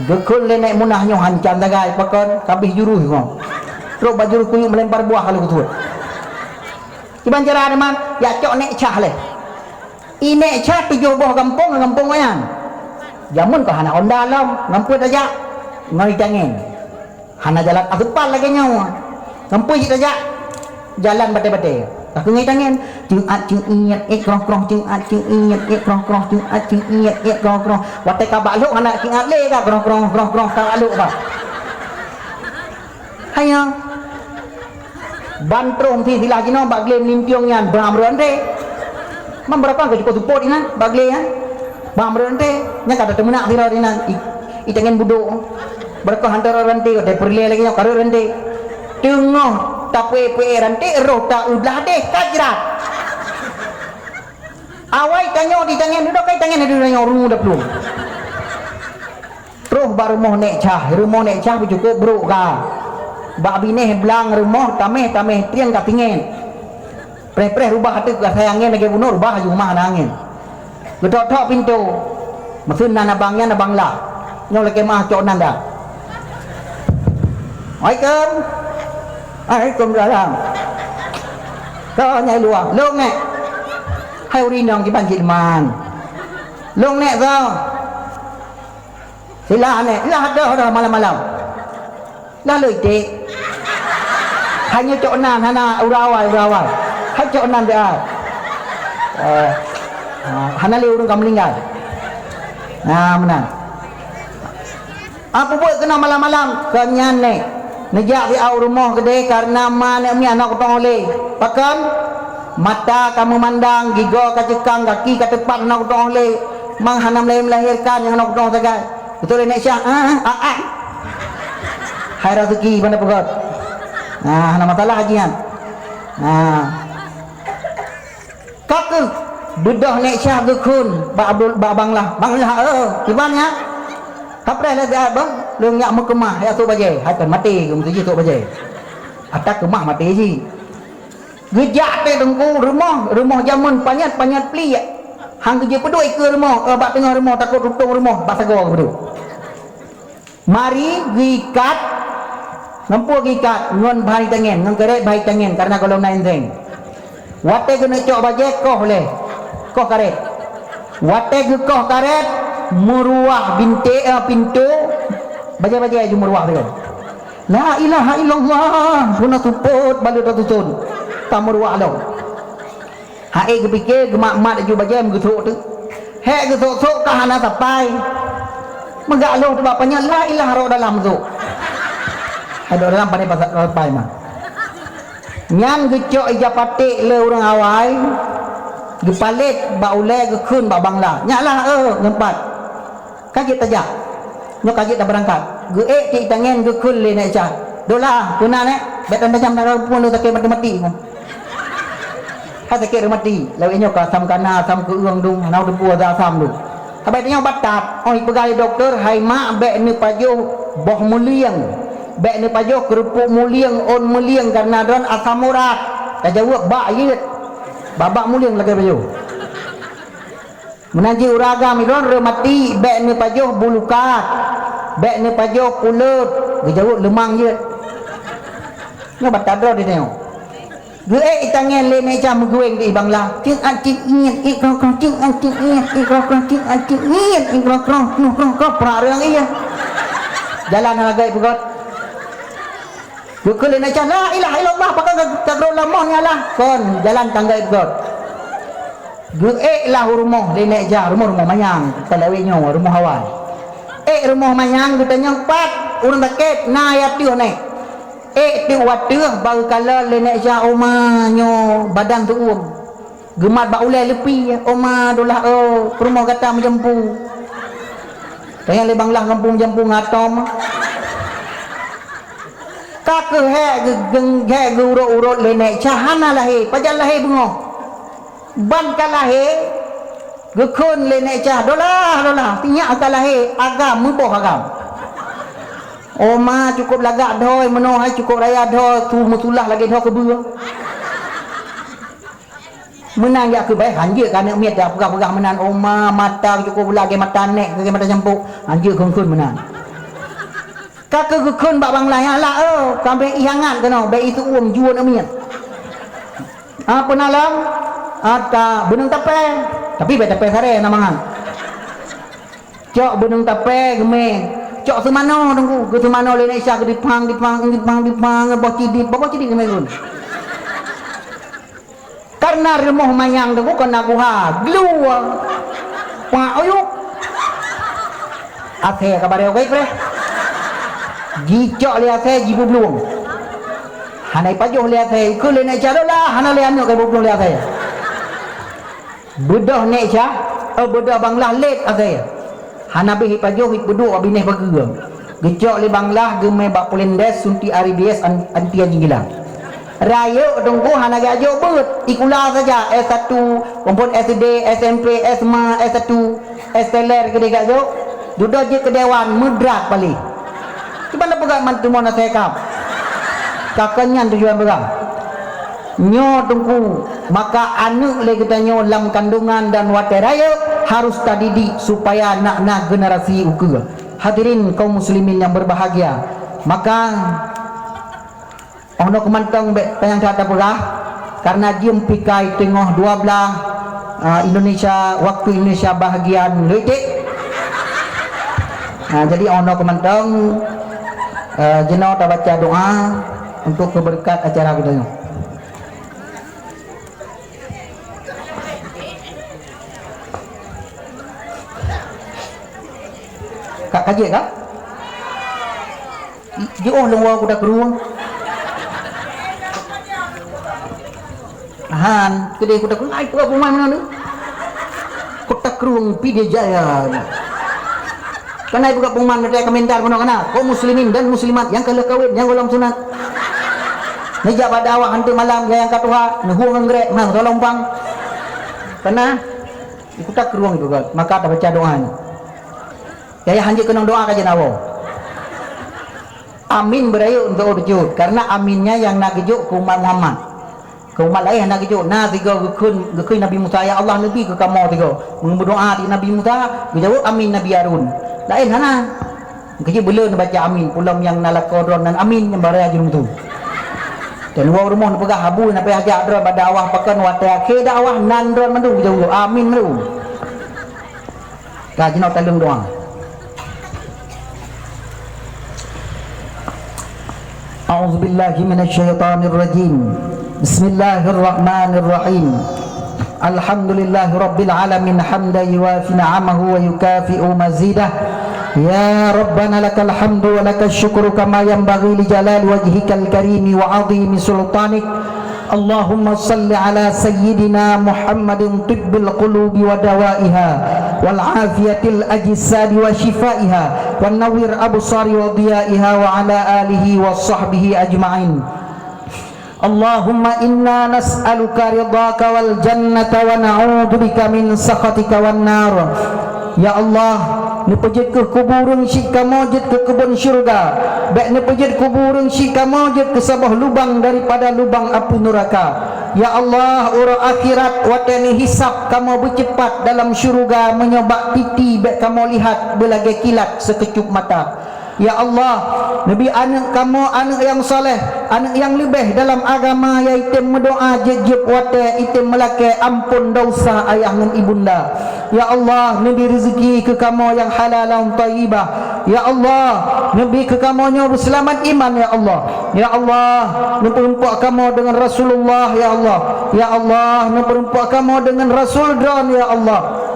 Geukheun lé nèk munah nyoe hancan sagai, pakon kabeh jurui ngon. Trok bak jurui kuyup meulempar buah kalau kutuet. Kiban cara teuma, jak cok nèk cah lé. I nèk cah tujoh boh gampông, gampông nyan. Jameun ka hana honda lom, ngon peue tajak? Ngon itangen. Hana jalan aseupal lagèe nyoe. Ngon peue cit tajak? Jalan batèe-batèe. Ka keu ngieng tangen. Ceuat ceuiet, ék kroh-kroh, ceuat ceuiet, ék kroh-kroh, ceuat ceuiet, ék kroh-kroh. Watèe ka bak lhok hana ceuat lé ka kroh-kroh, kroh-kroh ka bak lhok ka. Hai nyan. Ban troh meusilah jinoe bak glé meulimpiong nyan bram rante. Mam beurapa keu jipôt-supôt inan bak glé nyan? Bram rante, nyan ka teumeunak sidroe inan. I, i tangen budok. Beureukoh hantom rante, watèe peureulèe lagèe nyoe ka rhot rante. Teungoh tapeuék-peuék rante, roh ta-eu blah deh, ka jrat. Awai tanyoe di tangen dudoe, kai tangen di tanyoe ru daplueng. Troh bak rumoh nèk cah, rumoh nèk cah beucukôp brôk ka. Bak binéh blang rumoh, taméh-taméh trieng ka tingét. Preh-preh rubah ateueh ka asai angén lagèe bunoe, rubah laju mah hana angén. Geutok-tok pintoe. Meuseuen nan abang nyan, abang lah. Nyoe lakèe meu'ah cok nan dah. Waalaikum. Waalaikumsalam. Soe nyang i luwa? Lôn nèk. Hai ureueng inong kiban cit man. Lôn nèk soe? Silah nèk, lah deuh, deuh malam-malam. Lah lôn iték. Hana cok nan, hana urawai, urawai. Hai cok nan dia. Eh, ah, hana lé ureueng ka meuninggai. Nah, meunan. Apa buet keunoe malam-malam? Keu nyan nèk. Neujak siat u rumoh keudeh kareuna ma nèk miet hana kutong lé. Pakon? Mata ka meumandang, gigoe ka ceukang, gaki ka teupat hana kutong lé. Mang hana meulahé-melahirkan nyang hana kutong sagai. Beutôi lé nèk Syah? Ah, ah, ah, ah. Hai raseuki banda peugöt. Nah, hana masalah haji nyan. Nah. Ka keuh beudôh nèk Syah geukheun bak Abdul, bak Bang Lah. Bang Lah, eh, kiban nyan? Kapreh lé siat bah, lôn jak meukeumah, jak sôk bajèe. Hai kon maté, geumeutuju sôk bajèe. Ata keumah maté jih. Geujak teuh teungku rumoh, rumoh jameun panyöt-panyöt pliek. Han geujeuet peuduek ikeue rumoh, eh, bak teungoh rumoh, takot tutong rumoh, bak sagoe geupeuduek. Mari geuikat, ngon peue geuikat? Ngon bhah itangen, ngon karét bhah itangen, kareuna gohlom na inseng. Watèe geuneuk cok bajèe, koh lé, koh karét. Watèe geukoh karét, meuruah binte-, eh, pintoe, bajèe-bajèe ju meuruah lom. La ilaha illallah, puna seupôt baleue tatuson, tameuruah lom. Hai geupike, geumat-mat laju bajèe meugeusok teuh. Hék geusok-sok ka hana sapai. Meugah lôn teuh bak panyöt, la ilaha rot dalam sôk. Hai rot dalam pandai pasak sapai mah. Nyan geucok ija paték lé ureueng awai, geupalét bak ulèe geukheun bak Bang Lah. Nyak lah, eh, ngon pat. Ka jeuet tajak. Nyoe ka jeuet tabeurangkat. Geuék tiep tangen geukheun lé nèk Syah. Dôlah, peue na nèk? Bèk tan tajam na pun sakét mati-mati. Ka sakét reumatik. Lawét nyoe ka asam kana, asam keueung dum, hana teupeu asam dum. Sabai tanyoe batat. Oh, ipeugah lé dokto, hai mak, bèk neupajoh boh mulieng. Bèk neupajoh keureupuk mulieng, ôn mulieng, kareuna droen asam urat. Tajaweueb bak jeuet. Bak-bak mulieng lagèe pajoh. Meunan jih ureueng agam droen reumatik, bèk neupajoh bulukat, bèk neupajoh kulot, geujaweueb leumang jeuet. Nyoe batat droe di nyoe. Geuék itangen lé nèk Syah meugeuwéng di Bang Lah. Cing atik ngiet, ik kroh-kroh, cing atik ngiet, ik kroh-kroh, cing atik ngiet, ik kroh-kroh, nuh kroh-kroh, prak reueng iya. Jalan hana gèt peugöt. Geukheun lé nèk Syah, "La ilaha illallah, pakon ka, ka groe lam mon nyan lah?" Kon, jalan tanggai beugöt. Geuék lah u rumoh lé nèk Syah, rumoh-rumoh manyang, ka lawét nyoe, rumoh awai. Ék rumoh manyang, geutanyong pat ureueng sakét, na ya teuh nèk. Ék teuk wateuh, bak geukalon lé nèk Syah, "Oma nyoe badan teuuem." Geumat bak ulèe leupie, "Oma, dôlah, oh, peurumoh gata meujampu." Tanyong lé Bang Lah ngon peue meujampu ngon atom. Ka keuh hék geu-, geu-, hék geu-urot-urot lé nèk Syah hana lahé, pajan lahé beungoh. Ban ka lahé, geukheun lé nèk Syah, "Dôlah, dôlah, sinyak ka lahé, agam, meuboh agam." "Oma, cukôp lagak dhoe, meunoe hai cukôp raya dhoe, su meusulah lagèe dhoe keubeue." Meunan jak keubai, hanjeuet keu aneuk miet, jak peugah-peugah meunan, "Oma, mata cukôp lagèe mata nèk, lagèe mata nyampôk." Hanjeuet kheun-kheun meunan. Ka keuh geukheun bak Bang Lah, "Lah, oh, ka bèk ihangat keunoe, bèk ituem juon aneuk miet." Ah, peue na lom? Ah, ka beuneueng tapè. Tapi bèk tapè saré na mangat. Cok beuneueng tapè geumè. Cok seumanoe teungku, geuseumanoe lé nèk Syah, geudipang, dipang, dipang, dipang, boh cidit, boh cidit geumè gun. Kareuna rumoh manyang teungku kon na guha, glue. Pak uyuk. Asèe ka barô gèt preh. Jicok lé asèe, jipeublueng. Hana ipajoh lé asèe, ikheun lé nèk Syah, "Dôlah, hana lé aneuk ka ipeublueng lé asèe." Beudôh nèk Syah, eh, beudôh Bang Lah lét asèe. Hana bèh ipajoh, ipeuduek bak binéh pageue. Geucok lé Bang Lah geumè bak Polendes suntik R B S an-, anti anjing gilang. Rayeuk teungku hana geujok beuet, ikula saja S satu, kompon S D, S M P, S lima, S satu, S teler keudeh geujok. Dudoe jeuet keu dewan, meudrat paléh. Kiban na peugah man teumon asèe kab. Ka keu nyan tujuan peugah. Nyoe teungku, maka aneuk lé geutanyoe lam kandungan dan watèe rayeuk harus tadidik supaya nak na generasi ukeue. Hadirin kaum muslimin yang berbahagia, maka 'oh noe keumantong bèk panyang that tapeugah, kareuna jeuem pikai teungoh dua blaih, ah, Indonesia, waktu Indonesia bahagian leutik. Ah, jadi 'oh noe keumantong, eh, jinoe tabaca doa untuk keubeureukat acara geutanyoe. Ka jeuet ka? Jiôh lôn woe Kuta Krueng. Han, keudeh Kuta Krueng, ai, peugah pengumuman meunan tu. Kuta Krueng, Pidie Jaya. Kana peugah pengumuman, ada komentar meunan kana. Kaum muslimin dan muslimat nyang ka lheueh kawin, nyang golom sunat. Neujak bak dakwah hantu malam, nyang ka tuha, neuhu ngon grek, mang tolong bang. Kana, di Kuta Krueng itu kan, maka tabaca doa ni. Yahya hanjeuet keunong doa ka jeuet na woe. Amin beurayeuk untuk ureuëng jeuet, karena aminnya nyang na geujok keu umat Muhammad. Keu umat laén hana geujok. Na sigoe geukheun, geukheun Nabi Musa, "Ya Allah, neubi keu kamoe sigoe." Meunyoe meudoa di Nabi Musa, geujaweueb, "Amin, Nabi Harun." Laén hana. Geujeuet beuleueh neubaca amin, peulom nyang na lakoe droe nan amin, nyang barô jeuet meuteuh. Dan woe rumoh neupeugah, "Abu, na payah jak droe bak dakwah pakon watée akhé dakwah nan droe mandum geujaweueb, 'Amin,' mandum." Ka jinoe taleueng doa. A'udzubillahi minasyaitonirrajim. Bismillahirrahmanirrahim. Alhamdulillahirabbil alamin, hamdan yuwafi ni'amahu wa yukafi'u mazidah. Ya Rabbana, lakal hamdu wa lakasyukru kama yanbaghi li jalali wajhikal karimi wa 'azimi sultanik. Allahumma shalli 'ala sayyidina Muhammadin tibbil qulubi wa dawaiha, wal 'afiyatil ajsadi wa syifaiha, wa nawwir absari wa dhiyaiha, wa 'ala alihi wa sahbihi ajma'in. Allahumma inna nas'aluka ridhaka wal jannata wa na'udzubika min sakhatika wan nar. Ya Allah, neupeujeuet keuh kubu ureuëng syik kamoe jeuet keu keubon syeuruga. Bék neupeujeuet kubu ureuëng syik kamoe jeuet keu saboh lubang daripada lubang apui nuraka. Ya Allah, uroe akhirat watée neuhisab kamoe beuceupat dalam syeuruga meunyoe bak titi bék kamoe lihat beulagée kilat seukeucup mata. Ya Allah, neubi aneuëk kamoe aneuëk nyang saleh, aneuëk nyang leubeh dalam agama, nyang item meudoá jeuet-jeuet watée item meulakée amphon desya ayah ngon ibunda. Ya Allah, neubi reuzeuki keu kamoe nyang halalan thayyibah. Ya Allah, neubi keu kamoe nyoe beuseulamat iman, ya Allah. Ya Allah, neupeureumpok kamoe deungon Rasulullah, ya Allah. Ya Allah, neupeureumpok kamoe deungon Rasul Droen, ya Allah.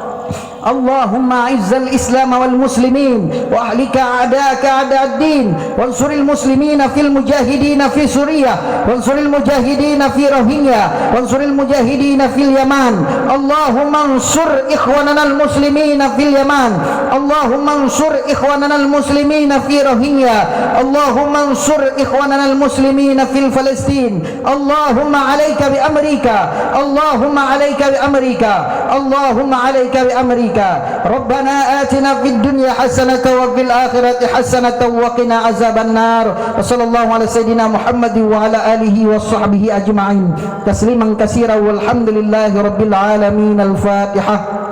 Allahumma a'izzal Islam wal muslimin, wa ahlika a'da'aka a'da'ad din, wansuril muslimina fil mujahidina fi Suriah, wansuril mujahidina fi Rohingya, wansuril mujahidina fil Yaman. Allahumma ansur ikhwananal muslimina fil Yaman. Allahumma ansur ikhwananal muslimina fi Rohingya. Allahumma ansur ikhwananal muslimina fil Palestin. Allahumma alaika bi Amerika. Allahumma alaika bi Amerika. Allahumma alaika bi Amerika. Rabbana atina fid dunya hasanatan wa fil akhirati hasanatan wa qina azabannar. Wa sallallahu ala sayyidina Muhammadin wa ala alihi wa sahbihi ajma'in. Tasliman katsira walhamdulillahi rabbil alamin. Al-Fatihah.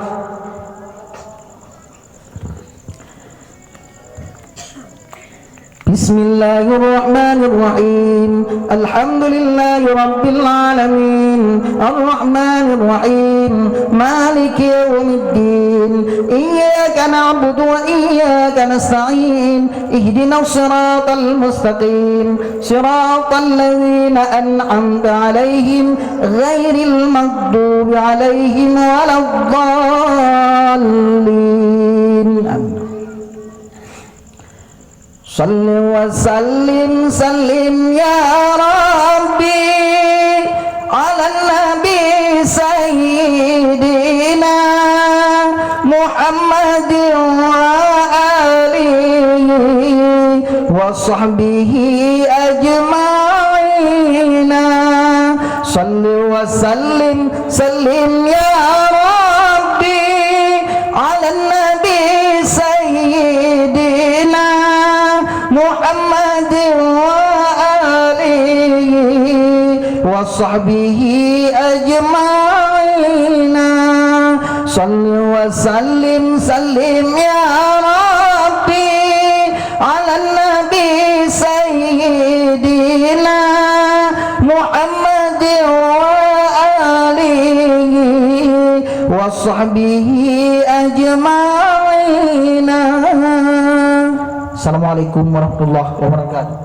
بسم الله الرحمن الرحيم. الحمد لله رب العالمين. الرحمن الرحيم. مالك يوم الدين. إياك نعبد وإياك نستعين. اهدنا الصراط المستقيم. صراط الذين أنعمت عليهم غير المغضوب عليهم ولا الضالين. آمين. صل وسلم، سلم يا ربي على النبي سيدنا محمد وآله وصحبه أجمعين. صل وسلم، سلم يا ربي على النبي سيدنا محمد وآله وصحبه أجمعين. صل وسلم، سلم يا ربي على النبي سيدنا محمد وآله وصحبه أجمعين. السلام عليكم ورحمة الله وبركاته.